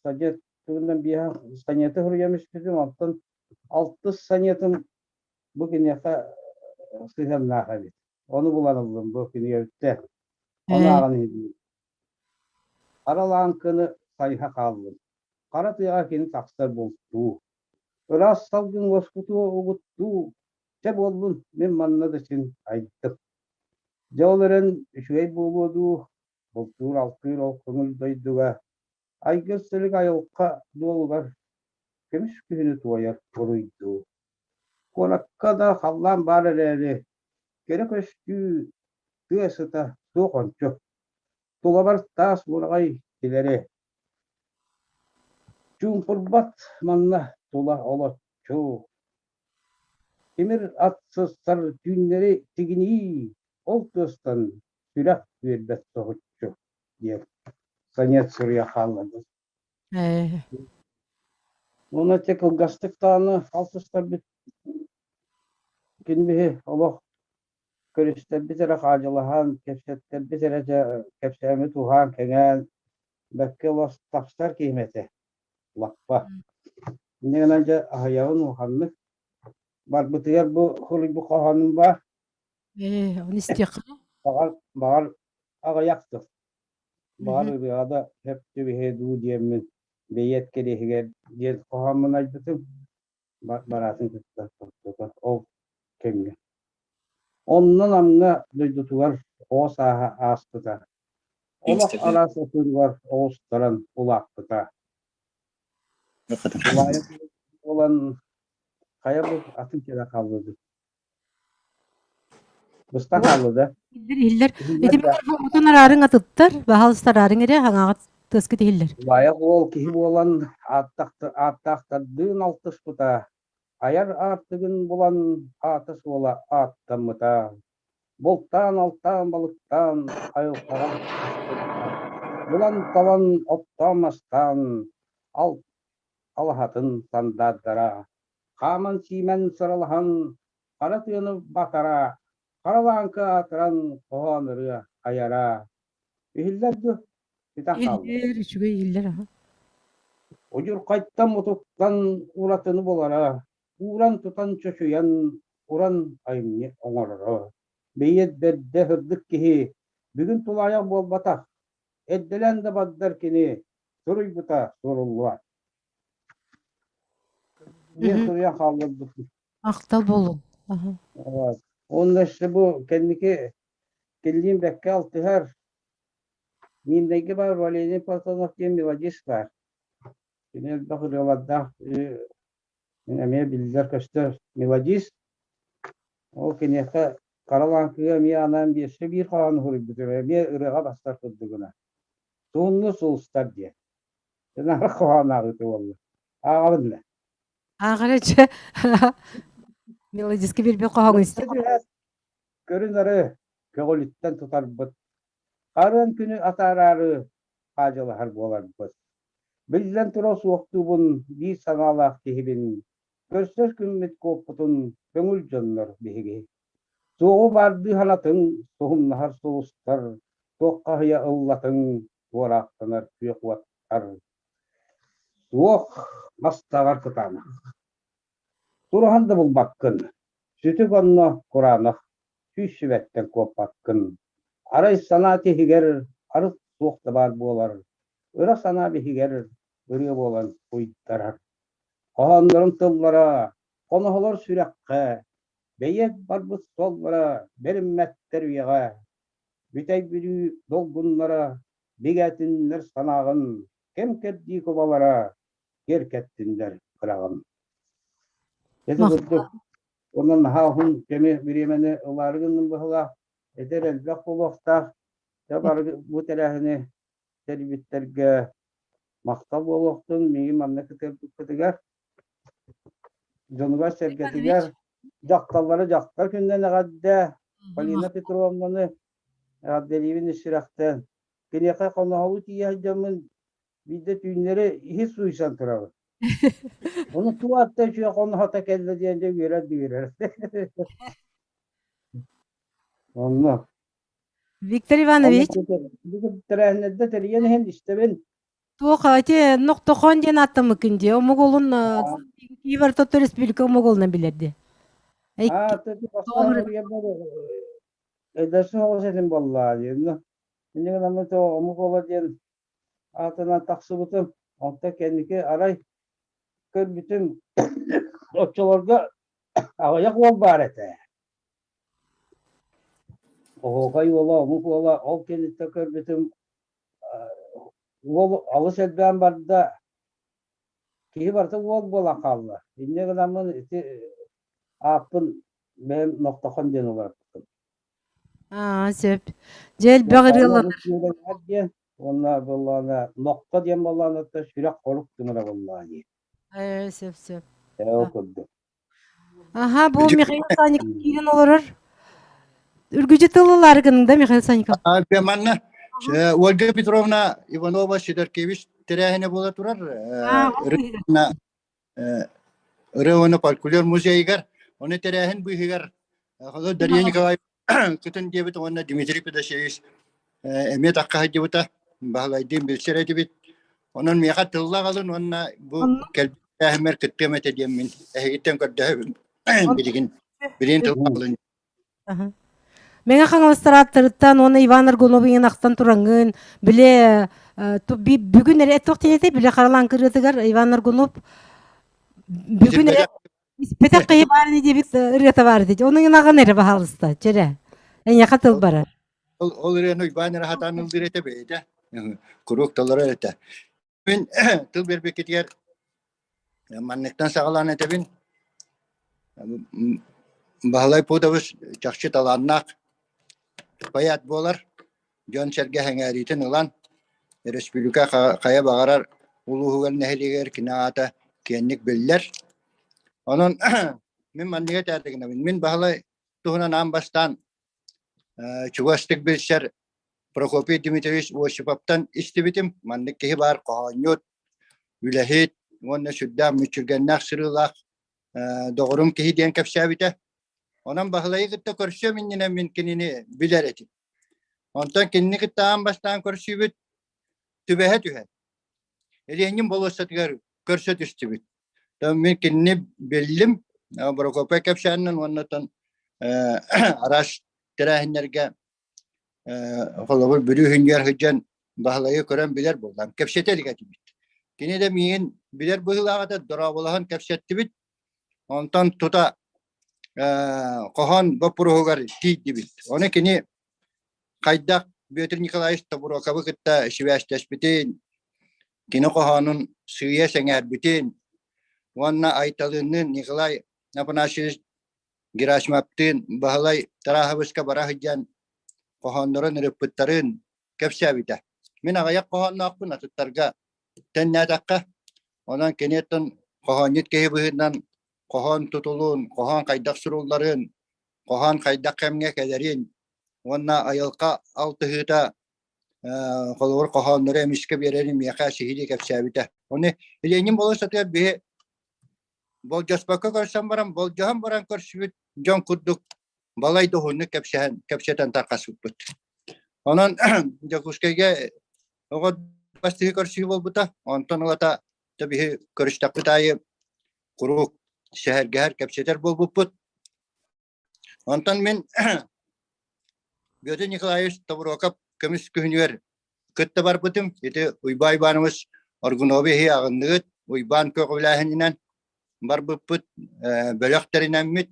Санет тугунан биэһэн Санеты суруйан испитим, онтон алтыс Санетым бу киниэхэ сыһыаннаах эбит. Ону булан ыллым бу кинигэбиттэн. Ону ааҕан иһиллим. Хара лааҥкыны сайыһа хааллым. Хара тыаҕа кини тахсар бултуу. Ыраас салгын уоскутуо угуттуу. Чэ буоллун, мин манна да син айдым. Дьэ ол эрэн үчүгэй буолуо дуу, бултуур-алтыыр ол көҥүл дойдуга айгыр-силик айылҕа дуолугар. көмүс күһүнү туойар уруйдуу. Куоракка да халлаан баар эрээри, кэрэ көстүү тыа сыта суох ончу. Тулабар таас уораҕай тилэри. Чуумпурбат манна тула олоччу. Тимир ат сыстар түүннэри тигинии, ол тыастан сүрэх үөрбэт соһуччу диэн сонет суруйа хаалларбыт. Уонна ити кылгастык даҕаны алтыстарбыт кини биһи олох көрүстэрбит эрэ хаадьылаһан, кэпсэттэрбит эрэ дьэ кэпсээммит уһаан-кэҥээн бэккэ олох тахсар киһим этэ лаппа. Инньэ гынан дьэ аһыйаҕын улаханнык. Барбытыгар бу суруйбут хоһоонум баар. Ээ, ону истиэххэ. Баҕар, баҕар аҕыйах тыл. Баҕар ырыаҕа да сөп түбэһиэ дуу диэммин бэйиэт кэриэһигэр диэн хоһооммун айбытым. Бараатын кытта тохтото ол кэмҥэ. Онно Намҥа дойдутугар оҕо сааһа ааспыта. Олох араас отууругар оҕустаран улааппыта. Тулаайах буолан хайа бу атын кэлэ хааллыбыт. Быстах хаалла да? Иһиллэр, иһиллэр. Ити микрофон араарыҥ атыттар, баһаалыста араарыҥ эрэ, хаҥаҕыт тыаскыт иһиллэр. Тулаайах уол киһи буолан ааттаахтардыын алтыспыта, айар аартыгын булан аата-суола ааттаммыта. Бултаан-алтаан, балыктаан айылҕаҕа аспыта. Булан-талан, оттоон-мастаан алаһатын сандаардара. Хааман-сиимэн сыралаһан хара тыаны батара, хара лааҥкы аатыран хоһоон ырыа айара. Иһиллэр дуо? Ситэн хаалла. Иһиллэр, үчүгэй иһиллэр аха. Удьурхайтан мутуктан уратыны булара, ууран-тутан чочуйан уран айымньы оҥороро. Бэйиэт бэрдэ сырдык киһи бүгүн тулаайах буолбатах, эрдэлээн да бардар кини суруйбута суруллуо. Диэн суруйан хаалларбыт. Махтал буолун. Уонна өссө бу кэнники киллиин бэккэ алтыһар Мииннэйгэ баар Валерий Платонов диэн мелодист баар. Кини элбэх ырыалардаах эмиэ биллэр-көстөр мелодист. Ол киниэхэ Хара Лааҥкыга эмиэ анаан биэсэ биир хоһоону суруйбутум, эмиэ ырыаҕа бастар курдугуна. Туунну сулустар диэн. Наар хоһоон ааҕыыта буолла. Ааҕабын да. Ааҕар чэ. Мелодистка биэрбит хоһооҥун истэ. Көрүн-ары көҕүлүттэн тутарбыт. Харыан күнү атаараары хаадьылаһар буоларбыт. Биллэн турар суохтуубун биир санаалаах киһибин. Көрсөр күммүт куоппутун көҥүл дьоннор биһиги. Суоҕу баардыы санатыҥ, суһумнаһар сулустар, туоххаһыйа ыллатыҥ, туораахтанар күөх уоттар. Суох мастааҕар кытаанах. Тураһан да булбаккын, сүтүк онно кураанах, сүүс сүбэттэн куоппаккын. Арай санаа тиһигэр арыт суох да баар буолар, ыра санаа биһигэр ырыа буолан уйдарар. Хоһооннорум тыллара хоноһолор сүрэххэ, бэйиэт барбыт суоллара бэриммэттэр үйэҕэ. Бүтэй Бүлүү долгуннара бигээтиннэр санааҕын, кэм-кэрдии кубалара киэркэттиннэр кыраҕын. Ити курдук онон наһаа уһун кэми бириэмэни ылаары гынным быһыылаах. Эдэр элбэх буолуохтаах. Дьэ бары бу тэрээһини тэрийбиттэргэ махтал буолуохтун миигин манна кытыарбыккытыгар. Дьонугар-сэргэтигэр дьахталлары дьахтар күнүнэн эҕэрдэ Полина Петровнаны эҕэрдэлиибин ис сүрэхтэн. Киниэхэ хоноһолуу тиийэ сылдьаммын биирдэ түүннэри иһит сууйсан турабын. Ону туох атта үчүгэй хоноһото кэллэ диэн дьэ үөрэр да үөрэр. Онно. Виктор Иванович. Тэрээһиннэрдэ тэрийэн иһэн истэбин. Туох ити Нохтохон диэн ааттаммыккын дии. Омук олун Киев Тотто Республика омук олунан билэрди. Аа, Эдэрси соҕус этим буоллаа дии. Инньэ гынан омук ола диэн аатынан тахсыбытым. Онтон кэнники арай көрбүтүм оччолорго аҕыйах уол баар этэ. Оһуокай уола, омук уола ол кэнниттэн көрбүтүм уол алыс элбээн барда. Киһи барыта уол буолан хаалла. Инньэ гынаммын ити ааппын бэйэм Нохтохон диэн уларыппытым. Аа, сөп. Дьэ элбэх ырыаланар. диэн уонна буоллаҕына Нохто диэн буоллаҕына сүрэх хорук тымыра буоллаҕа дии. Ээ, сөп, сөп. Ээ, ол курдук. Аха, бу Михаил Санников киирэн олорор. Үргүдьү тыл ылаары гыныҥ да, Михаил Санников? Манна Ольга Петровна Иванова Сидоркевич тэрээһинэ буола турар. Ырыа уонна фольклор музейыгар. Ону тэрээһин быыһыгар Дария Николаевна кытын диэбит уонна Дмитрий Федосеевич эмиэ тахха сылдьыбыта. Баһылайдыын билсэр этибит. Онон миэхэ тылла аҕалын уонна бу кэлбит тэрээһиммэр кыттыам этэ диэммин эһигиттэн көрдөһөбүн. Билигин билигин тылла аҕалын. Мэҥэ Хаҥаластар ааттарыттан уонна Иван Аргуновыҥын ахтан тураҥҥын, били бүгүн эрэ туох диэн этэй били Харалаан кырыатыгар Иван Аргунов бүгүн эрэ Испэтэх киһи баар ини диэбит ырыата баар ити. Ону аҕан эрэ баһаалыста, чэрэ. Эйиэхэ тыл барар. Ол, ол ырыаны Уйбаан эрэ сатаан ыллыыр этэ бэйэтэ. Куруук толорор этэ. Мин тыл биэрбиккитигэр манныктан саҕалаан этэбин. Баһылай Пудович чахчы талааннаах поэт буолар. Дьон-сэргэ сэҥээриитин ылан, республика хайа баҕарар улууһугар, нэһилиэгэр кини аата киэҥник биллэр. Онон мин манныгы этээри гынабын. Мин Баһылай туһунан аан бастаан чугастык билсэр Прокопий Дмитриевич Осиповтан истибитим. Маннык киһи баар хоһоонньут, үлэһит уонна сүрдээх мүччүргэннээх сырыылаах доҕорум киһи диэн кэпсээбитэ. Онон Баһылайы кытта көрсүөм иннинэ мин кинини билэр этим. Онтон кинини кытта аан бастаан көрсүүбүт түбэһэ түһэн, Ленин болуоссатыгар көрсө түстүбүт. Мин кинини биллим, Прокопий кэпсээнинэн уонна араас тэрээһиннэргэ холобур Бүлүү Хүнньүөр сылдьан Баһылайы көрөн билэр буоллам. Кэпсэтэ илик этибит. Кини да миигин билэр быһыылаах этэ, дорооболоһон кэпсэттибит. Онтон тута хоһоон боппуруоһугар тиийдибит. Ону кини хайдах Бүөтүр Николаевич Тобуруокабы кытта сибээстэспитин, кини хоһоонун сыыйа сэҥээрбитин уонна Айталыынныын Николай Афанасьевич Герасимовтыын Баһылай Тарааһабыска бара сылдьан хоһооннорун ырыппыттарын кэпсээбитэ. Мин аҕыйах хоһоонноохпун атыттарга тэннээтэххэ, онон киниэттэн хоһоонньут киһи быһыытынан хоһоон тутулун, хоһоон хайдах сурулларын, хоһоон хайдах кэмҥэ кэлэрин уонна айылҕа алтыһыыта холобур хоһооннору эмискэ биэрэрин миэхэ сиһилии кэпсээбитэ. Ону Ленин болуоссатыгар биһи болдьоспокко көрсөн баран, болдьоһон баран көрсүбүт дьон курдук балай да уһуннук кэпсэһэн, кэпсэтэн тарҕаспыппыт. Онон Дьокуускайга оҕо бастыһы көрсүү буолбута. Онтон ылата биһи көрүстэхпит аайы куруук сэһэргэһэр, кэпсэтэр буолбуппут. Онтон мин Бүөтүр Николаевич Тобуруокап көмүс күһүнүгэр кытта барбытым. Ити Уйбаан Иванович Аргуновы иһи аҕынныгыт, Уйбаан көҕүлээһининэн барбыппыт, бөлөх тэринэммит.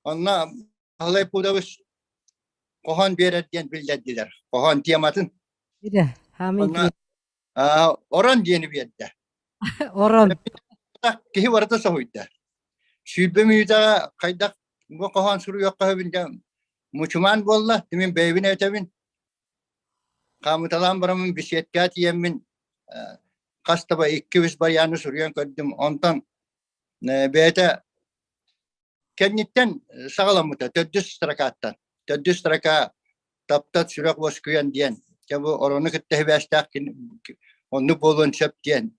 Онно Баһылай Пудович хоһоон биэрэр диэн биллэрдилэр. Хоһоон тематын. Онно орон диэни биэрдэ. Орон. Киһи барыта соһуйда. 20 мүнүүтэҕэ хайдах бу хоһоон суруйуохха сөбүн диэн мучумаан буолла. Мин бэйэбин этэбин. Хаамыталаан бараммын беседкаҕа тиийэммин хас да икки-үс барыйааны суруйан көрдүм. Онтон бэйэтэ кэнниттэн саҕаламмыта төрдүс строкаттан. Төрдүс строка таптат сүрэх уоскуйан диэн. Дьэ бу орону кытта сибээстээх оннук буолуон сөп диэн.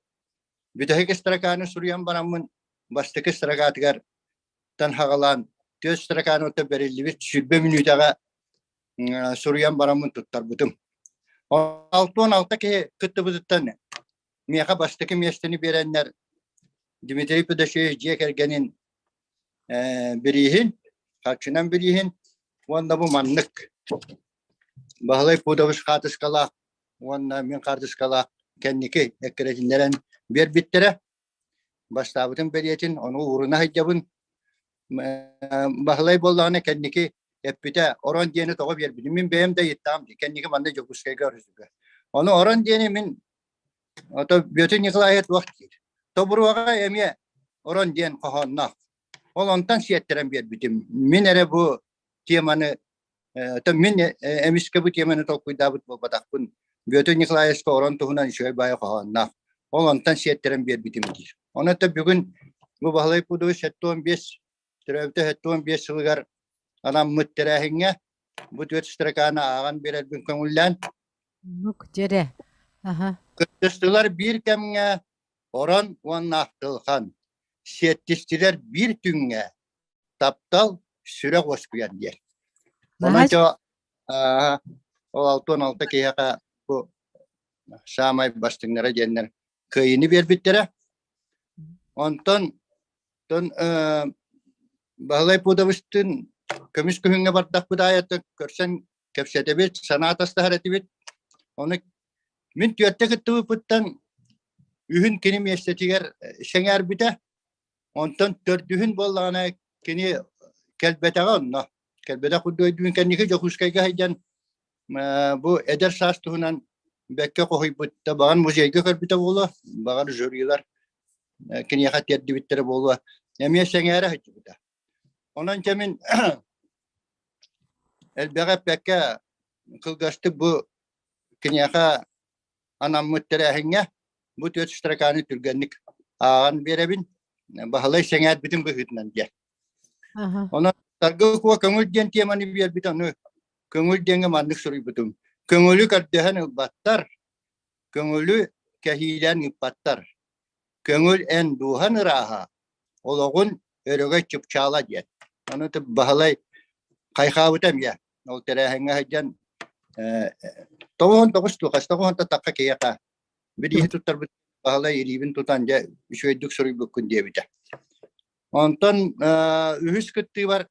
Бүтэһик строканы суруйан бараммын бастакы строкатыгар тан хаҕалаан түөрт строканы бэриллибит 20 мүнүүтэҕэ суруйан бараммын туттарбытым. 66 киһи кыттыбытыттан миэхэ бастакы миэстэни биэрэннэр Дмитрий Педосеевич дьиэ кэргэнин бирииһин, харчынан бирииһин уонна бу маннык Баһылай Пудович хаартыскалаах уонна мин хаартыскалаах кэнники эккирэтиннэрэн биэрбиттэрэ. Бастаабытым бэлиэтин, ону ууруна сылдьабын. Баһылай буоллаҕына кэнники эппитэ орон диэни тоҕо биэрбитин мин бэйэм да ыйыттаҕым дии кэнники манна Дьокуускайга өрүсүгэ. Ону орон диэни мин ото Бүөтүр Николаевич туох диир. Тобуруоҕа эмиэ орон диэн хоһоонноох. Ол онтон сиэттэрэн биэрбитим. Мин эрэ бу теманы мин эмискэ бу теманы толкуйдаабыт буолбатахпын. Бүөтүр Николаевичка орон туһунан үчүгэй баайы хоһоонноох. Ол онтон сиэттэрэн биэрбитим диир. Онон бүгүн бу Баһылай Пудович 75 төрөөбүтэ 75 сылыгар анаммыт тэрээһиҥҥэ бу түөрт строканы ааҕан биэрэрбин көҥүллээн. Нук дьэрэ. Аха. Кыттыстылар биир кэмҥэ орон уонна ахтылхан. Сиэттистилэр биир түҥҥэ таптал сүрэх уоскуйар диэн. Онон ол 66 киһиэхэ бу саамай бастыҥнара диэннэр кыайыыны биэрбиттэрэ. Онтон тон Баһылай Пудовичтыын көмүс күһүҥҥэ бардахпыт аайы көрсөн кэпсэтэбит, санаа атастаһар этибит. Ону мин түөртэ кыттыбыппыттан үһүн кини миэстэтигэр сэҥээрбитэ. Онтон төрдүһүн буоллаҕына кини кэлбэтэҕэ онно. Кэлбэтэх курдук өйдүүн кэнники Дьокуускайга сылдьан бу эдэр саас туһунан бэккэ хоһуйбут да баҕар музейга көрбүтэ буолуо, баҕар жюрилар киниэхэ тиэрдибиттэрэ буолуо. Эмиэ сэҥээрэ сылдьыбыта. Онон дьэ мин элбэҕи эппэккэ кылгастык бу киниэхэ анаммыт тэрээһиҥҥэ бу түөрт строканы түргэнник ааҕан биэрэбин. Баһылай сэҥээрбитин быһыытынан диэн. Онон Саргы Куо көҥүл диэн теманы биэрбит, ону көҥүл диэҥҥэ маннык суруйбутум. Көҥүлү көрдөһөн ылбаттар, көҥүлү кэһиилээн ыыппаттар. Көҥүл эн дууһан ырааһа, олоҕун өрөгөй чыпчаала диэн. Ону Баһылай хайхаабыта эмиэ. Ол тэрээһиҥҥэ сылдьан 99 дуу, хас тоҕуһунта тахха киһиэхэ бирииһи туттарбыт Баһылай илиибин тутан дьэ үчүгэйдик суруйбуккун диэбитэ. Онтон үһүс кыттыыбар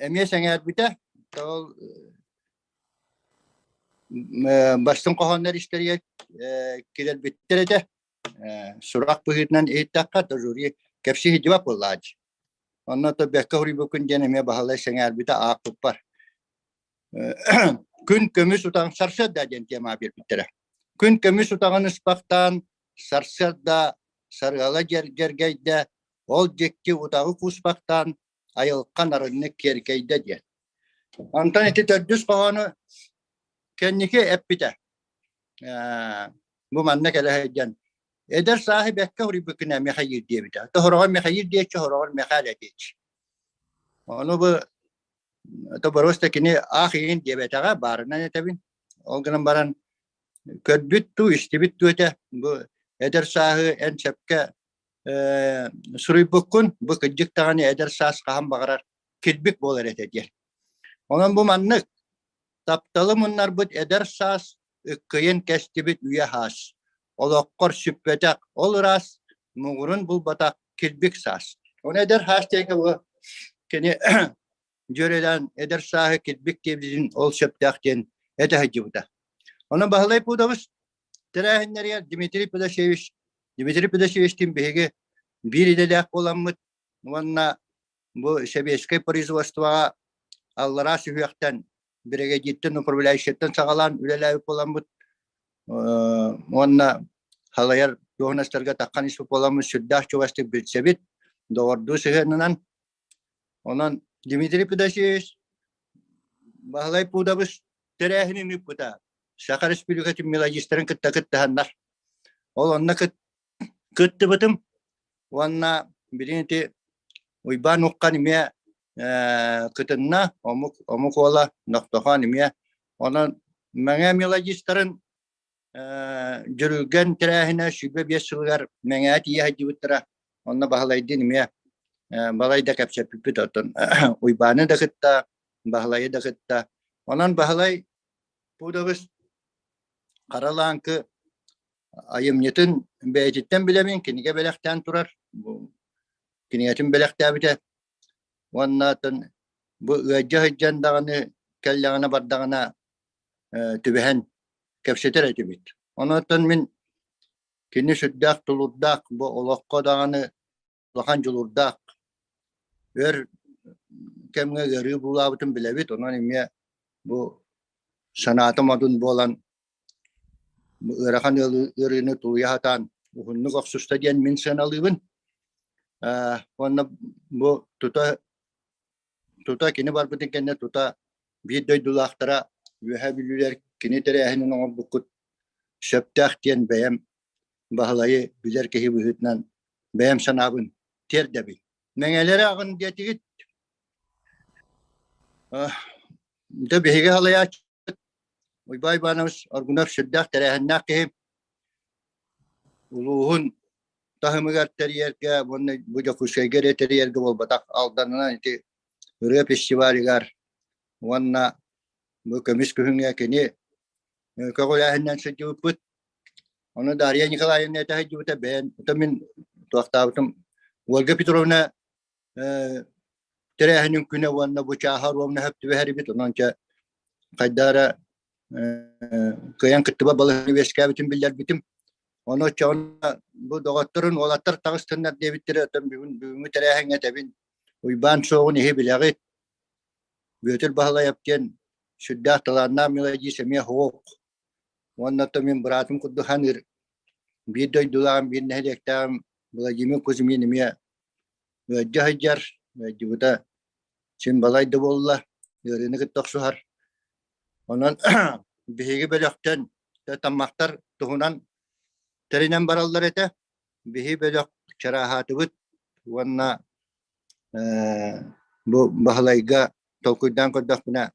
эмиэ сэҥээрбитэ. Ол бастыҥ хоһооннор истэригэр килэрбиттэр этэ. Сурах быһыытынан иһиттэххэ, жюри кэпсии сылдьыбат буоллааччы. Онно то бэккэ суруйбуккун диэн эмиэ Баһылай сэҥээрбитэ аахпыппар. Күн көмүс утаҕын сарсыарда диэн тема биэрбиттэрэ. Күн көмүс утаҕын ыспахтаан сарсыарда сарыала дьэргэйдэ, ол дьикти утаҕы кууспахтаан айылҕа нарыннык киэркэйдэ диэн. Онтон ити төрдүс хоһоону кэнники эппитэ. Бу манна кэлэ сылдьан эдэр сааһы бэккэ уруйбуккуна Михаил диэбитэ. Тоһороҕор Михаил диэччи, хороҕор Михаил диэччи. Ону бу то кини аах иин диэбэтэҕэ, баарынан этэбин. Ол гынан баран көрбүт туу, истибит туу этэ. Бу эдэр сааһы эн сөпкө суруйбуккун, бу кырдьык даҕаны эдэр саас хаһан баҕарар килбик буолар этэ диэн. Онон бу маннык тапталы муннарбыт эдэр саас ыккыйын кэстибит үйэ хаас. Олоххор сүппэтэх ол ыраас, муҥурун булбатах килбик саас. Ону эдэр хаас диэҥҥэ бу кини дьүөрэлээн эдэр сааһы килбик диэбитин ол сөптөөх диэн этэ сылдьыбыта. Онон Баһылай Пудович тэрээһиннэригэр Дмитрий Педосевич Дмитрий Педосевичтиин биһиги биир идэлээх буоламмыт уонна бу сэбиэскэй производствоҕа аллараа сүһүөхтэн биригэдьииртэн управляющайтан саҕалаан үлэлээбит буоламмыт уонна халайар дуоһунастарга таххан испит буоламмыт сүрдээх чугастык билсэбит, доҕордуу сыһыанынан. Онон Дмитрий Педосевич Баһылай Пудович тэрээһинин ыыппыта. Саха Республикатын мелодистарын кытта кыттыһаннар. Ол онно кыттыбытым уонна билин ити Уйбаан Уххан эмиэ кытынна, омук омук уола Нохтохоон эмиэ. Онон Мэҥэ мелодистарын Дьүрүлгэн тэрээһинэ 25 сылыгар Мэҥэҕэ тиийэ сылдьыбыттара. Онно Баһылайдыын эмиэ балай да кэпсэппиппит оттон Уйбааны да кытта, Баһылайы да кытта. Онон Баһылай Пудович Хара Лааҥкы айымньытын бэйэтиттэн билэбин, кинигэ бэлэхтээн турар. Кинигэтин бэлэхтээбитэ. Уонна атын бу ыалдьа сылдьан даҕаны кэллэҕинэ бардаҕына түбэһэн кэпсэтэр этибит. Онон мин кини сүрдээх тулуурдаах, бу олоххо даҕаны улахан дьулуурдаах, өр кэмҥэ ыарыы буулаабытын билэбит. Онон эмиэ бу санаатым одун буолан ыарахан ыарыыны тулуйа сатаан уһуннук охсуста диэн мин сыаналыыбын. Уонна бу тута тута кини барбытын кэннэ тута биир дойдулаахтара Үөһээ Бүлүүлэр кини тэрээһинин оҥорбуккут сөптөөх диэн бэйэм Баһылайы билэр киһи быһыытынан бэйэм санаабын тиэрдэбин. Мэҥэлэри аҕын диэтигит. Дьэ биһиги халайааччы Уйбай Иванович Аргунов сүрдээх тэрээһиннээх киһи. Улууһун таһымыгар тэрийэргэ уонна бу Дьокуускайга эрэ тэрийэргэ буолбатах Алданынан ити ырыа фестивалыгар уонна бу көмүс күһүҥҥэ кини көҕүлээһининэн сылдьыбыппыт. Ону Дарья Николаевна этэ сылдьыбыта бэйэн мин туохтаабытым Ольга Петровна тэрээһинин күнэ уонна бу чааһа ровно сөп түбэһэрибит онон чэ хайдах эрэ кыайан кыттыба балыһаны үөскээбитин биллэрбитим. Ону оччоҕуна бу доҕотторун уолаттар таҕыстыннар диэбиттэрэ оттон бүгүн бүгүҥҥү тэрээһиҥҥэ этэбин Уйбаан суоҕун иһи билэҕит. Бүөтүр Баһылайап диэн сүрдээх талааннаах мелодист эмиэ суох. Уонна оттон мин быраатым курдук саныыр биир дойдулааҕым, биир нэһилиэктээҕим Владимир Кузьмин эмиэ ыалдьа сылдьар, ыалдьыбыта син балай да буолла, ыарыыны кытта охсуһар. Онон биһиги бөлөхтөн таммахтар туһунан тэринэн бараллар этэ. Биһи бөлөх чарааһаатыбыт уонна бу Баһылайга толкуйдаан көрдөхпүнэ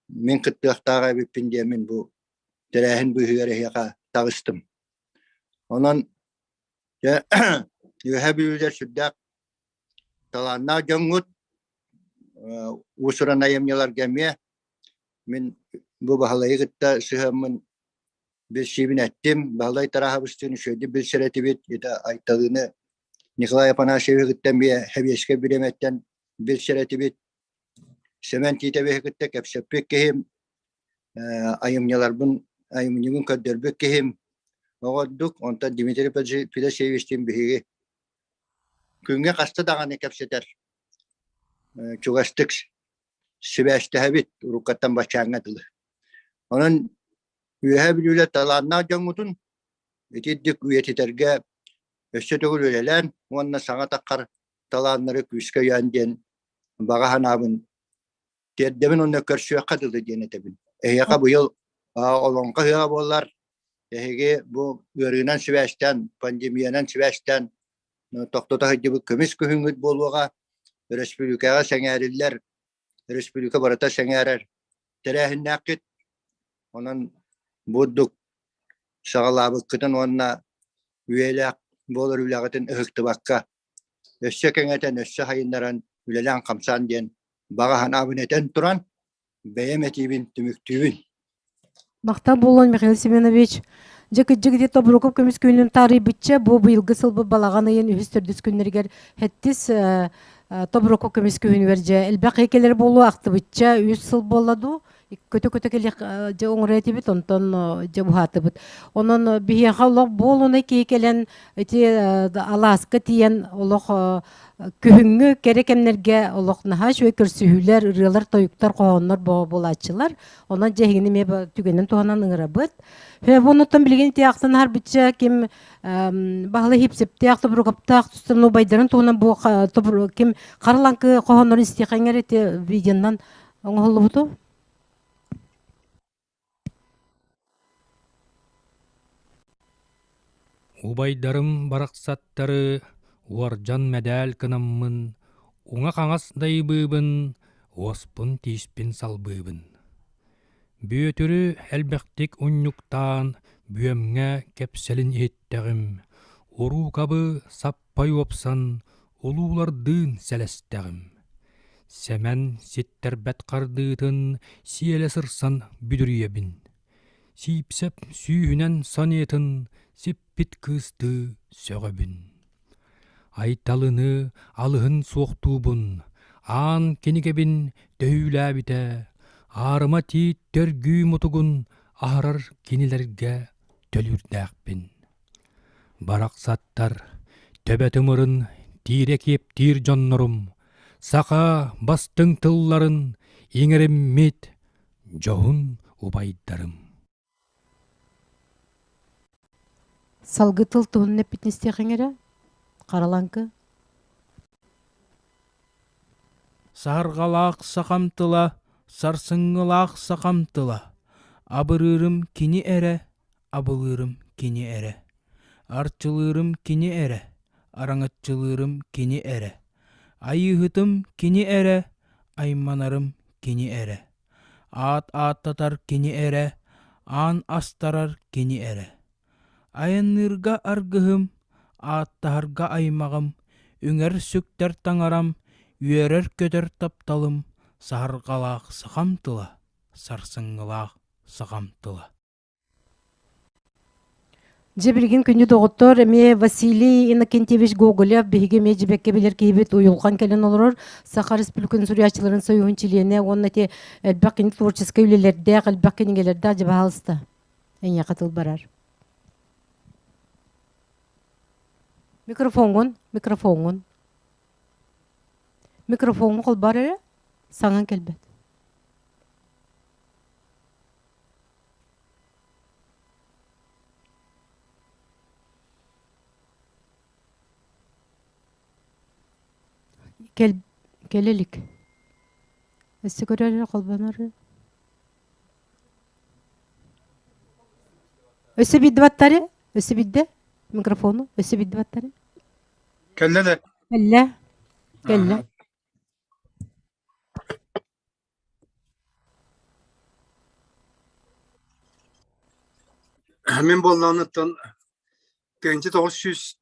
мин кыттыахтаах эбиппин диэммин бу тэрээһин быыһыгар эһиэхэ таҕыстым. Онон дьэ Үөһээ Бүлүүлэр сүрдээх талааннаах дьоҥҥут уус-уран айымньыларга эмиэ мин бу Баһылайы кытта сыһыаммын билсиибин эттим. Баһылай Тараһабыстыын үчүгэйдик билсэр этибит. Ити Айталыны Николай Афанасьевиһы кытта эмиэ Сэбиэскэй бириэмэттэн билсэр этибит. Сэмэн Тиитэбиһи кытта кэпсэппит киһим, айымньыларбын айымньыбын көрдөрбүт киһим оҕордук. Онтон Дмитрий Федосеевичтиин биһиги күҥҥэ хаста даҕаны кэпсэтэр чугастык сибээстэһэбит уруккаттан баччааҥҥа дылы. Онон Үөһээ Бүлүүлэр талааннаах дьоҥҥутун итирдик үйэтитэргэ өссө төгүл үлэлээн уонна саҥа таххар талааннары күүскэ өйөөн диэн баҕа санаабын тиэрдэбин уонна көрсүөххэ дылы диэн этэбин. Эһиэхэ быйыл олоҥхо ыһыаҕа буоллар, эһиги бу ыарыынан сибээстээн, пандемиянан сибээстээн тохтото сылдьыбыт көмүс күһүҥҥүт буолуоҕа, өрөспүүбүлүкэҕэ сэҥээриллэр, өрөспүүбүлүкэ барыта сэҥээрэр тэрээһиннээххит. Онон бурдук саҕалаабыккытын уонна үйэлээх буолар үлэҕитин ыһыктыбакка, өссө кэҥэтэн, өссө сайыннаран үлэлээн-хамсаан диэн баҕа санаабын этэн туран, бэйэм этиибин түмүктүүбүн. Махтал буолуон Михаил Семенович. Дьэ кырдьык ити Тобуруков көмүс күнүн таарыйбычча бу быйылгы сылбыт балаҕан ыйын үһүс төрдүс күннэригэр хэттис Тобуруков көмүс күһүнүгэр дьэ элбэх кэлэр буолуо ахтыбычча үс сыл буолла дуу көтө-көтө кэлиэх дьэ оҥоро этибит онтон дьэ буһаатыбыт. Онон биһиэхэ олох буолунай киһи кэлэн ити алааска тиийэн олох күһүҥҥү кэрэ кэмнэргэ олох наһаа үчүгэй көрсүһүүлэр, ырыалар, тойуктар, хоһооннор буолааччылар. Онон дьэ эһигини эмиэ түгэнин туһанан ыҥырабыт. Онуттан билигин ити ахтан аһарбычча ким баһылы хипсиптээх, тобурукаптаах тустан убайдарын туһунан бу ким харалаҥкы хоһооннорун истиэхэҥэр ити видеонан оҥоһуллубуту? Убайдарым барахсаттары уордьан-мэдээл гынаммын, уҥа-хаҥас дайбыыбын, уоспун-тииспин салбыыбын. Бүөтүрү элбэхтик унньуктаан бүөмҥэ кэпсэлин иһиттэҕим, уруукабы саппай уопсан улуулардыын сэлэстэҕим. Сэмэн ситтэрбэт хардыытын сиэлэ сырсан бүдүрүйэбин. Сиипсэп сүүһүнэн сонетын сиппит кыыстыы сөҕөбүн. Айталыны алыһын суохтуубун, аан кинигэбин төһүүлээбитэ, аарыма тиит төргүү мутугун аһарар кинилэргэ төлүүрдээхпин. Барахсаттар, төбө тымырын тиирэ киэптиир дьоннорум, саха бастыҥ тылларын иҥэриммит дьоһун убайдарым. Салгыы тыл туһунан эппитин истиэхиҥ эрэ. Харалаҥкы. Саһарҕалаах сахам тыла, сарсыҥҥылаах сахам тыла, абырыырым кини эрэ, абылыырым кини эрэ, арчылыырым кини эрэ, араҥаччылыырым кини эрэ, айыыһытым кини эрэ, айманарым кини эрэ, аат ааттатар кини эрэ, аан астарар кини эрэ. Айанныырга аргыһым, ааттаһарга аймаҕым, үҥэр-сүктэр таҥарам, үөрэр-көтөр тапталым, саһарҕалаах сахам тыла, сарсыҥҥылаах сахам тыла. Дьэ билигин күндү доҕоттор, эмиэ Василий Иннокентьевич Гоголев биһиги эмиэ дьибэккэ билэр киһибит уйулҕан кэлэн олорор Саха Республикатын суруйааччыларын союһун чилиэнэ уонна ити элбэх кини творческай үлэлэрдээх, элбэх кинигэлэрдээх дьэ баһаалыста. Эйиэхэ тыл барар. Микрофоҥҥун, микрофоҥҥун. Микрофоҥҥун холбоор эрэ, саҥаҥ кэлбэт. Кэл, кэлэ илик. Өссө көрөр эрэ холбонор. Өссө биирдэ баттары, өссө биирдэ микрофону, өссө биирдэ баттары. Кэллэ да. Кэллэ. Кэллэ. Мин буоллаҕыттан 1996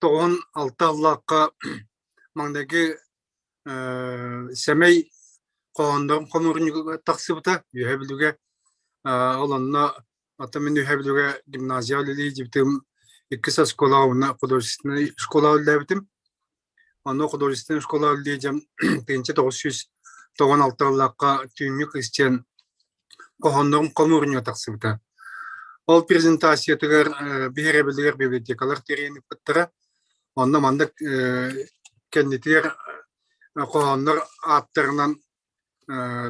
аллаахха маҥнайгы сэмэй хоһооннорум хомуурунньуга тахсыбыта Үөһээ Бүлүүгэ. Ол онно оттон мин Үөһээ Бүлүүгэ гимназия үлэлии илдьибитим, иккис оскуолаҕа уонна художественнай школаҕа үлэлээбитим. Онно художественнай школаҕа үлэлии дьон 1996 сыллаахха түүҥҥү кыысчаан хоһооннорум хомуурунньуга тахсыбыта. Ол презентациятыгар биһирэбилигэр библиотекалар тэрийэн ыыппыттара. Онно маннык кэннитигэр хоһооннор ааттарынан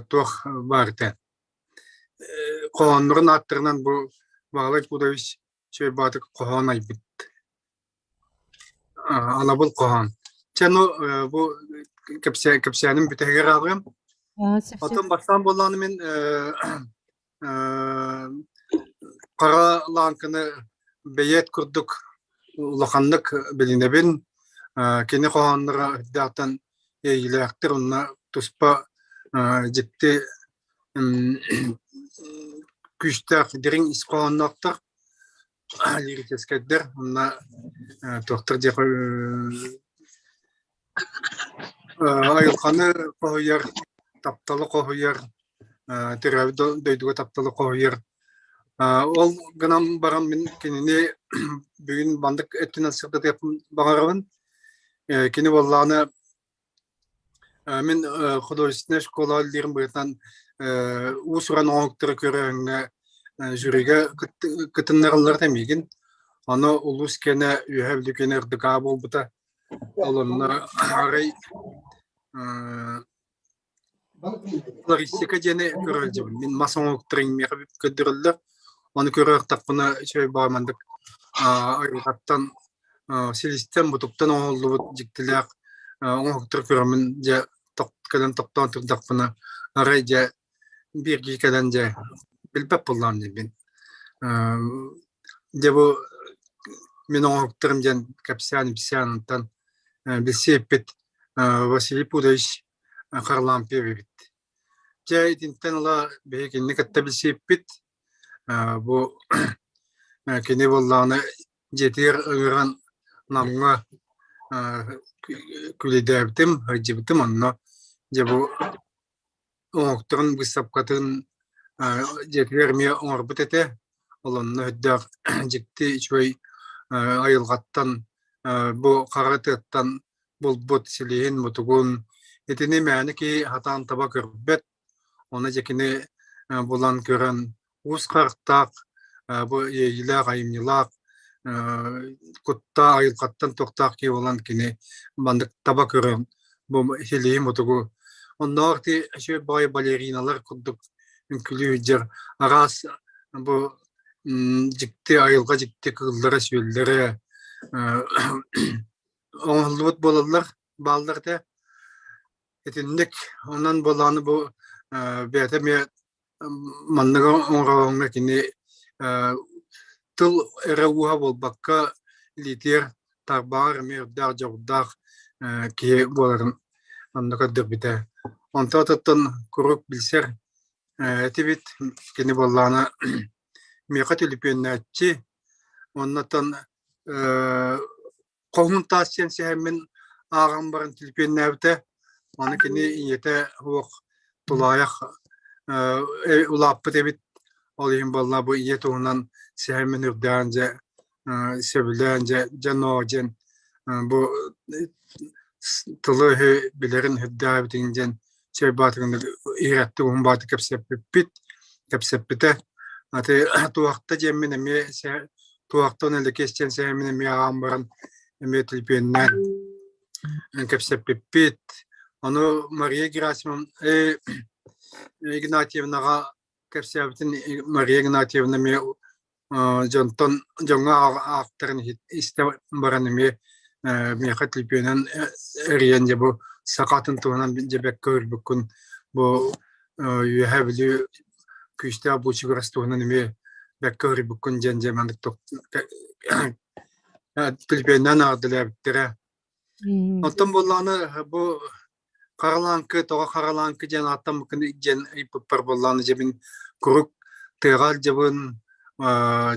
туох баар этэ. Хоһооннорун ааттарынан бу Баҕалай Пудович Чуйбаатык хоһоон айбыт. Анабыл хоһоон. Чэ, ну, бу кэпсээним бүтэһигэр ааҕыам. Оттон бастаан буоллаҕына мин хара лааҥканы бэйиэт курдук улаханнык билинэбин. Кини хоһоонноро үрдээхтэн иэйиилээхтэр уонна туспа дьикти күүстээх дириҥ ис хоһоонноохтор. Лирическэйдэр уонна туохтар диэх айылҕаны хоһуйар, тапталы хоһуйар, төрөөбүт дойдуга тапталы хоһуйар. Ол гынан баран мин кинини бүгүн маннык өттүнэн сырдатыахпын баҕарабын. Кини буоллаҕына Мин художественнай школа үлэлиирим быһыытынан уус-уран оҥоһуктары көрөөҥҥө жюрига кытыннараллар этэ миигин. Ону улуус киэнэ Үөһээ Бүлүү киэнэ РДК буолбута. Ол онно арай Флористика диэни көрө сылдьабын. Мин мас оҥоһуктарын миэхэ көрдөрөллөр. Ону көрө ыртахпына үчүгэй баҕа маннык айылҕаттан силистэн, мутуктан оҥоһуллубут дьиктилээх оҥоһуктары көрөммүн дьэ кэлэн тохтоон турдахпына арай дьэ биирдии кэлэн дьэ билбэт буоллаҕым диибин. Дьэ бу мин оҥоһуктарым диэн кэпсээн-ипсээн онтон билсиэппит Василий Пудович Харлампьев эбит. Дьэ итинтэн ыла биһиги кинини кытта билсиэппит. Бу кини буоллаҕына дьиэтигэр ыҥыран Намҥа күлэйдээбитим, сылдьыбытым. Онно дьэ бу оҥоһуктарын быыстапкатын дьиэтигэр эмиэ оҥорбут этэ. Ол онно үрдээх дьикти үчүгэй айылҕаттан бу хара тыаттан булбут силиһин, мутугун итини мээнэ киһи сатаан таба көрбөт. Ону дьэ кини булан көрөн уус харахтаах, бу иэйиилээх, айымньылаах, куттаах, айылҕаттан туохтаах киһи буолан кини маннык таба көрөн бу силиһи мутугу оннооҕор ити үчүгэй баҕайы балериналар курдук үҥкүүлүү сылдьар араас бу дьикти айылҕа дьикти кыыллара-сүөллэрэ. оҥоһуллубут буолаллар, бааллар этэ. Итинник онон буоллаҕына бу бэйэтэ эмиэ маннык оҥороҥҥо кини тыл эрэ ууһа буолбакка илиитигэр тарбаҕар эмиэ үрдээх дьоҕурдаах киһи буоларын онно көрдөрбүтэ. Онтон оттон куруук билсэр этибит. Кини буоллаҕына миэхэ түлүпүөннээччи уоннаттан Хоһуун таас диэн сэһэммин ааҕан баран түлүпүөннээбитэ. Аны кини ийэтэ суох тулаайах улааппыт эбит. Ол иһин буолла бу ийэ туһунан сэһэммин үрдээн дьэ сөбүлээн дьэ дьэ ноо диэн бу тылы-өһү билэрин үрдээбитин диэн чэй баатыгын иһирэттик уһун бааты кэпсэппиппит кэпсэппитэ. Аты туохта диэммин эмиэ туохтан элэкиэс диэн сэһэммин эмиэ ааҕан баран эмиэ түлүпүөннээн кэпсэппиппит. Ону Мария Герасимовна Игнатьевнаҕа кэпсээбитин Мария Игнатьевна эмиэ дьонтон дьоҥҥо аахтарын истэ баран эмиэ миэхэ түлүпүөнүнэн эрийэн дьэ бу саха атын туһунан дьэ бэккэ көрбүккүн бу Үөһээ Бүлүү күүстээх буучугурас туһунан эмиэ бэккэ көрбүккүн диэн дьэ маннык түлүпүөннээн аҕардылаабыттара. Оттон буоллаҕына бу Харалааҥкы тоҕо Харалааҥкы диэн ааттаммыккын диэн ыйыппыппар буоллаҕына дьэ мин куруук тыаҕа сылдьабын,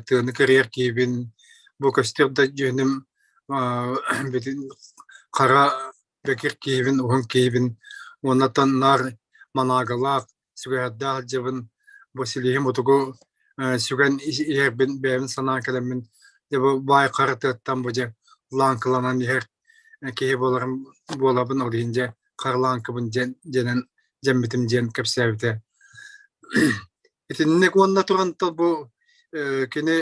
тыаны кэрийэр киһибин, бу көстөр да дьүһүнүм бүтүн хара бэкир киһибин, уһун киһибин уонна наар манаагалаах, сүгэһэрдээх сылдьабын, бу силиһим утугу сүгэн иһэрбин бэйэбин санаан кэлэммин дьэ бу баай хара тыаттан бу дьэ лааҥкыланан иһэр киһи буоларым буолабын ол иһин дьэ харлааҥкыбын диэн дьэнэн дьэммитим диэн кэпсээбитэ. Итинник уонна туран бу кини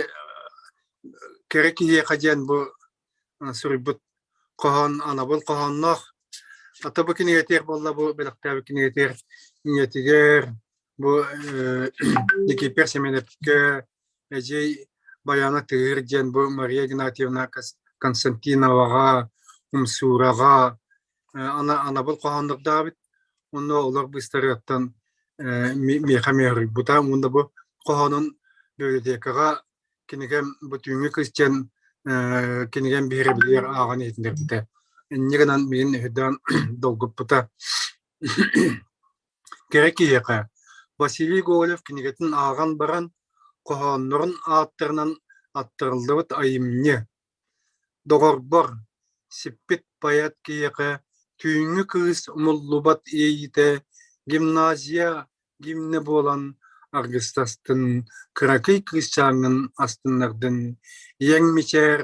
кэрэ киһиэхэ диэн бу суруйбут хоһоон анабыл хоһоонноох ата бу кинигэтигэр буолла бу бэлэхтээбит кинигэтигэр ийэтигэр бу Никипер Семеновка эдьиэй Баяна Тыгыр диэн бу Мария Игнатьевна Константиноваҕа Умсуураҕа анабыл хоһооннордообут уонна олор быыстарыттан миэхэ миэхэ уонна бу хоһоонун библиотекаҕа кинигэм бу түүҥҥү кыыс диэн кинигэм биһирэбилигэр ааҕан иһитиннэрбитэ. Инньэ гынан миигин өйдөөн долгуппута. Кэрэ киһиэхэ Василий Гоголев кинигэтин ааҕан баран, хоһооннорун ааттарынан аттарыллыбыт айымньы «Доҕорбор, сиппит поэт киһиэхэ түүҥҥү кыыс умуллубат иэйиитэ гимназия гимнэ буолан аргыстастын, кыракый кыысчааҥҥын астыннардын, ийэҥ мичээр,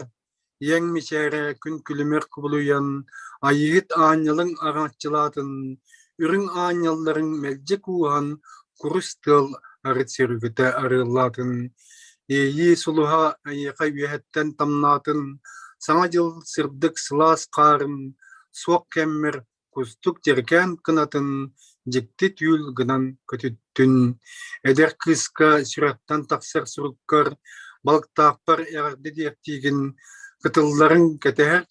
ийэҥ мичээрэ күн күлүмэр кубулуйан, айыыһыт аанньалыҥ араҥаччылаатын, үрүҥ аанньалларыҥ мэлдьи кууһан, курус тыал арыт сөрүгүтэ арыаллаатын, иэйии сулуһа эйиэхэ үөһэттэн тамнаатын, Саҥа дьыл сырдык сылаас хаарын, суох кэммэр Кустук дьэргээн кынатын дьикти түүл гынан көтүттүн, эдэр кыыска сүрэхтэн тахсар суруккар балыктаахпар эҕэрдэ диэхтиигин, кытылларын кэтэһэр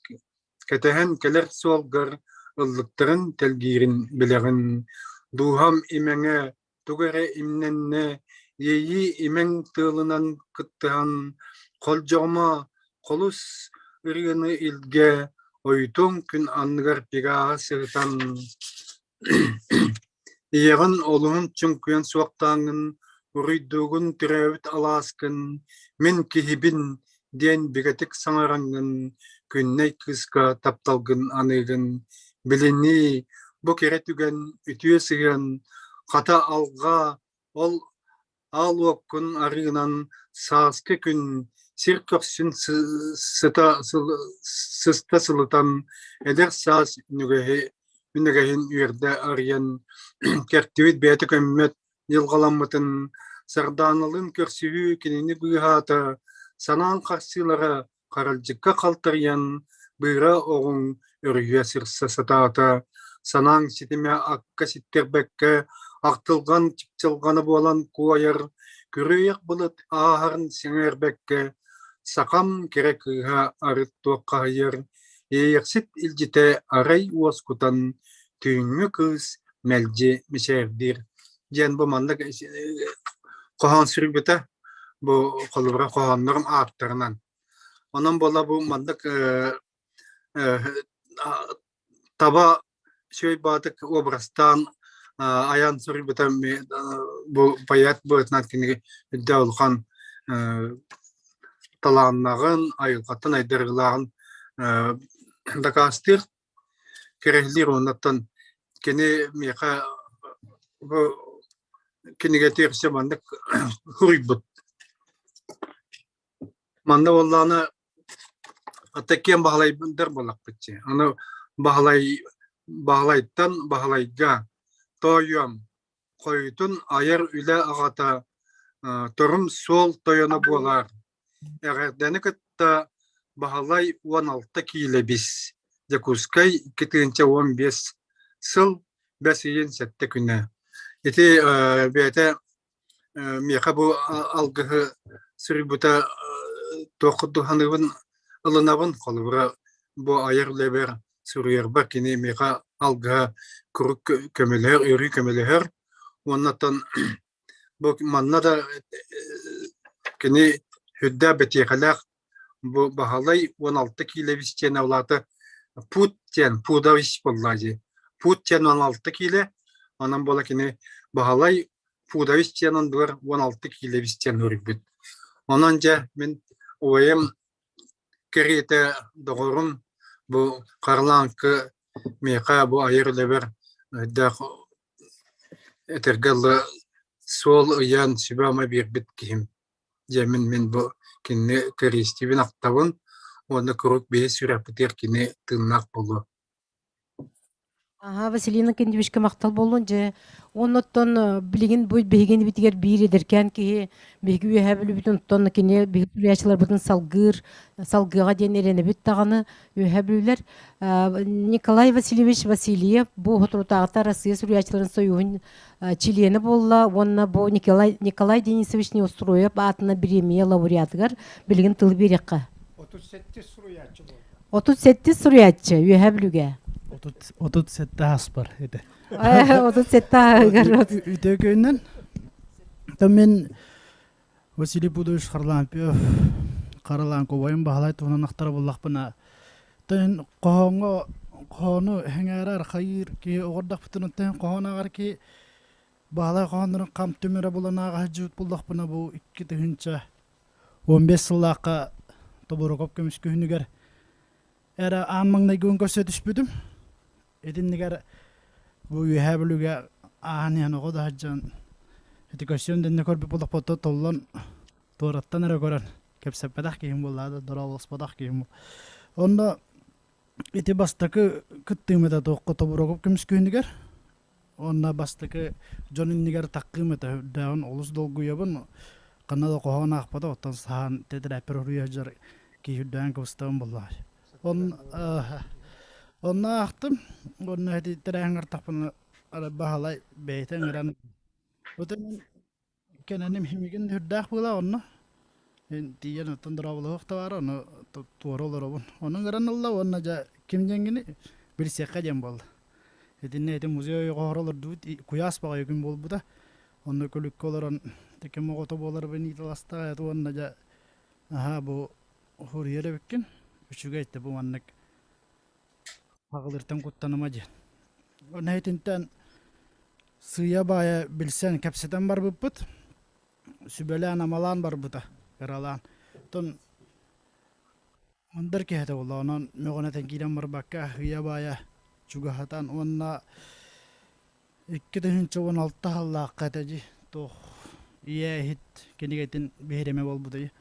кэтэһэн кэлэр суолгар ыллыктарын тэлгиирин билэҕин, дууһам имэҥэ тугу эрэ имнэннэ, иэйии имэҥ тыалынан кыттыһан, холдьоҕума холус ырыаны илгэ, ойутуҥ күн анныгар пегааһы сыһытан, ийэҕин олуһун чуҥкуйан суохтааҥҥын, уруйдуугун төрөөбүт алааскын, мин киһибин диэн бигэтик саҥараҥҥын, Күннэй кыыска тапталгын аныыгын, билинии, бу кэрэ түгэн үтүө сыһыан, хата алҕаа, ол аал уоккун арыынан сааскы күн сир көхсүн сыта сыста сылытан, эдэр саас үнүгэһин үөрдэ арыйан, кэртибит бэйэтэ көммөт дьылҕаламмытын, Сардааналыын көрсүһүү кинини быыһаата, санаан харсыылара харалдьыкка халтарыйан, быыра оҕуҥ өрүйэ сырса сатаата, санааҥ ситимэ акка ситтэрбэккэ, ахтылҕан чыпчылҕана буолан куойар, күрүөйэх былыт ааһарын сэҥээрбэккэ, Сахам кэрэ кыыһа арыт туоххаһыйар, Иэйэхсит илдьитэ арай уоскутан, Түүҥҥү кыыс мэлдьи мичээрдиир диэн бу маннык хоһоон суруйбута. Бу холобура хоһооннорум ааттарынан. Онон буола бу маннык таба үчүгэй баҕатык образтаан айан суруйбута бу поэт быһыытынан кинигэ үрдэ улахан талааннааҕын, айылҕаттан айдарыылааҕын дакаастыыр, кэрэһилиир уоннаттан кини миэхэ бу кинигэтигэр өссө маннык суруйбут. Манна буоллаҕына Такиан Баһылайдар буоллахпыт дии. Аны Баһылай Баһылайтан Баһылайга тоойуом, хойутун айар үлэ аҕата торум суол тойоно буолар. Эҕэрдэни кытта Баһылай 16 киилэ бис. Дьокуускай 2015 сыл бэс ыйын сэттэ күнэ. Ити бэйэтэ Миэхэ бу алгыһы суруйбута туох курдук саныыбын ылынабын. Холобура, бу айар үлэбэр суруйарбар кини миэхэ алгыһа куруук көмөлөһөр, өрүү көмөлөһөр. Уоннаттан бу манна да кини сүрдээх бэтиэхэлээх бу Баһылай 16 киилэбис диэн ол аата пут диэн пудович буолла дии. Пут диэн 16 киилэ, онон буола кини Баһылай пудович диэн оннугар 16 киилэбис диэн суруйбут. Онон дьэ мин убайым кэриэтэ доҕорум бу Харлааҥкы миэхэ бу айар үлэбэр өйдөөх этэргэ дылы суол ыйан сүбэ-ама биэрбит киһим. Дьэ мин мин бу кинини кэриэстиибин ахтабын уонна куруук биһи сүрэхпитигэр кини тыыннаах буолуо. Аһа, Василина Кендевичка махтал буоллун дьэ. Оннуттан билигин бу биһигин битигэр биир эдэркээн киһи биһиги үөһээ бүлүүбүтүн оттон кини биһиги суруйааччыларбытын салгыыр салгыаҕа диэн эрэнэбит даҕаны үөһээ бүлүүлэр. Николай Васильевич Васильев бу соторутааҕыта Россия суруйааччыларын союһун чилиэнэ буолла уонна бу Николай, Николай Денисович Неустроев аатынан бириэмийэ лауреатыгар билигин тыл биэриэххэ. 37 суруйааччы буолла. 37 суруйааччы Үөһээ Бүлүүгэ. 37 аспар этэ. 37 ааһыгар. Үтө күнүнэн. Мен Василий Пудович Харлампьев Харалаан убайым Баһылай туһунан ахтара буллахпына тэн хоһооҥҥо хоһоону эҥээрэр хайыыр киһи оҕордохпутун тэн хоһоон ааҕар киһи Баһылай хоһооннорун хам түмэрэ булан ааҕа сылдьыбыт буллахпына бу 2015 сыллаахха Тобуруков көмүс күһүнүгэр эрэ аан маҥнайгыбын көрсө түспүтүм. Итиннигэр бу Үөһээ Бүлүүгэ ааһан иһэн оҕо да сылдьан ити көрсүөм дэннэ көрбүт болохпото толлон туораттан эрэ көрөн кэпсэппэтэх киһим буолла да дорооболоспотох киһим. Онно ити бастакы кыттыым этэ туохха Тобуроков көмүс күһүнүгэр Уонна бастакы дьон иннигэр таккыым этэ үрдээҕин олус долгуйабын. Ханна да хоһоон аахпата, оттон саһаан тэтэрээппэр уруйа сылдьар киһи үрдээн кыбыстабын буоллаҕай. Онно аахтым. Уонна ити тэрээһиҥҥэ артахпына Баһылай бэйэтэ ыҥыран Кэнэним химигин үрдээх быыла онно. Тиийэн оттон дорооболоһуох да баара, ону туора олоробун. Ону ыҥыран ылла уонна дьэ ким диэҥҥини билсиэххэ диэн буолла. Итиннэ ити музей ойоҕоһор олордубут куйаас баҕайы күн буолбута. Онно күлүккэ олорон ким оҕото буоларбын ыйыталастаҕа этэ уонна дьэ аһаа бу суруйар эбиккин үчүгэй этэ бу маннык Аҕылыртан куттаныма диэн. Онно итинтэн сыыйа-баайа билсэн, кэпсэтэн барбыппыт. Сүбэлээн-амалаан барбыта, ыралаан. Оттон мындар киһи этэ буолла, онон мөҕөн этэн киирэн барбакка, ыйа-баайа чугаһатан уонна 2016 сыллаахха этэ дии, туох ийэ иһит кинигэтин биһирэмэ буолбута дии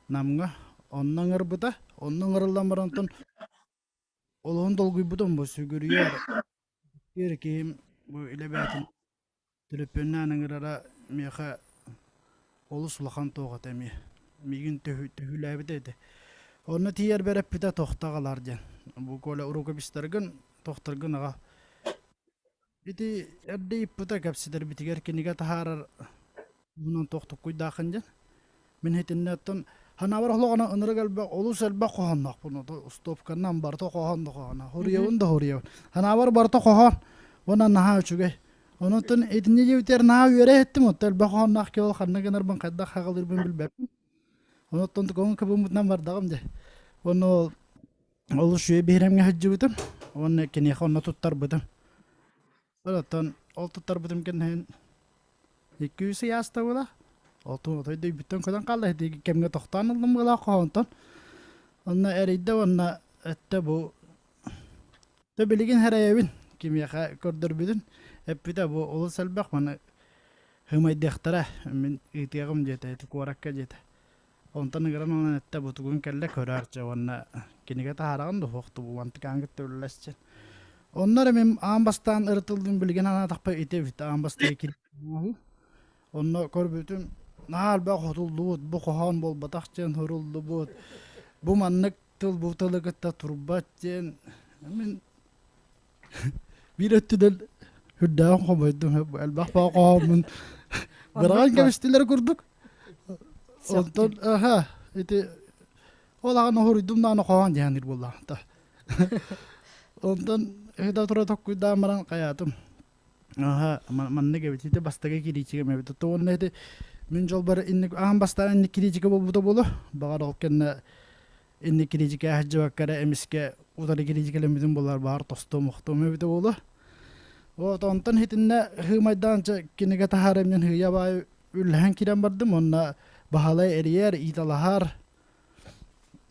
Намҥа. Онно ыҥырбыта. Онно ыҥырыллан баран оттон Олоһун долгуйбутум бу сүгүрүйэр киһим бу илэ бэйэтин төлөпүөннээн ыҥырара миэхэ олус улахан туох этэ эмиэ. Миигин төһүүлээбитэ этэ. Онно тиийэрбэр эппитэ тохто аҕалаар диэн. Бу Коля рукописьтаргын, тохторгун аҕал. Ити эрдэ ыйыппыта кэпсэтэрбитигэр кинигэ таһаарар туһунан туох токкуйдааххын диэн. Мин итиннэ оттон Ханаабар олоҕуна ынырык элбэх, олус элбэх хоһоонноохпун. Устуопканан барыта хоһоон да хоһоон. Хоруйабын да хоруйабын. Ханаабар барыта хоһоон. Уонна наһаа үчүгэй. Онон итинни диэбитигэр наһаа үөрэ иһиттим. Оттон элбэх хоһоонноох киһи ол ханна гынарбын, хайдах хаҕылыырбын билбэппин. Онон тугун кыбыммытынан бардаҕым дьэ. Уонна ол олус үчүгэй биһирэмҥэ сылдьыбытым. Уонна киниэхэ онно туттарбытым. Оттон ол туттарбытым кэнниттэн 200 ый ааста буола. Ол отой дөйбүттэн көтөн хаалла. Ити кэмҥэ тохтоон ыллым быһыылаах хоһоонтон. Онно эрийдэ уонна эттэ бу Тэ билигин сэрэйэбин кимиэхэ көрдөрбүтүн эппитэ бу олус элбэх маны һымайдыахтара мин ыытыаҕым диэтэ ити куоракка диэтэ. Онтон ыҥыран ылан эттэ бу тугун кэллэ көрөөр дьэ уонна кинигэ таһаараҕын да суох тубу мантыкаан кытта үлэлэсчин. Онно эрэ мин аан бастаан ырытыллым билигин анаатахпа ити эбит аан бастакы кириитикэ Онно көрбүтүм наһаа элбэх хотуллубут, бу хоһоон буолбатах диэн суруллубут, бу маннык тыл бу тылы кытта турбат диэн мин биир өттүнэн үрдээҕин хомойдум элбэх баа хоһооммун быраҕан кэбистилэр курдук онтон аха ити ол аҕан оһуруйдум даҕаны хоһоон диэханир буоллаҕа онтон ыта тура токкуйдаан баран хайаатым Аха, маннык эбит. Ити бастакы кириитикэм эбит. То уонна ити мин дьолбор инник аан бастаан инник кириитикэ буолбута буолуо. Баҕар ол кэннэ инник кириитикэ сылдьыбакка эрэ эмискэ утары кириитикэлэммитим буоллар баҕар тостуом-охтуом эбитэ буолуо. Вот онтон итиннэ һыымайдаан кинигэ таһаарам диэн һыйа баай үллэһэн киирэн бардым. Уонна Баһылай эрийэр, ииталаһар,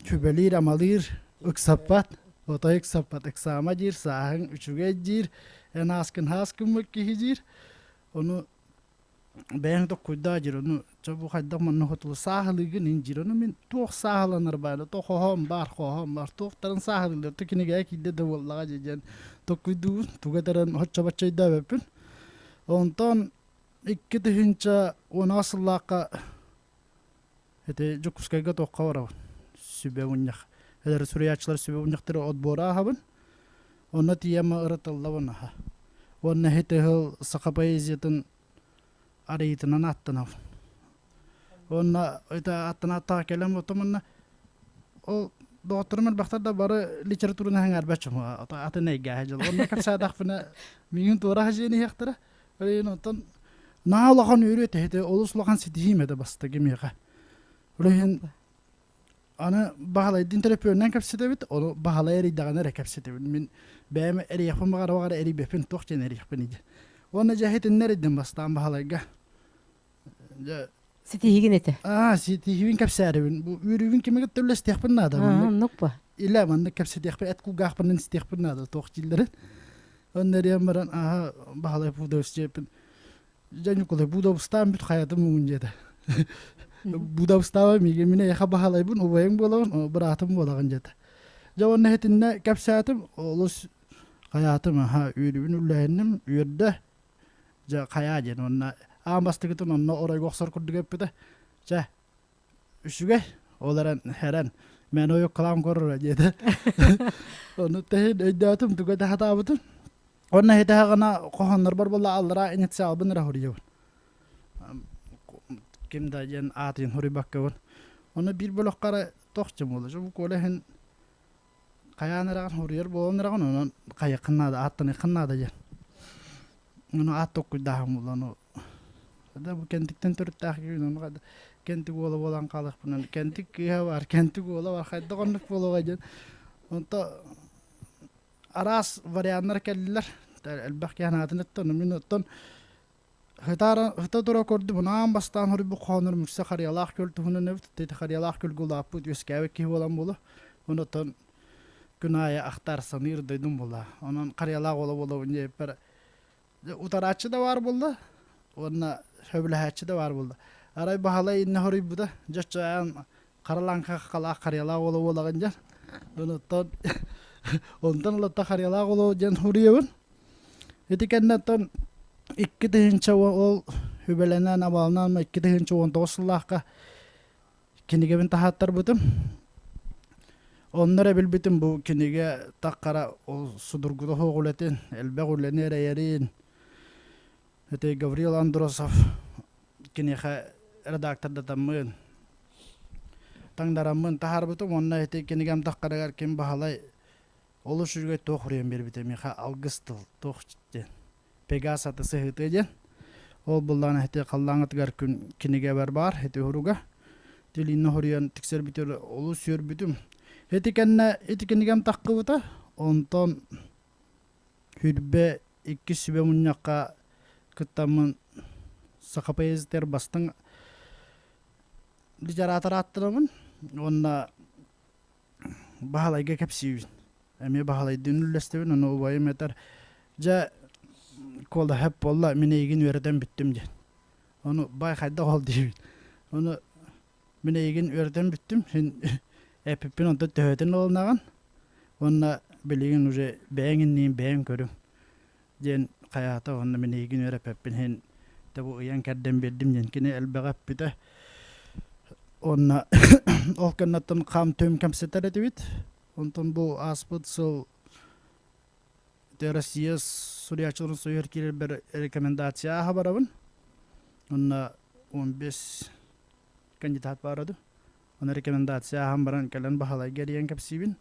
Сүбэлиир-амалыыр, ыксаппат, отой ыксаппат, ыксаама диир, сааһыҥ үчүгэй диир, эн ааскын аас гыммыт киһи диир. Ону бэйэҥ токкуйдаа диир, ону чэ бу хайдах манна хотулу сааһылыыгын ин диир, ону мин туох сааһыланар баара, то хоһоон баар, хоһоон баар, туохтарын сааһылыыллар, то кинигэҕэ киирдэ да буоллаҕа дии диэн токкуйдуубун, тугу этэрин оччо-бачча өйдөөбөппүн. Онтон 2010 сыллаахха Ити Дьокуускайга туохха барабын? Сүбэ мунньах. Эдэр суруйааччылар сүбэ мунньахтары отбуора ааһабын. Онно тиийэн ырытыллабын аха. Уонна ити ыһыл саха поэзиятын арыйыытынан ааттанабын. Уонна ити аттана аттаҕа кэлэн потом онно ол доҕотторум элбэхтэр да бары литератураны сэҥээрбэт дьон атын эйгээһэ дьыл. Онно кэпсээтэхпинэ миигин туора хадьыйан иһиэхтэрэ. Билигин оттон наһаа улахан үөрүү этэ, ити олус улахан ситиһиим этэ бастакы миэхэ. Билигин аны Баһылайдыын төлөпүөнүнэн кэпсэтэбит, ону Баһылай эрийдэҕинэ эрэ кэпсэтэбин. Мин бэйэм эрийиэхпин баҕара баҕара эрийбэппин, туох диэн эрийиэхпиний диэн. Уонна дьэ иһитиннэ эрийдим бастаан Баһылайга. Дьэ Ситиһигин этэ. Аа, ситиһиибин кэпсээрибин. Бу үөрүүбүн кими кытта үллэстиэхпин наада. Оннук ба. Илэ маннык кэпсэтиэхпин, эт кулгаахпынан истиэхпин наада, туох дииллэрин. Онно эрийэн баран, аһа, Баһылай Пудович диэппин. Дьэ, Ньукулай, Пудовстаан бүт хайатын муҥун диэтэ. Пудовстаабай миигин, мин эйиэхэ Баһылайбын, убайыҥ буолабын, быраатым буолаҕын диэтэ. Дьэ, уонна иһитиннэ кэпсээтим, олус хайаатым, аһа, үөрүүбүн үллэһинним, үөрдэ. Дьэ, хайаа диэн уонна аан бастакытын онно оройго охсор курдук эппитэ. Чэ, үчүгэй, ол эрэн хэрэн, мээнэ ойуккалаан көрөрө диэтэ. Ону тэһин өйдөөтүм, тугу этэ сатаабытын. Уонна иһитэһэҕинэ хоһооннорбор буолла аллараа инициалбын эрэ суруйабын. Ким да диэн аатын суруйбаккабын. Ону биир бөлөххө эрэ туох дьэ буолла, бу Коля иһин хайаан эрэҕин суруйар буолан эрэҕин, онон хайыаххын наада, ааттаныаххын наада диэн. Ону аат толкуйдааһын буолла, ону да бу Кэнтиктэн төрүттээх киһи ону Кэнтик уола буолан хаалыахпынан Кэнтик кыыһа бар, Кэнтик уола бар, хайдах оннук буолуоҕай диэн. Онто араас варианнар кэллилэр. Элбэх киһи анаатын эттэ, ону мин оттон Ытаара ыта тура көрдүм, аан бастаан хоруйбут хоһооннорум үксэ Харыйалаах күөл туһунан эбит. Ити Харыйалаах күөлгэ улааппыт, үөскээбит киһи буолан буолуо. Онон күн аайы ахтар, саныыр дойдум буолла. Онон Харыйалаах уола буолабын диэбиппэр утарааччы да баар буолла уонна сөбүлэһээччи да баар буолла. Арай Баһылай иннэ хоруйбута, дьэ оччо хара лаҥха халаах Харыйалаах уола буолаҕын диэн. Онтон онтон ылатта Харыйалаах уола диэн суруйабын. Ити кэнниттэн 2000 ол үбэлэнэн абаланан 2019 сыллаахха кинигэбин таһааттарбытым. Онно эрэ билбитим бу кинигэ таххара ол судургута суох үлэтин, элбэх үлэни эрэйэрин. Ити Гаврил Андросов киниэхэ редактордатаммын. Таҥнараммын таһаарбытым уонна ити кинигэм таххарыгар ким Баһылай олус үчүгэй туох уруйан биэрбитэ миэхэ алгыс тыл туох диэн Пегас аты сыһыытыа диэн. Ол буллаҕына ити халлааҥҥытыгар күн кинигэбэр баар ити уһуруга. Тилииннэ хоруйан тиксэрбитигэр олус үөрбүтүм. Ити кэннэ ити кинигэм таххыбыта. Онтон Хүрбэ иккис сүбэ мунньахха кыттаммын саха поэзиятыгар бастыҥ литератор ааттанабын уонна Баһылайга кэпсиибин. Эмиэ Баһылайдыын үллэстэбин, ону убайым этэр, дьэ, Куола сөп буолла, мин эйигин үөрэтэн бүттүм диэн. Ону бай хайдах ол диибин. Ону мин эйигин үөрэтэн бүттүм, син эппиппин онтон төһөтүн ылынаҕын уонна билигин уже бэйэҥ инниин бэйэҥ көрүҥ диэн хайаата уонна мин эйигин үөрэппэппин иһин бу ыйан кэрдэн биэрдим диэн кини элбэҕи эппитэ. Уонна ол кэнниттэн хаам-түм кэмсэтэр этибит. Онтон бу ааспыт сыл Россия суруйааччыларын союһугар киирэрбэр рекомендация ааһа барабын. Онно 15 кандидат баара дуу. Ону рекомендация ааһан баран кэлэн Баһылайга эрийэн кэпсиибин.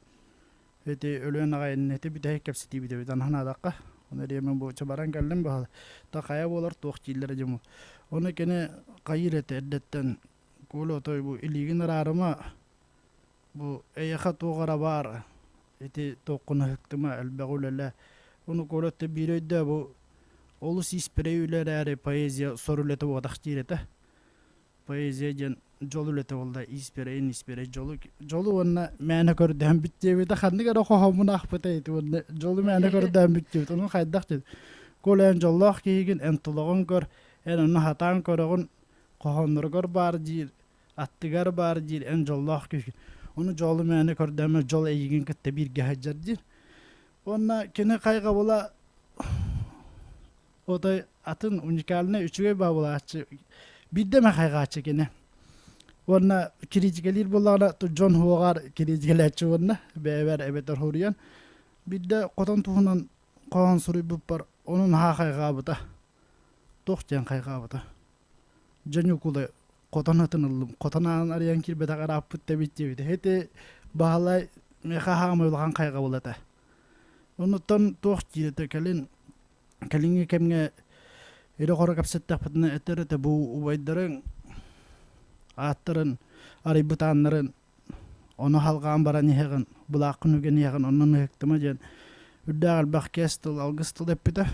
Ити өлүөн аҕай иннити бүтэһик кэпсэтиибит эбит анаһанаадахха. Ону эрийэммин бу баран кэллим Баһылай. Та хайа буолар туох дииллэрэ дьому. Ону кини хайыыр этэ эрдэттэн Коля отой бу илиигин араарыма бу эйиэхэ туох эрэ баар ити туоххун ыһыктыма элбэҕи үлэлээ. Ону Коля өттө биир өйдөө бу олус испирэй үлэ эрээри поэзия сор үлэтэ буотах диир этэ. Поэзия диэн дьол үлэтэ буолла испирэйин испирэй дьолу дьолу уонна мээнэ көрдөһөн бүт диэбитэ ханнык эрэ хоһооммун аахпыта ити уонна дьолу мээнэ көрдөһөн бүт диэбит ону хайдах диэбит Коля эн дьоллоох киһигин эн тулаҕын көр эн онно сатаан көрөҕүн хоһоонноругар баар диир аттыгар баар диир эн дьоллоох киһигин ону дьолу мээнэ көрдөмө дьол эйигин кытта бииргэ сылдьар диир уонна кини хайҕабыла Отой атын уникальнай үчүгэй баабылааччы биирдэ эмэ хайҕааччы кини. Уонна критикэлиир буоллаҕына дьон уһуоҕар критикэлээччи уонна бэйэбэр эбэтэр хоруйан биирдэ хотон туһунан хоһоон суруйбуппар ону наһаа хайҕаабыта. Туох диэн хайҕаабыта. Дьэ Ньукулай хотон атын ыллым. Хотон аанын арыйан киирбэтэх ырааппыт да эбит диэбитэ. Ити Баһылай миэхэ хаамай улахан хайҕабыл этэ. Оннуттан туох диир этэ кэлин Кэлиҥҥи кэмҥэ ирэ-хоро кэпсэттэхпитинэ этэр этэ бу убайдарыҥ ааттарын арыйбыт ааннарын ону халҕаан баран иһэҕин, былааххын үгэн иһэҕин, онон ыһыктыма диэн үрдээх элбэх кээс тыл, алгыс тыл эппитэ.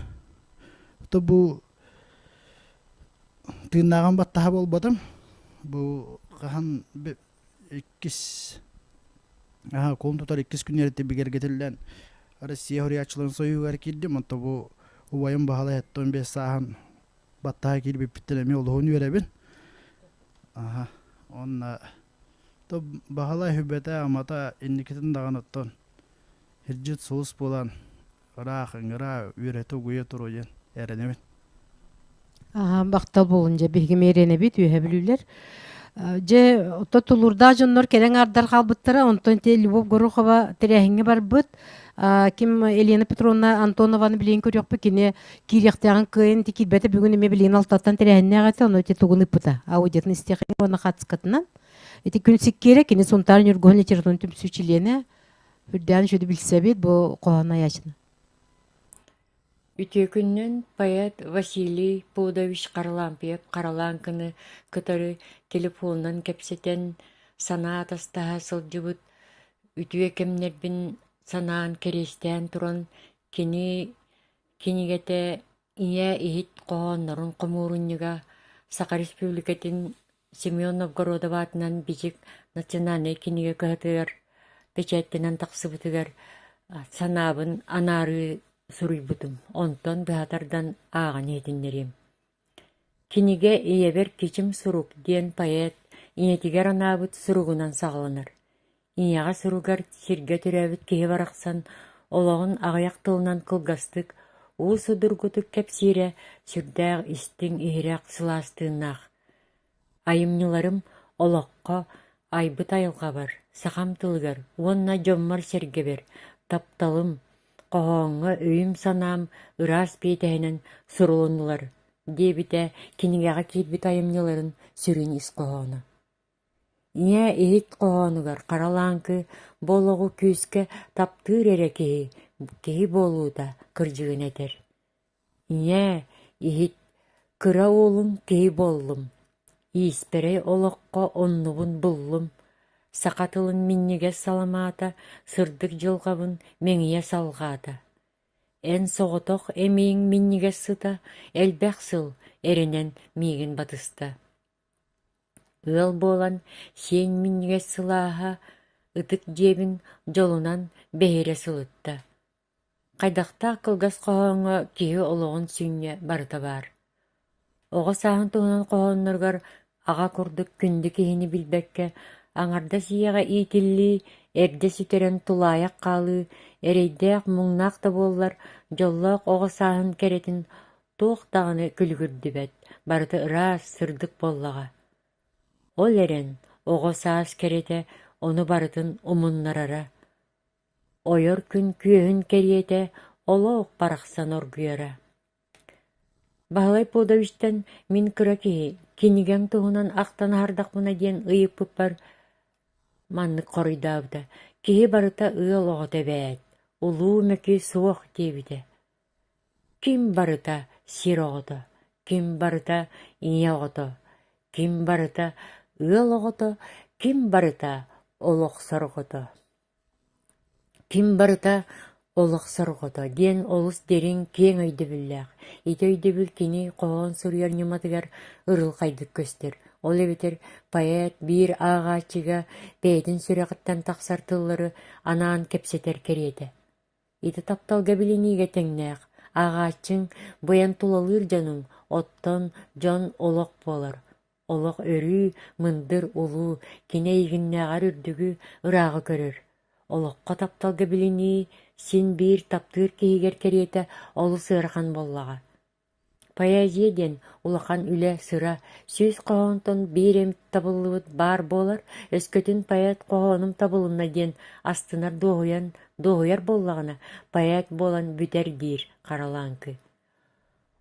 То бу тыыннааҕын баттаһа буолбатым. Бу хаһан иккис кулун тутар иккис күннэритэ бигэргэтиллэн Россия суруйааччыларын союһугар киирдим. Онто бу убайым Баһылай 75 сааһын баттаһа киирбиппиттэн эмиэ олуһун үөрэбин. Аха. Уонна то Баһылай сүбэтэ-амата инникитин даҕаны оттон сирдьит сулус буолан ыраах ыҥыра үөрэтэ-угуйа туруо диэн эрэнэбин. Махтал буолун дьэ биһиги мээрэнэбит үөһэ бүлүүлэр. Дьэ оттон тулуурдаах дьоннор кэлэн ардар хаалбыттара онтон те Любовь Горохова тэрээһиҥҥэ барбыт ким Елена Петровна Антонованы билигин көрүөхпүт кини киириэхтээҕин кыайан ити киирбэтэ бүгүн эмиэ билигин алтаттан тэрээһиннээх этэ ону ити тугун ыппыта аудиотын истиэххэ уонна хатскатынан ити күн сиккиэрэ кини Сунтаар Ньургуһун литературын түмсүү чилиэнэ үрдээн үчүгэй билсэбит бу хоһоон айааччыны Үтүө күнүнэн поэт Василий Пудович Харлампьев Харалааҥкыны кытары телефонунан кэпсэтэн, санаа атастаһа сылдьыбыт үтүө кэмнэрбин санаан кэриэстээн туран, кини кинигэтэ «Ийэ иһит хоһооннорун хомуурунньуга» Саха Республикатын Семен Новгородов аатынан Бичик национальнай кинигэ кыһатыгар бэчээттэнэн тахсыбытыгар санаабын анаарыы суруйбутум, онтон быһа тардан ааҕан иһитиннэриэм. Кинигэ «Ийэбэр кичим сурук» диэн поэт ийэтигэр анаабыт суругунан саҕаланар. Ийэҕэ суругар сиргэ төрөөбүт киһи барахсан олоҕун аҕыйах тылынан кылгастык, уу судургутук кэпсиирэ сүрдээх истиҥ, иһирэх, сылаас тыыннаах. Айымньыларым олоххо, айбыт айылҕабар, сахам тылыгар уонна дьоммор-сэргэбэр тапталым, хоһооҥҥо өйүм-санаам ыраас биэтэһинэн сурулуннулар, диэбитэ кинигэҕэ киирбит айымньыларын сүрүн ис хоһооно. Ийээ иһит хоһоонугар хара лааҥкы бу олоҕу күүскэ таптыыр эрэ киһи киһи буолуута кырдьыгын этэр. Ийээ, иһит, кыра уолуҥ киһи буоллум, ииспэрэй олоххо оннубун буллум, саха тылын минньигэс саламаата сырдык дьылҕабын мэҥийэ салҕаата. Эн соҕотох эмиийиҥ минньигэс сыта элбэх сыл эрэнэн миигин батыста. Ыал буолан сиэн минньигэс сылааһа ытык дьиэбин дьолунан бэһирэ сылытта. Хайдахтаах кылгас хоһооҥҥо киһи олоҕун сүнньэ барыта баар. Оҕо сааһын туһунан хоһоонноругар аҕа курдук күндү киһини билбэккэ, аҥардас ийэҕэ иитиллии, эрдэ сүтэрэн тулаайах хаалыы, эрэйдээх-муҥнаах да буоллар, дьоллоох оҕо сааһын кэрэтин туох даҕаны күлүгүрдүбэт, барыта ыраас, сырдык буоллаҕа. Ол эрэн оҕо саас кэрэтэ ону барытын умуннарара. Ойор күн күөһүн кэриэтэ олох барахсан оргуйара. Баһылай Пудовичтан мин кыра киһи кинигэҥ туһунан ахтан аһардахпына диэн ыйыппыппар маннык хоруйдаабыта: «Киһи барыта ыал оҕото эбээт, улуу мөкү суох» диэбитэ. Ким барыта сир оҕото, ким барыта ийэ оҕото, ким барыта ыал оҕото, ким барыта олох сорҕото. Ким барыта олох сорҕото диэн олус дириҥ, киэҥ өйдөбүллээх. Ити өйдөбүл кини хоһоон суруйар ньыматыгар ырылхайдык көстөр. Ол эбэтэр поэт биир ааҕааччыга бэйэтин сүрэҕиттэн тахсар тыллары анаан кэпсэтэр кэриэтэ. Ити тапталга билиниигэ тэҥнээх, ааҕааччыҥ быйан тулалыыр дьонуҥ, оттон дьон олох буолар. Олох өрүү мындыр, улуу, кини эйигиннээҕэр үрдүгү, ырааҕы көрөр. Олоххо тапталга билинии син биир таптыыр киһигэр кэриэтэ олус ыарахан буоллаҕа. Поэзия диэн улахан үлэ, сыра, 100 хоһоонтон биир эмит табыллыбыт баар буолар, өскөтүн поэт хоһоонум табылынна диэн астынар дуоһуйан дуоһуйар буоллаҕына, поэт буолан бүтэр диир Харалааҥкы.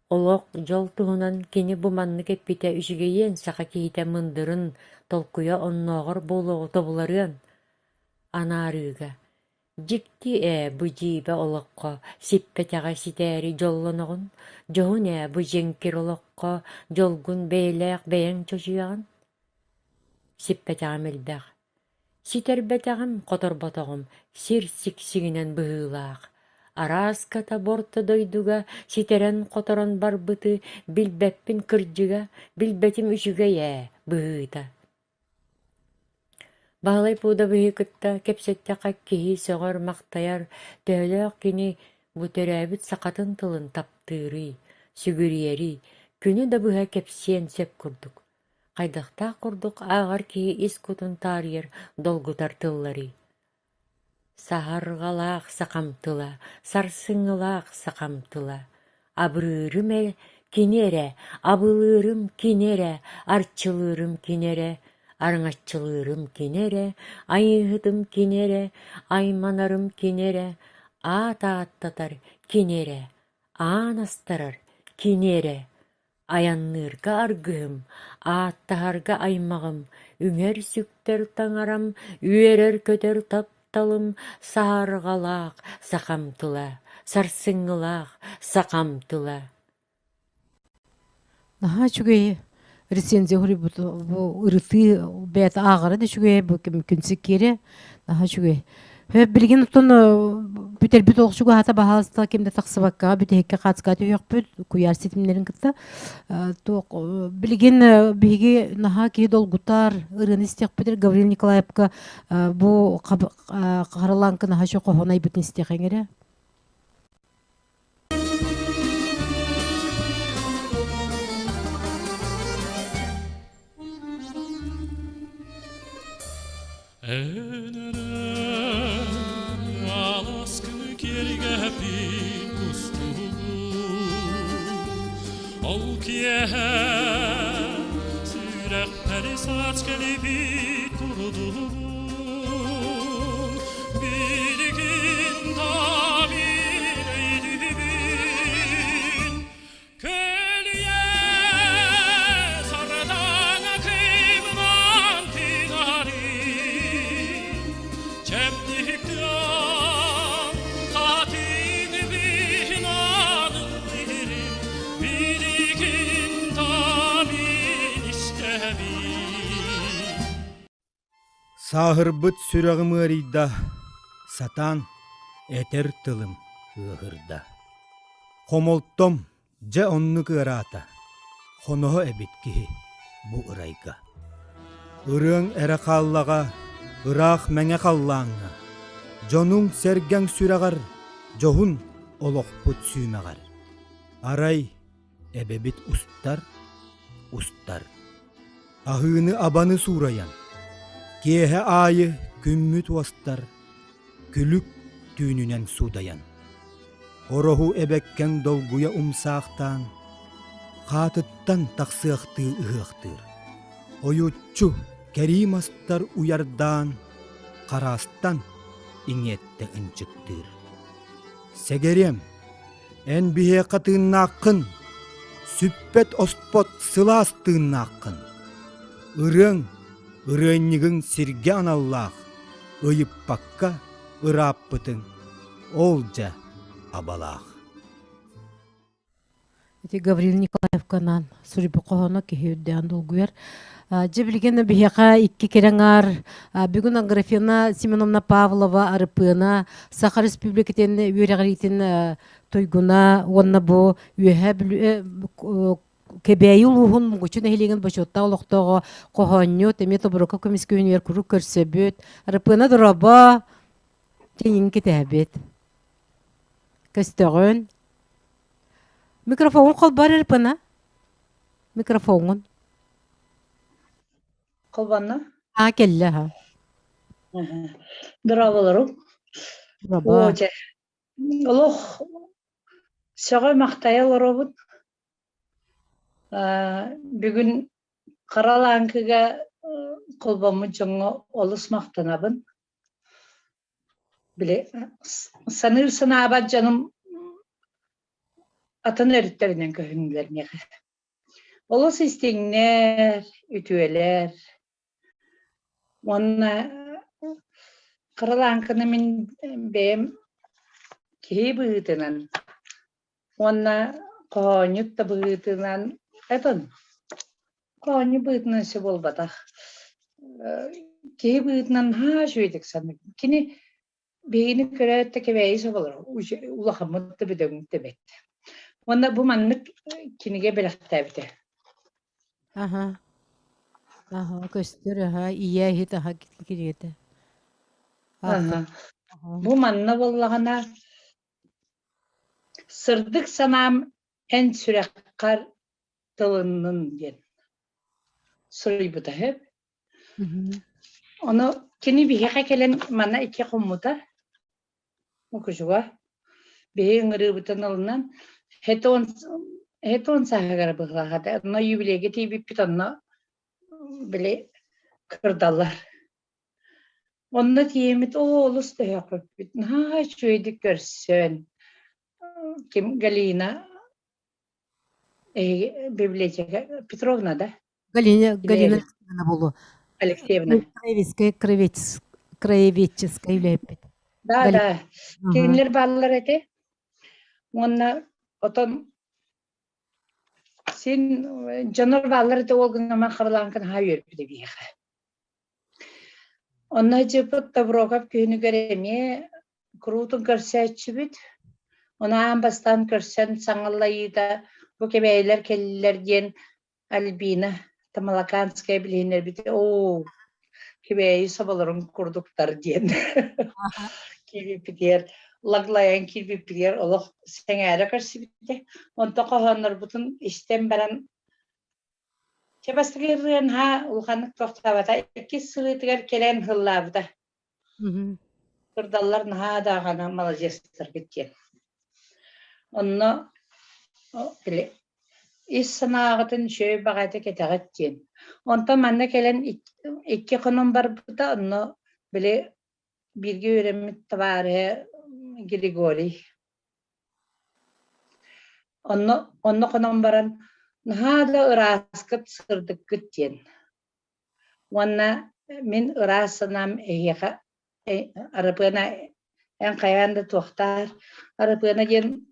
Олох, дьол туһунан кини бу маннык эппитэ үчүгэйиэн саха киһитэ мындырын, толкуйа оннооҕор буолуоҕу тобуларыан анаарыыга Дьикти ээ бу дьиибэ олоххо сиппэтэҕэ ситээри дьоллоноҕун, дьоһун ээ бу дьэҥкир олоххо дьолгун бэйэлээх бэйэҥ чочуйаҕын Сиппэтэҕим элбэх, ситэрбэтэҕим, хоторботоҕум сир сиксигинэн быһыылаах, арааската борто дойдуга ситэрэн-хоторон барбыты билбэппин кырдьыга, билбэтим үчүгэй ээ быһыыта. Баһылай Пудовиһы кытта кэпсэттэххэ киһи сөҕөр-махтайар, төһөлөөх кини бу төрөөбүт сахатын тылын таптыырый, сүгүрүйэрий, күнү да быһа кэпсиэн сөп курдук. Хайдахтаах курдук ааҕар киһи ис кутун таарыйар, долгутар тылларый. Саһарҕалаах сахам тыла, сарсыҥҥылаах сахам тыла, абырыырым эрэ кини эрэ, абылыырым кини эрэ, арчылыырым кини эрэ, араҥаччылыырым кини эрэ, айыыһытым кини эрэ, айманарым кини эрэ, аат ааттатар кини эрэ, аан астарар кини эрэ, Айанныырга аргыһым, ааттаһарга аймаҕым, үҥэр-сүктэр таҥарам, үөрэр-көтөр тапталым, саһарҕалаах сахам тыла, сарсыҥҥылаах сахам тыла. Наһаа үчүгэй рецензия суруйбут бу ырытыы бэйэтэ ааҕара да үчүгэй бу күн киирэ наһаа үчүгэй. Билигин оттон бүтэрбит олох чугаһата баһаалыста ким да тахсыбакка бүтэһиккэ хаацка түһүөхпүт куйаар ситимнэрин кытта туох билигин биһиги наһаа киһи долгутар ырыаны истиэхпитир Гаврил Николаевка бу харалааҥкы наһаа үчүгэй хоһоон айбытын истиэхиҥ эрэ. Ол киэһэ сүрэхпэр саас кэлбит курдугун билигин да мин өйдүүбүн Көлүйэ сардаҥа кыымынан тыгарын. Сааһырбыт сүрэҕим ыарыйда, сатаан этэр тылым ыаһырда. Хомолтом дьэ оннук ыараата, хоноһо эбит киһи бу ырайга. Ырыаҥ эрэ хааллаҕа ыраах мэҥэ халлааҥҥа, дьонуҥ-сэргэҥ сүрэҕэр дьоһун олохпут сүүмэҕэр. Арай эбэбит устар, устар. Аһыыны-абаны суурайан, киэһэ аайы күммүт уостар, күлүк түүнүнэн суудайан. Ороһу эбэккэҥ долгуйа умсаахтаан, хаатыттан тахсыахтыы ыһыахтыыр. Ойуччу кэрии мастар уйардаан, хараастан иҥиэттэ ынчыктыыр. Сэгэриэм, Эн биһиэхэ тыыннааххын, сүппэт-оспот сылаас тыыннааххын. Ырыаҥ, ырыанньыгыҥ сиргэ аналлаах, ыйыппакка ырааппытыҥ, ол дьэ абалаах. Ити Гаврил Николаевка анаан суруйбут хоһооно киһи үрдээн долгуйар. Дьэ билигин биһиэхэ икки кэрэҥ бүгүн Аграфена Семеновна Павлова Арыпыана Саха Республикатын үөрэҕириитин туйгуна уонна бу Үөһээ Бүлүү Кэбээйи улууһун Мугучу нэһилиэгин бочуоттаах олохтооҕо хоһоонньут эмиэ Тобурука көмүс күһүнүгэр куруук көрсөбүт. Арыпыана дорообо! Тиийин кэтэһэбит. Көстөҕүн. Микрофоҥун холбоор Арыпыана. Микрофоҥун. Холбонно? Аа кэллэ аһа. Дорооболорум. Дорообо. Оо дьэ, олох сөҕө-махтайа олоробут. Бүгүн Хара Лааҥкыга холбоммут дьоҥҥо олус махтанабын. Били саныыр санаабат дьонум атын өрүттэринэн көһүннүлэр миэхэ. Олус истиҥнэр, үтүөлэр уонна Кыралааҥканы мин бэйэм киһи быһыытынан уонна хоһоонньут да быһыытынан этон хоһоонньут быһыытынан өссө буолбатах киһи быһыытынан наһаа үчүгэйдик саныыбын. Кини Биһигини көрөөт да Кэбээйи соболоро улахаммыт да бөдөҥмүт да бэрт. Уонна бу маннык кинигэ бэлэхтээбитэ. Аха. Аха, көстөр, аха, ийэ иһит аха кинигэтэ. Аха. Бу манна буоллаҕына сырдык санаам эн сүрэххэр тылыннын диэн суруйбута үһү. Ону кини биһиэхэ кэлэн манна икки хоммута. Мукучуга. Биһи ыҥырыыбытын ылынан хетон хетон сааһыгар быһылаах этэ. Онно юбилейга тиийбиппит онно били кырдаллар. Онно тиийэммит оо олус төһөхпүппүт. Наһаа үчүгэйдик көрсөн ким Галина эһиги библиотека Петровна да? Галина, Галина Алексеевна буолуо. Алексеевна. Краеведческая, краеведческая үлэһиппит. Да, да. Кинилэр бааллар этэ. Уонна отон син дьонор бааллар этэ ол гынан хабылаанкын хаһа үөрбүтэ биһиэхэ. Онно дьыппыт Тавроков күһүнүгэр эмиэ куруутун көрсөөччүбүт. Ону аан бастаан көрсөн саҥаллайыыта бу кэбээйилэр кэллилэр диэн Альбина Тамалаканская билиһиннэрбитэ оо Кэбээйи соболорун курдуктар диэн киирбиппитигэр лаглайан киирбиппитигэр олох сэҥээрэ көрсүбүтэ. Онтон хоһооннорбутун истэн баран чэ бастакы ырыан ха улаханнык тохтообото иккис сырыытыгар кэлэн һыллаабыта. Кырдаллар наһаа даҕаны маладьыастаргыт диэн. Онно били ис санааҕытын үчүгэй баҕайытык этэҕит диэн. Онтон манна кэлэн икки хонон барбыта, онно били бииргэ үөрэммит табаарыһа Григорий. Онно онно хонон баран наһаа да ырааскыт, сырдыккыт диэн. Уонна мин ыраас санаам эһиэхэ Арапыана эн хайаан да туохтаар Арапыана диэн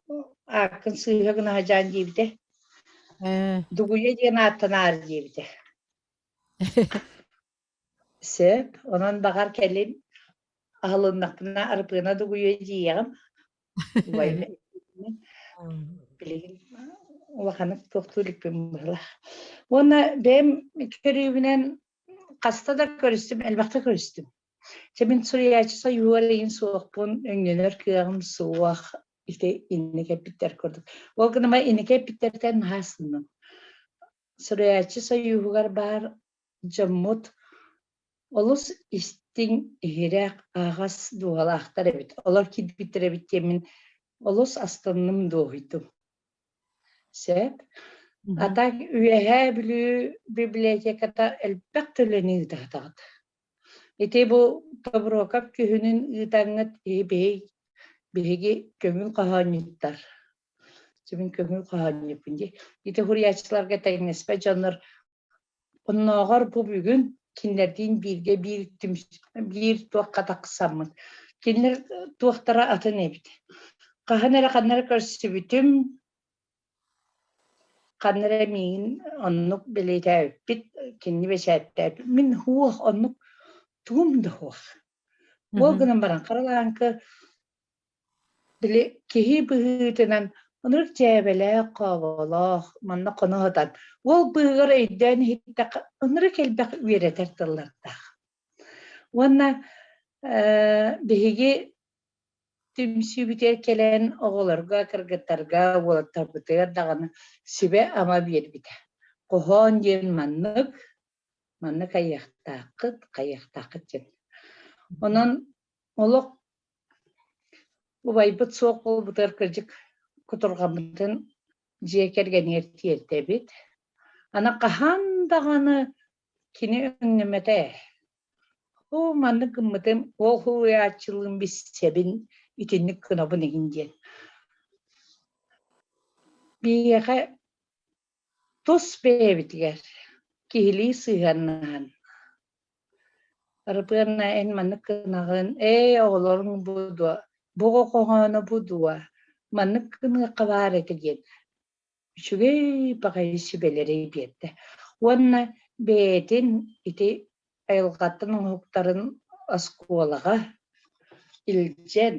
ааккын сыыһа гына садьаан диэбитэ. Дугуйа диэн ааттанаар диэбитэ. Сөп. Онон баҕар кэлин аһылыннахпына Арыпыана дугуйа дьиэҕим. Убайым билигин улаханнык туохтуу иликпин быһыылаах. Уонна бэйэм көрүүбүнэн хаста да көрүстүм, элбэхтэ көрүстүм. Чэ мин суруйааччы сойуһугар игин суохпун, өҥнөнөр кыаҕым суох ити инники эппиттэр курдук. Ол гынан инники эппиттэртэн наһаа астынным. Суруйааччы сойууһугар баар дьоммут олус истиҥ, иһирэх, аһаҕас дууһалаахтар эбит. Олор киирбиттэр эбит диэммин олус астынным, дуоһуйдум. Сөп. А так Үөһээ Бүлүү библиотеката элбэх төлөнү ыытаатаҕыт. Ити бу Тобуруокап күһүнүн ыытаҥҥыт биһиги көҥүл хоһоонньуттар. Мин көҥүл хоһоонньуппун дии. Ити суруйааччыларга тэҥнэспэт дьоннор Оннооҕор бу бүгүн кинилэрдиин бииргэ биир түмс биир туохха тахсаммыт. Кинилэр туохтара атын эбит. Хаһан эрэ ханна эрэ көрсүбүтүм, ханна эрэ миигин оннук бэлиэтээбиппит, кинини бэчээттээбит. Мин суох, оннук тугум да суох. Ол гынан баран харалааҥкы Били киһи быһыытынан ынырык дьээбэлээх, хооболоох, манна хоно сытан, уол быыһыгар өйдөөн иһиттэххэ ынырык элбэх үөрэтэр тыллардаах. Уонна биһиги түмсүүбүтүгэр кэлэн оҕолорго, кыргыттарга, уолаттарбытыгар даҕаны сүбэ-ама биэрбитэ. Хоһоон диэн маннык, маннык айыахтааххыт, хайыахтааххыт диэн. Онон олох Убайбыт суох буолбутугар кырдьык кутурҕаммытын дьиэ кэргэнигэр тиэрдэбит. Аны хаһан даҕаны кини өҥнөммөтө ээ. Оо, маннык гыммытым, ол суруйааччылыын билсэбин, итинник гынабын игин диэн. Биһиэхэ тус бэйэбитигэр киһилии сыһыаннаһан Арыпыана эн маннык гынаҕын, ээ оҕолоруҥ бу дуо, бу оҕо хоһооно бу дуо, маннык гыныахха баар этэ диэн үчүгэй баҕайы сүбэлэри биэрдэ. Уонна бэйэтин ити айылҕаттан оҥоһуктарын оскуолаҕа илдьэн,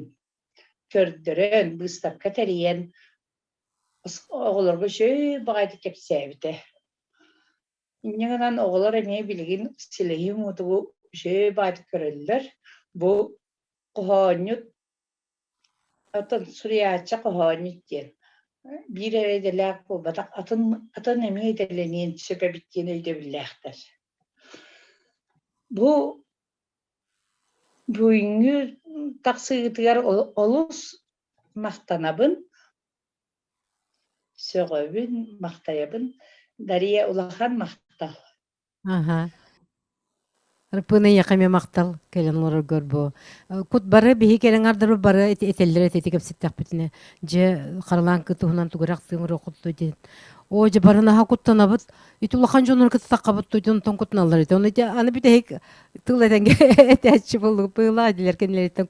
көрдөрөн, быыстапка тэрийэн оҕолорго үчүгэй баҕайытык кэпсээбитэ. Инньэ гынан оҕолор эмиэ билигин силэһии муҥутугу үчүгэй баҕайытык көрөллөр. Бу хоһоонньут, оттон суруйааччы хоһоонньут диэн биир эрэ идэлээх буолбатах, атын атын эмиэ идэлэниэн сөп эбит диэн өйдөбүллээхтэр. Бу бүгүҥҥү тахсыытыгар олус махтанабын. Сөҕөбүн, махтайабын. Дария улахан махтал. Аха. Рыппыына эйиэхэ эмиэ махтал кэлэн олороргор бу. Кут бары биһи кэлэн ардары бары этэллэр эти кэпсэттэхпитинэ дьэ харалаан туһунан тугу эрэ ахтыым диэн. Оо дьэ бары наһаа куттанабыт. Ити улахан дьоннор кытта таххабыт онтон куттаналлар ити. Ону аны бүтэһик тыл этэнгэ этээччи буоллук быылаа дилер кэннилэриттэн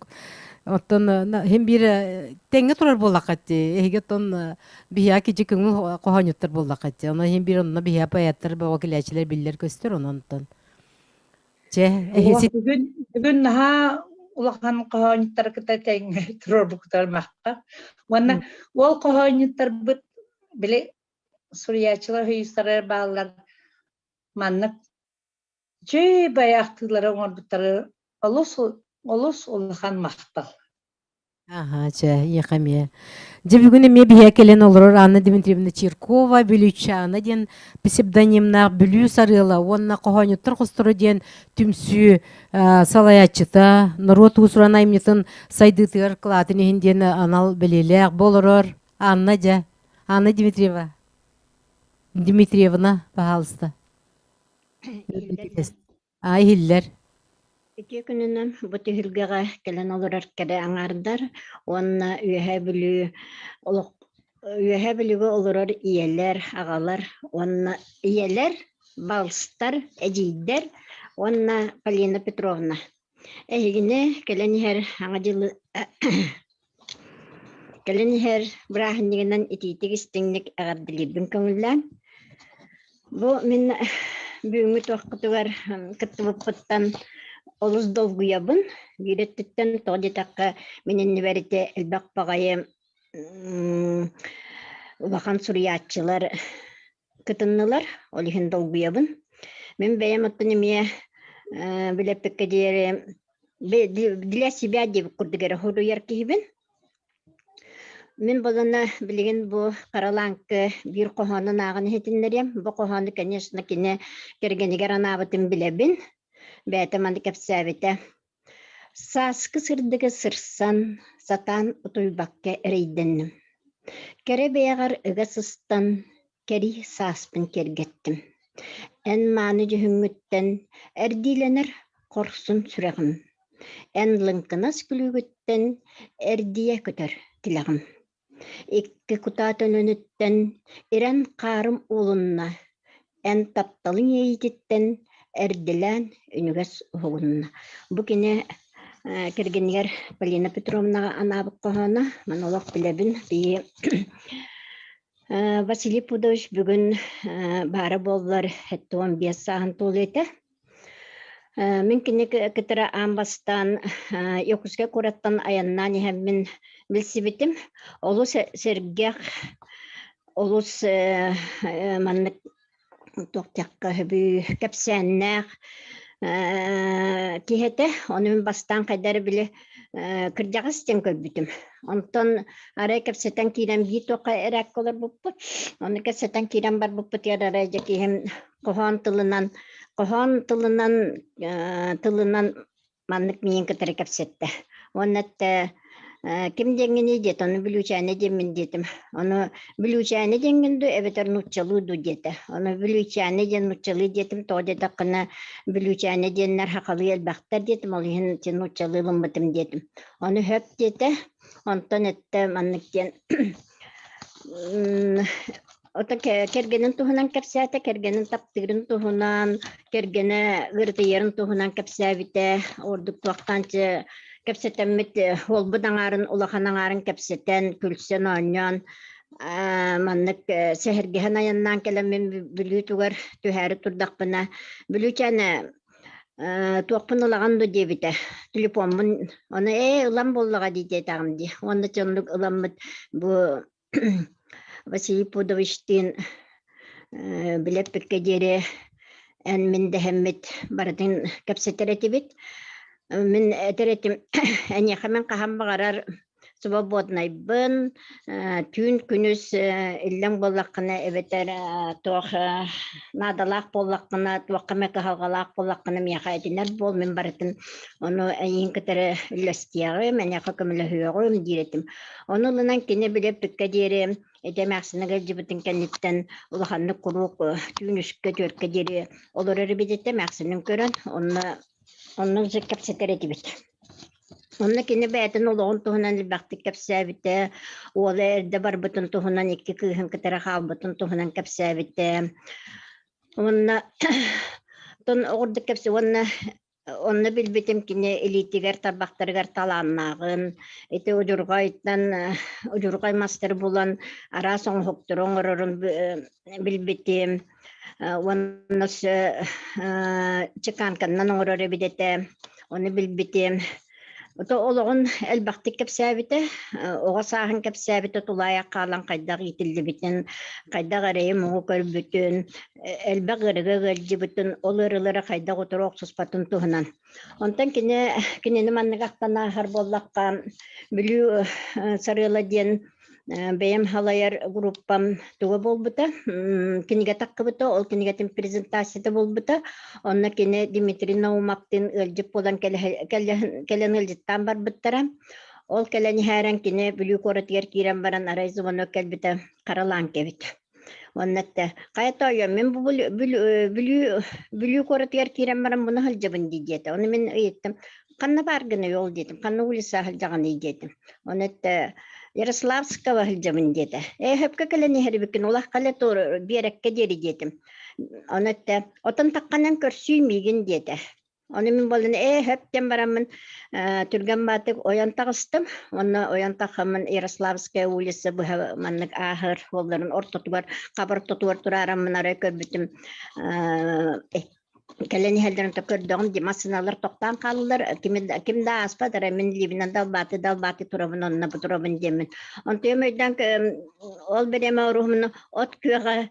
оттон хим биир тэҥҥэ турар буоллахха ти эһиги оттон биһиэхэ кижи көҥүл хоһоонньуттар буоллахха ти ону хим биир онно биһиэхэ поэттар бөҕө килээчилэр биллэр көстөр онон оттон чэ эһиси Бүгүн бүгүн наһаа улахан хоһоонньуттары кытта тэҥҥэ туруорбуккутар махтал. Уонна ол хоһоонньуттарбыт били суруйааччылар союзтара бааллар маннык Дьэ, байаахтыылары оҥорбуттары олус олус улахан махтал. Аха, чэ, ийэхэ эмиэ. Дьэ, бүгүн эмиэ биһиэхэ кэлэн олорор Анна Дмитриевна Чиркова, Бүлүүчээнэ диэн псевдонимнаах Бүлүү сарыала уонна хоһоонньуттар хосторо диэн түмсүү салайааччыта, норуот уус-уран айымньытын сайдыытыгар кылаатын иһин диэн анал бэлиэлээх бу олорор Анна дьэ. Анна Дмитриева. Дмитриевна, пожалуйста. А иһиллэр. Үтүө күнүнэн бу түһүлгэҕэ кэлэн олорор кэрэ аҥаардар уонна Үөһээ Бүлүү олох Үөһээ Бүлүүгэ олорор ийэлэр, аҕалар уонна ийэлэр, балстар, эдьиийдэр уонна Полина Петровна. Эһигини кэлэн иһэр Саҥа дьылы Кэлэн иһэр бырааһынньыгынан итиитик-истиҥник эҕэрдэлиирбин көҥүллээн. Бу мин бүгүҥҥү туохпутугар кыттыбыппыттан олус долгуйабын. Биир өттүттэн тоҕо диэтэххэ, мин иннибэр ити элбэх баҕайы улахан суруйааччылар кытыннылар, ол иһин долгуйабын. Мин бэйэм оттон эмиэ билэппиккэ диэри для себя диэбит курдук эрэ суруйар киһибин. Мин булана билигин бу Харалааҥкы биир хоһоонун ааҕан иһитиннэриэм. Бу хоһоону, конечно, кини кэргэнигэр анаабытын билэбин. Бэйэтэ маны кэпсээбитэ. Сааскы сырдыгы сырсан, сатаан утуйбакка эрэйдэнним. Кэрэ бэйэҕэр ыга сыстан, кэрий сааспын киэргэттим. Эн мааны дьүһүҥҥүттэн эрдиилэнэр хорсун сүрэҕим. Эн лыҥкынас күлүүгүттэн эрдийэ көтөр тилэҕим. Икки кутаа төлөнүттэн ирэн хаарым уулунна, эн тапталыҥ иэйиититтэн эрдэлээн үнүгэс уһугунна. Бу кини кэргэнигэр Полина Петровнаҕа анаабыт хоһооно. Маны олох билэбин. Биһи Василий Пудович бүгүн баара буоллар 75 сааһын туолуо этэ. Мин кини кытары аан бастаан Якутскай куораттан айаннаан иһэммин билсибитим. Олус сэргэх, олус маннык туох диэххэ сөбүй кэпсээннээх киһи этэ. Ону мин бастаан хайда эрэ били кырдьаҕас диэн көрбүтүм. Онтон арай кэпсэтэн киирэн биир туохха эрээккэ олорбуппут. Ону кэпсэтэн киирэн барбыппытыгар арай дьэ киһим хоһоон тылынан хоһоон тылынан тылынан маннык миигин кытары кэпсэттэ. Уонна эттэ ким диэҥҥиний диэтэ, ону Бүлүүчээнэ диэммин диэтим. Ону Бүлүүчээнэ диэҥҥин дуу эбэтэр нууччалыы дуу диэтэ. Ону Бүлүүчээнэ диэн нууччалыы диэтим, тоҕо диэтэххинэ Бүлүүчээнэ диэннэр сахалыы элбэхтэр диэтим, ол иһин ити нууччалыы ылыммытым диэтим. Ону сөп диэтэ. Онтон эттэ маннык диэн Ото кэргэнин туһунан кэпсээтэ, кэргэнин таптыырын туһунан, кэргэнэ ыарытыйарын туһунан кэпсээбитэ. Ордук туохтаан кэпсэтэммит уолбут аҥаарын, улахан аҥаарын кэпсэтэн, күлсэн, оонньоон маннык сэһэргэһэн айаннаан кэлэммин Бүлүү тугар түһээри турдахпына, Бүлүүчээнэ туохпун ылаҕын дуу диэбитэ. Телефоммун ону ээ ылан буоллаҕа дии диэтэҕим дии. Уонна оннук ыламмыт бу Василий Пудовичтыын билэппиккэ диэри эн мин дэһэммит барытын кэпсэтэр этибит. Мин этэр этим эйиэхэ мин хаһан баҕарар свободнайбын, түүн күнүс иллэҥ буоллаххына эбэтэр туох наадалаах буоллаххына, туохха эмэ кыһалҕалаах буоллаххына миэхэ этинэр буол, мин барытын ону эйигин кытары үллэстиэҕим, эйиэхэ көмөлөһүөҕүм диир этим. Ону ылынан кини били эппиккэ диэри ити эмээхсинэ ыалдьыбытын кэнниттэн улаханнык куруук түүн үскэ түөркэ диэри олорор эбит этэ эмээхсинин көрөн онно онно кэпсэтэр этибит. Онно кини бэйэтин олоҕун туһунан элбэхтик кэпсээбитэ, уола эрдэ барбытын туһунан, икки кыыһын кытары хаалбытын туһунан кэпсээбитэ. Уонна тон оҕурдук кэпсэ уонна Онно билбитим кини илиитигэр, тарбахтарыгар талааннааҕын, ити удьурҕайтан удьурҕай мастары булан араас оҥоһуктары оҥорорун билбитим. Уонна чеканканнан оҥорор эбит этэ, ону билбитим. Ото олоҕун элбэхтик кэпсээбитэ, оҕо сааһын кэпсээбитэ, тулаайах хаалан хайдах иитиллибитин, хайдах эрэйи-муҥу көрбүтүн, элбэх ыарыыга ыалдьыбытын, ол ыарыылары хайдах утары охсуспатын туһунан. Онтон кини кинини маннык ахтан ааһар буоллахха, Бүлүү Сарыала диэн бэйэм халайар группам туга буолбута, кинигэ таххыбыта, ол кинигэтин презентацията буолбута. Онно кини Дмитрий Наумовтыын ыалдьыт буолан кэлэн ыалдьыттаан барбыттара. Ол кэлэн иһээрэн кини Бүлүү куоратыгар киирэн баран арай звонок кэлбитэ харалаан кэбит. Уонна эттэ, хайа тоойуом, мин бу Бүлүү, Бүлүү куоратыгар киирэн баран муна сылдьабын дии диэтэ. Ону мин ыйыттым, ханна бааргыный ол диэтим, ханна улица сылдьаҕыный диэтим. Ону эттэ, Ярославского сылдьабын диэтэ. Ээ, сөпкө кэлэн иһэр эбиккин, улахха элэ биэрэккэ диэри диэтим. Ону эттэ, отон тахханан көрсүй миигин диэтэ. Ону мин буолан ээ хөп диэн бараммын түргэн баатык ойон таҕыстым. Уонна ойон таххаммын Ярославская улица быһа маннык ааһар суолларын ортотугар, хабар ортотугар тураараммын арай көрбүтүм кэлэн иһэллэрин то көрдөҕүм дии массыыналар тохтоон хааллылар ким да ким да ааспат эрэ мин илиибинэн далбааты далбааты турабын онно бу турабын диэммин онтуйум өйдөөн ол бириэмэ оруһумну от күөҕэ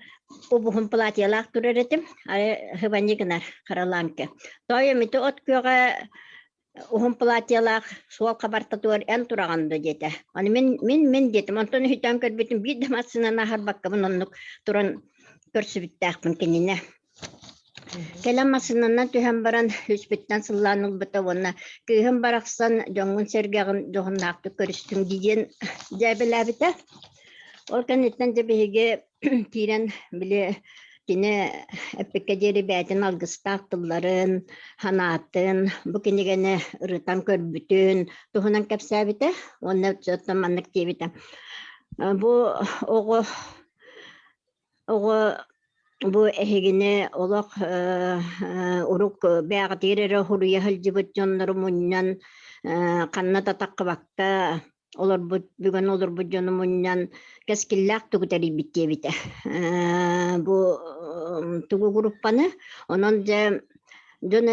убуһун платьелаах турар этим арай хыбаньы гынар харалаанка тоойум ити от күөҕэ уһун платьелаах суол хабартатыгар эн тураҕын да диэтэ аны мин мин мин диэтим онтон өйдөөн көрбүтүм биир да массыынаны аһарбаккабын оннук туран көрсүбүттээхпин кинини Кэлэн массыынанан түһэн баран үспүттэн сыллаан ылбыта уонна кыыһым барахсан дьоҥҥун-сэргэҕин дьоһуннаахтык көрүстүҥ дии диэн дьээбэлээбитэ. Ол кэнниттэн дьэ биһиги киирэн били кини эппиккэ диэри бэйэтин алгыстаах тылларын, санаатын, бу кинигэни ырытан көрбүтүн туһунан кэпсээбитэ уонна оттон маннык диэбитэ. Бу оҕо Оҕо бу эһигини олох урук бээҕитигэр эрэ суруйа сылдьыбыт дьоннору мунньан ханна да таххыбакка олорбут бүгүн олорбут дьону мунньан кэскиллээх тугу тэрийбит диэбитэ. Бу тугу группаны онон дьэ дьон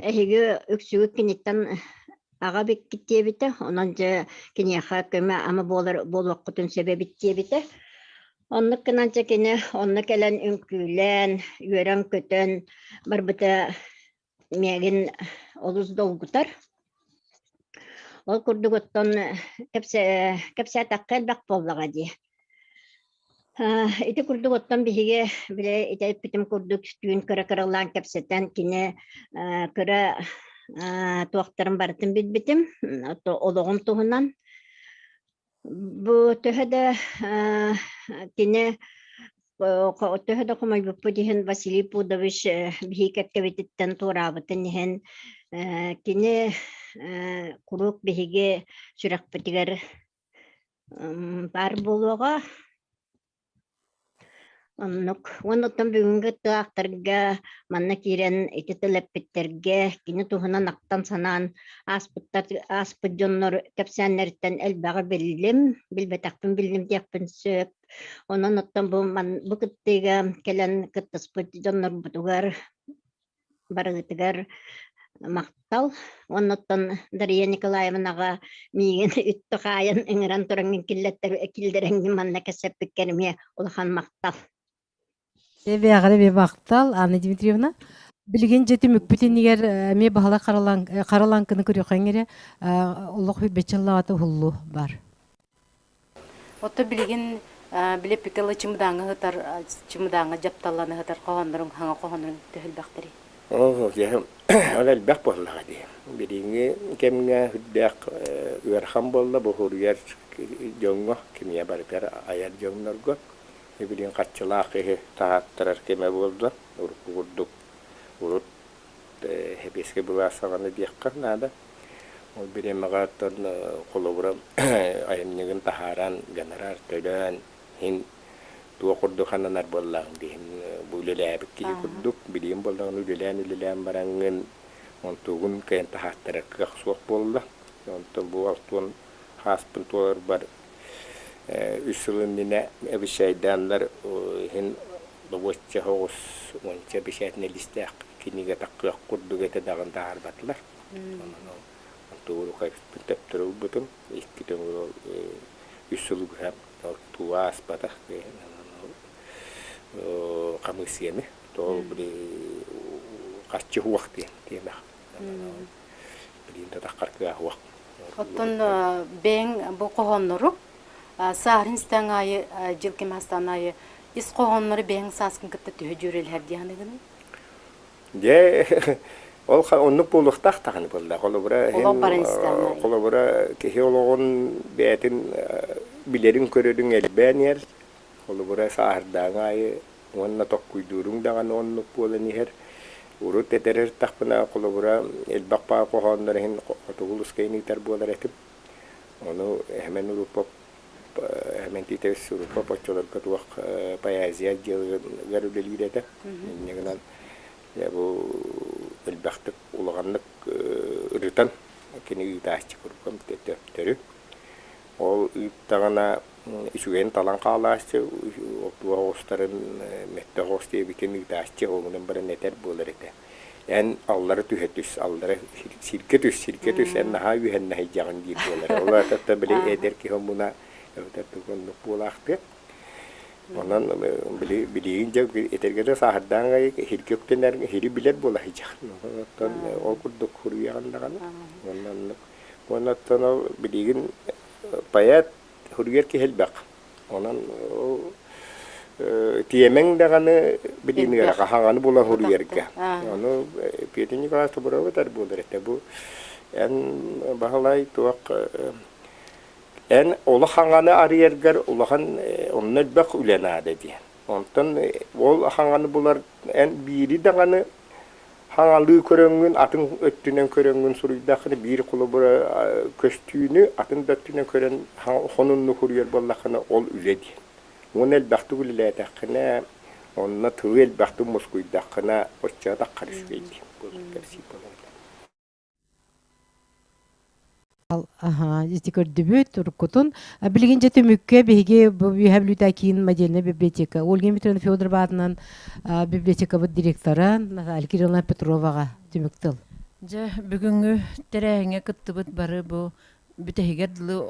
эһиги үксүгүт киниттэн аҕа эбиккит диэбитэ, онон дьэ киниэхэ көмө-ама буолар буолуоххутун сөп эбит диэбитэ. Оннук гынан дьэ кини онно кэлэн үҥкүүлээн, үөрэн-көтөн барбыта миигин олус долгутар. Ол курдук оттон кэпсээтэххэ элбэх буоллаҕа дии. Ити курдук оттон биһиги били ити эппитим курдук түүн кыра-кыралаан кэпсэтэн кини кыра туохтарын барытын билбитим олоҕун туһунан. Бу төһө да кини төһө да хомойбуппут иһин Василий Пудович биһиги кэккэбититтэн туораабытын иһин кини куруук биһиги сүрэхпитигэр Баар буолуоҕа. Оннук. Уонна оттон бүгүҥҥү тыаахтарга манна киирэн ити тыл эппиттэргэ кини туһунан ахтан-санаан ааспыттар ааспыт дьоннор кэпсээннэриттэн элбэҕи биллим, билбэтэхпин биллим диэхпин сөп. Онон оттон бу бу кыттыыга кэлэн кыттыспыт дьоннорбутугар барыгытыгар махтал. Оннуттан Дария Николаевнаҕа миигин үттү хаайан ыҥыран тураҥҥын киллэрэҥҥин манна кэпсэппиккэр эмиэ улахан махтал. Эбээҕэр эмиэ махтал, Анна Дмитриевна. Билигин дьэ түмүкпүт иннигэр эмиэ баһылай харалаҥкыны көрүөххэ эрэ олох бэччэллаҕата уһуллу бар. Оттон билигин били пикалы чымыдааҥҥа сытар, чымыдааҥҥа дьапталлана сытар хоһоонноруҥ, хаҥа хоһоонноруҥ төһө элбэхтэрий? Оо, дьэ, ол элбэх буоллаҕа дии. Билиҥҥи кэмҥэ сүрдээх ыарахан буолла бу суруйар дьоҥҥо, кимиэ барытыгар айар дьоннорго. Билигин хаччылаах киһи таһааттарар кэмэ буолла. Урукку курдук урут сэбиэскэй былаас саҕана диэххэ наада. Ол бириэмэҕэ оттон холобура айымньыгын таһааран, гонорар төлөөн, иһин туох курдук хананар буоллаҕыҥ диһин бу үлэлээбит киһи курдук билигин буоллаҕына үлэлээн-үлэлээн бараҥҥын онтугун кыайан таһааттарар кыах суох буолла. Онтон бу алтуон хааспын туоларбар үс сыл иннинэ эбисэйдааннар иһин добуочча соҕус уонча бэчээтинэй листээх кинигэ таххыах курдук этэ даҕаны таһаарбатылар. Онон ол туурукайбын төптөрү ылбытым. Икки төҥүл ол үс сылы быһа ол тууга ааспатах ол хамыыссыйаны то били харчы уох диэн тиэмэх. Билигин да таххар кыа уох. Оттон бэйэҥ бу хоһооннору сааһырын истэҥ аайы дьыл кэм астаан аайы ис хоһооннору бэйэҥ сааскын кытта төһө дьүөрэлэһэр дии саныыгыный? Дьэ, ол оннук буолуохтаах даҕаны буолла. Холобура, Олох баран истэҕин аайы. холобура, киһи олоҕун бэйэтин билэрин-көрөрүн элбээн иһэр. Холобура, сааһырдааҥ аайы уонна токкуйдууруҥ даҕаны оннук буолан иһэр. Урут этэр эртэхпинэ, холобура, элбэх баа хоһооннор иһин хотугу улуска ыытар буолар этим. Ону Эһэмэн Урупов Эһэмэн Титович Урупов оччолорго туох поэзия отделыгар үлэлиир этэ. Инньэ гынан дьэ бу элбэхтик улаханнык ырытан кини ыытааччы курдук төптөрү. Ол ыыттаҕына үчүгэйин талан хаалааччы, туох оҕустарын мөттөх оҕус диэбитин ыытааччы, ол гынан баран этэр буолар этэ. Эн аллара түһэ түс, аллара сиргэ түс, сиргэ түс, эн наһаа үһэннэ сылдьаҕын диир буолар. Ол аата били эдэр киһи омуна эбэтэр тугу оннук буолаахтыа. Онон били билигин дьэ этэргэ да сааһырдаан иһиргэ үктэнэр иһири билэр буола сылдьаҕын. Оттон ол курдук суруйаҕын даҕаны. Уонна оннук. Уонна оттон ол билигин поэт суруйар киһи элбэх. Онон ол тиэмэҥ даҕаны билигин ыарахан хаҥаны булан суруйарга. Ону Петя Николаевич Тобуров этэр буолар этэ. Бу эн Баһылай туох Эн улахаҥаны арыйаргар улахан онно элбэх үлэ наада диэн. Онтон ол хаҥаны булар эн биири даҕаны хаҥалыы көрөҥҥүн, атын өттүнэн көрөҥҥүн суруйдаххына биир холобура көстүүнү атын да өттүнэн көрөн хонуннук суруйар буоллаххына ол үлэ диэн. Уонна элбэхтик үлэлээтэххинэ, онно тылы элбэхтик мускуйдаххына оччоҕо таххар үчүгэй диэн буолар кэпсиир буолар. Аһаа, ити көрдүбүт уруккутун. Билигин дьэ түмүккэ биһиги бу Үөһээ Бүлүүтэ киин модельнай библиотека Ольга Дмитриевна Федорова аатынан библиотекабыт директора Наталья Кирилловна Петроваҕа түмүк тыл. Дьэ, бүгүҥҥү тэрээһиҥҥэ кыттыбыт бары бу бүтэһигэр дылы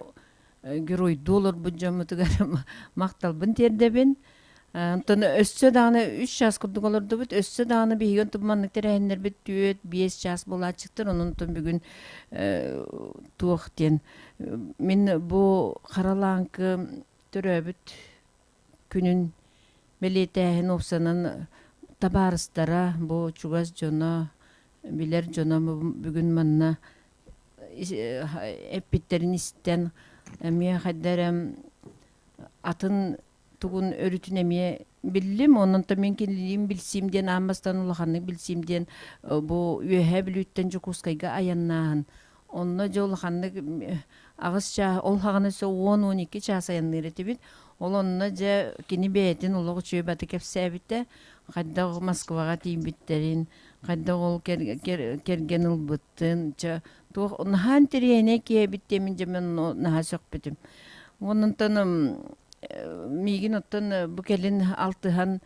геройдуу олорбут дьоммутугар махталбын тиэрдэбин. Онтон өссө даҕаны үс чаас курдук олордубут. Өссө даҕаны биһиги онтон маннык тэрээһиннэрбит түөрт, биэс чаас буолааччыктар. Онон онтон бүгүн туох диэн мин бу Хара Лааҥкы төрөөбүт күнүн бэлиэтээһин уопсанан табаарыстара, бу чугас дьоно, билэр дьоно бүгүн манна эппиттэрин истэн эмиэ хайда эрэ атын тугун өрүтүн эмиэ биллим. Онон мин кинилиин билсиим диэн аан бастаан улаханнык билсиим диэн бу Үөһээ Бүлүүттэн Дьокуускайга айаннааһын. Онно дьэ улаханнык аҕыс чаас, ол хаҕана өссө 10-12 чаас айанныыр этибит. Ол онно дьэ кини бэйэтин олох үчүгэй баты кэпсээбитэ. Хайдах Москваҕа тиийбиттэрин, хайдах ол кэргэн ылбыттын, чэ туох наһаа интэриэһинэй киһи эбит диэмин дьэ мин наһаа сөхпүтүм. Онтон миигин оттон бу кэлин алтыһан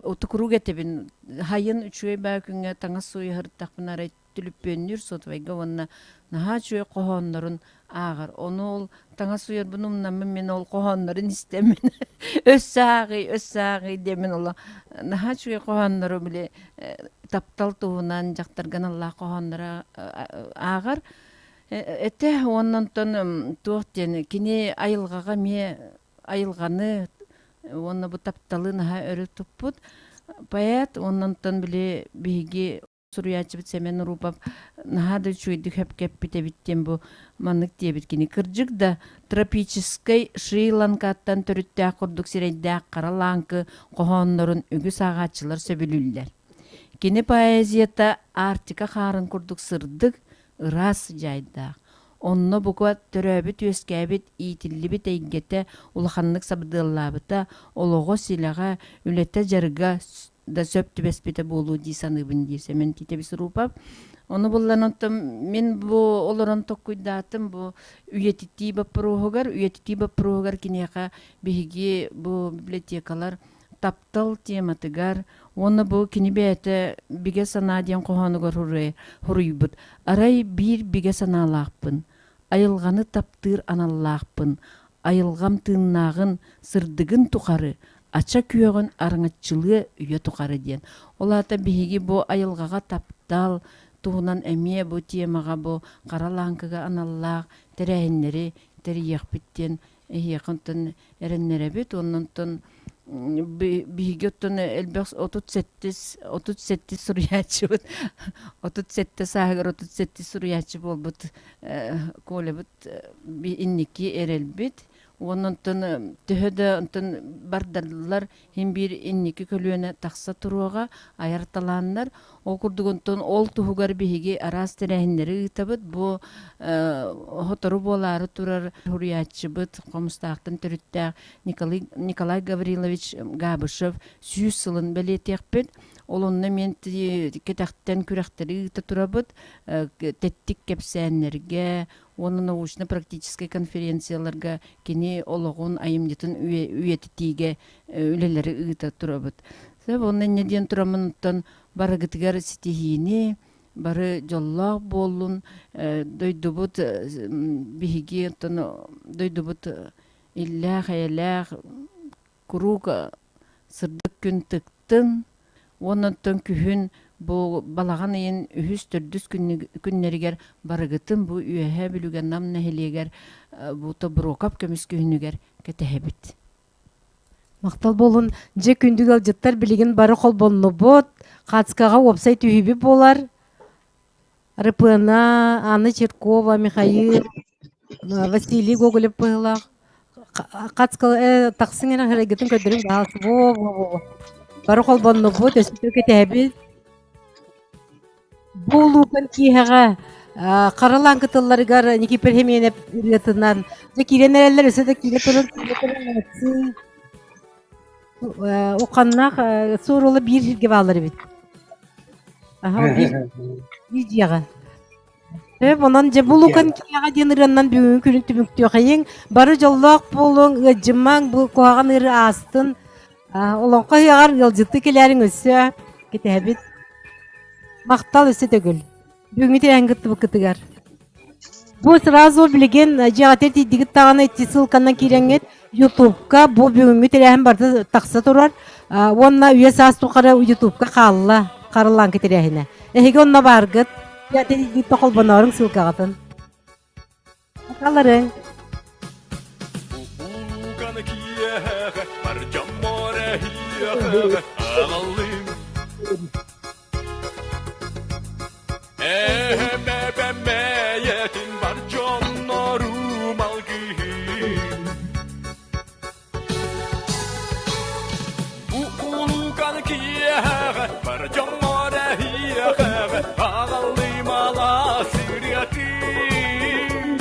отукурук этэбин. Хайын үчүгэй баа күҥҥэ таҥас сууйа сырыттахпына арай түлүппүөннүүр сотовайга уонна наһаа үчүгэй хоһооннорун ааҕар. Ону ол таҥас сууйарбын умнаммын мин ол хоһооннорун истэммин өссө ааҕый, өссө ааҕый диэммин оло наһаа үчүгэй хоһооннору били таптал туһунан дьахтарга аналлаах хоһооннору ааҕар. Этэ уонна онтон туох диэн кини айылҕаҕа эмиэ айылҕаны уонна бу тапталы наһаа өрө туппут поэт уонна онтон били биһиги суруйааччыбыт Сэмэн Урупов наһаа да үчүгэйдик сөпкө эппит эбит диэн бу маннык диэбит кини. Кырдьык да, тропическай Шри-Ланкаттан төрүттээх курдук сирэйдээх хара лааҥкы хоһооннорун үгүс ааҕааччылар сөбүлүүллэр. Кини поэзията Арктика хаарын курдук сырдык, ыраас дьаайдаах. Онно бука төрөөбүт-үөскээбит, иитиллибит эйгэтэ улаханнык сабыдыаллаабыта, олоҕо-силэҕэ, үлэтэ-дьарыга да сөп түбэспитэ буолуо дии саныыбын диир Семен Титович Рупов. Ону буллан оттон мин бу олорон токкуйдаатым бу үйэтитии боппуруоһугар, үйэтитии боппуруоһугар киниэхэ биһиги бу библиотекалар таптал тематыгар уонна бу кини бэйэтэ бигэ санаа диэн хоһоонугар суруйбут арай биир бигэ санаалаахпын айылҕаны таптыыр аналлаахпын айылҕам тыыннааҕын сырдыгын тухары ача күөҕүн араҥаччылыа үйэ тухары диэн. Ол аата биһиги бу айылҕаҕа таптал туһунан эмиэ бу темаҕа бу хара лааҥкыга аналлаах тэрээһиннэри тэрийиэхпит диэн эһиэхэ онтон эрэннэрэбит. Уонна онтон биһиги оттон элбэх 37 37 суруйааччыбыт 37 сааһыгар 37 суруйааччы буолбут Колябыт инники эрэлбит уонна онтон төһө да онтон бардаллар син биир инники көлүөнэ тахса туруоҕа айар талааннар. Ол курдук онтон ол туһугар биһиги араас тэрээһиннэри ыытабыт. Бу сотору буолаары турар суруйааччыбыт Хомустаахтан төрүттээх Николай, Николай Гаврилович Габышев 100 сылын бэлиэтиэхпит. Ол онно мен кэтэхтэн күрэхтэри ыыта турабыт. Тэттик кэпсээннэргэ уонна научно-практическай конференцияларга кини олоҕун, айымньытын үйэтитиигэ үлэлэри ыыта турабыт. Сөп, онно инньэ диэн тураммын оттон барыгытыгар ситиһиини, бары дьоллоох буоллун, дойдубут биһиги оттон дойдубут иллээх-эйэлээх куруук сырдык күн тыктын уонна оттон күһүн бу балаҕан ыйын үһүс-төрдүс күннэригэр барыгытын бу Үөһээ Бүлүүгэ Нам нэһилиэгэр бу Тобуруокап көмүс күһүнүгэр кэтэһэбит. Махтал буолун. Дьэ күндү ыалдьыттар билигин бары холбоннубут. Хацкаҕа уопсай түһүүбүт буолар. Рыпына, Анна Чиркова, Михаил, Василий Гоголев быһыылаах. Хацкал тахсыҥ эрэ харайгытын көрдөрүҥ баҕас. Во, во, во. Бары холбоннубут, өссө кэтэһэбит. Бу улуукан киэһэҕэ харалаан кытылларыгар Никифор Хеменев ырыатынан дьэ киирэн эрэллэр өссө да киирэ турар киирэ турар молодцы Уханнаах суорула биир сиргэ бааллар эбит. Аха биир биир дьиэҕэ. Сөп, онон дьэ булукан киэҕэ диэн ырыаннан бүгүҥҥү күнү түмүктүөхэйиҥ. Бары дьоллоох буолуҥ, ыалдьымаҥ, бу куһаҕан ыары аастын. Олоҥхо ыһыаҕар ыалдьыттыы кэлээриҥ өссө кэтэһэбит. Махтал өссө төгүл. Бүгүҥҥү тэрээһин кыттыбыккытыгар. Бу сразу билигин дьиэҕитигэр тиийдигит даҕаны ити ссылканан киирэҥҥит Ютубка бу бүгүҥҥү тэрээһин барыта тахса турар уонна үйэ саас тухары Ютубка хаалла харалааҥкы тэрээһинэ. Эһиги онно бааргыт. Дьиэҕитигэр холбонооруҥ ссылкаҕытын. Аларыҥ. Улууканы киэһэҕэ бар дьоммор эһиэхэҕэ аҕаллым. Эһэм-эбэм-эйэтин бар дьоннорум алгыһын. Бу улууканы киэһэҕэ бар дьоммор эһиэхэҕэ аҕаллым алаас ырыатын.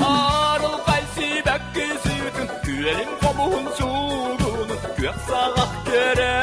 Арылхай сибэкки сыытын, күөлүм хомуһун суугунун, күөх саҕах кэрэ.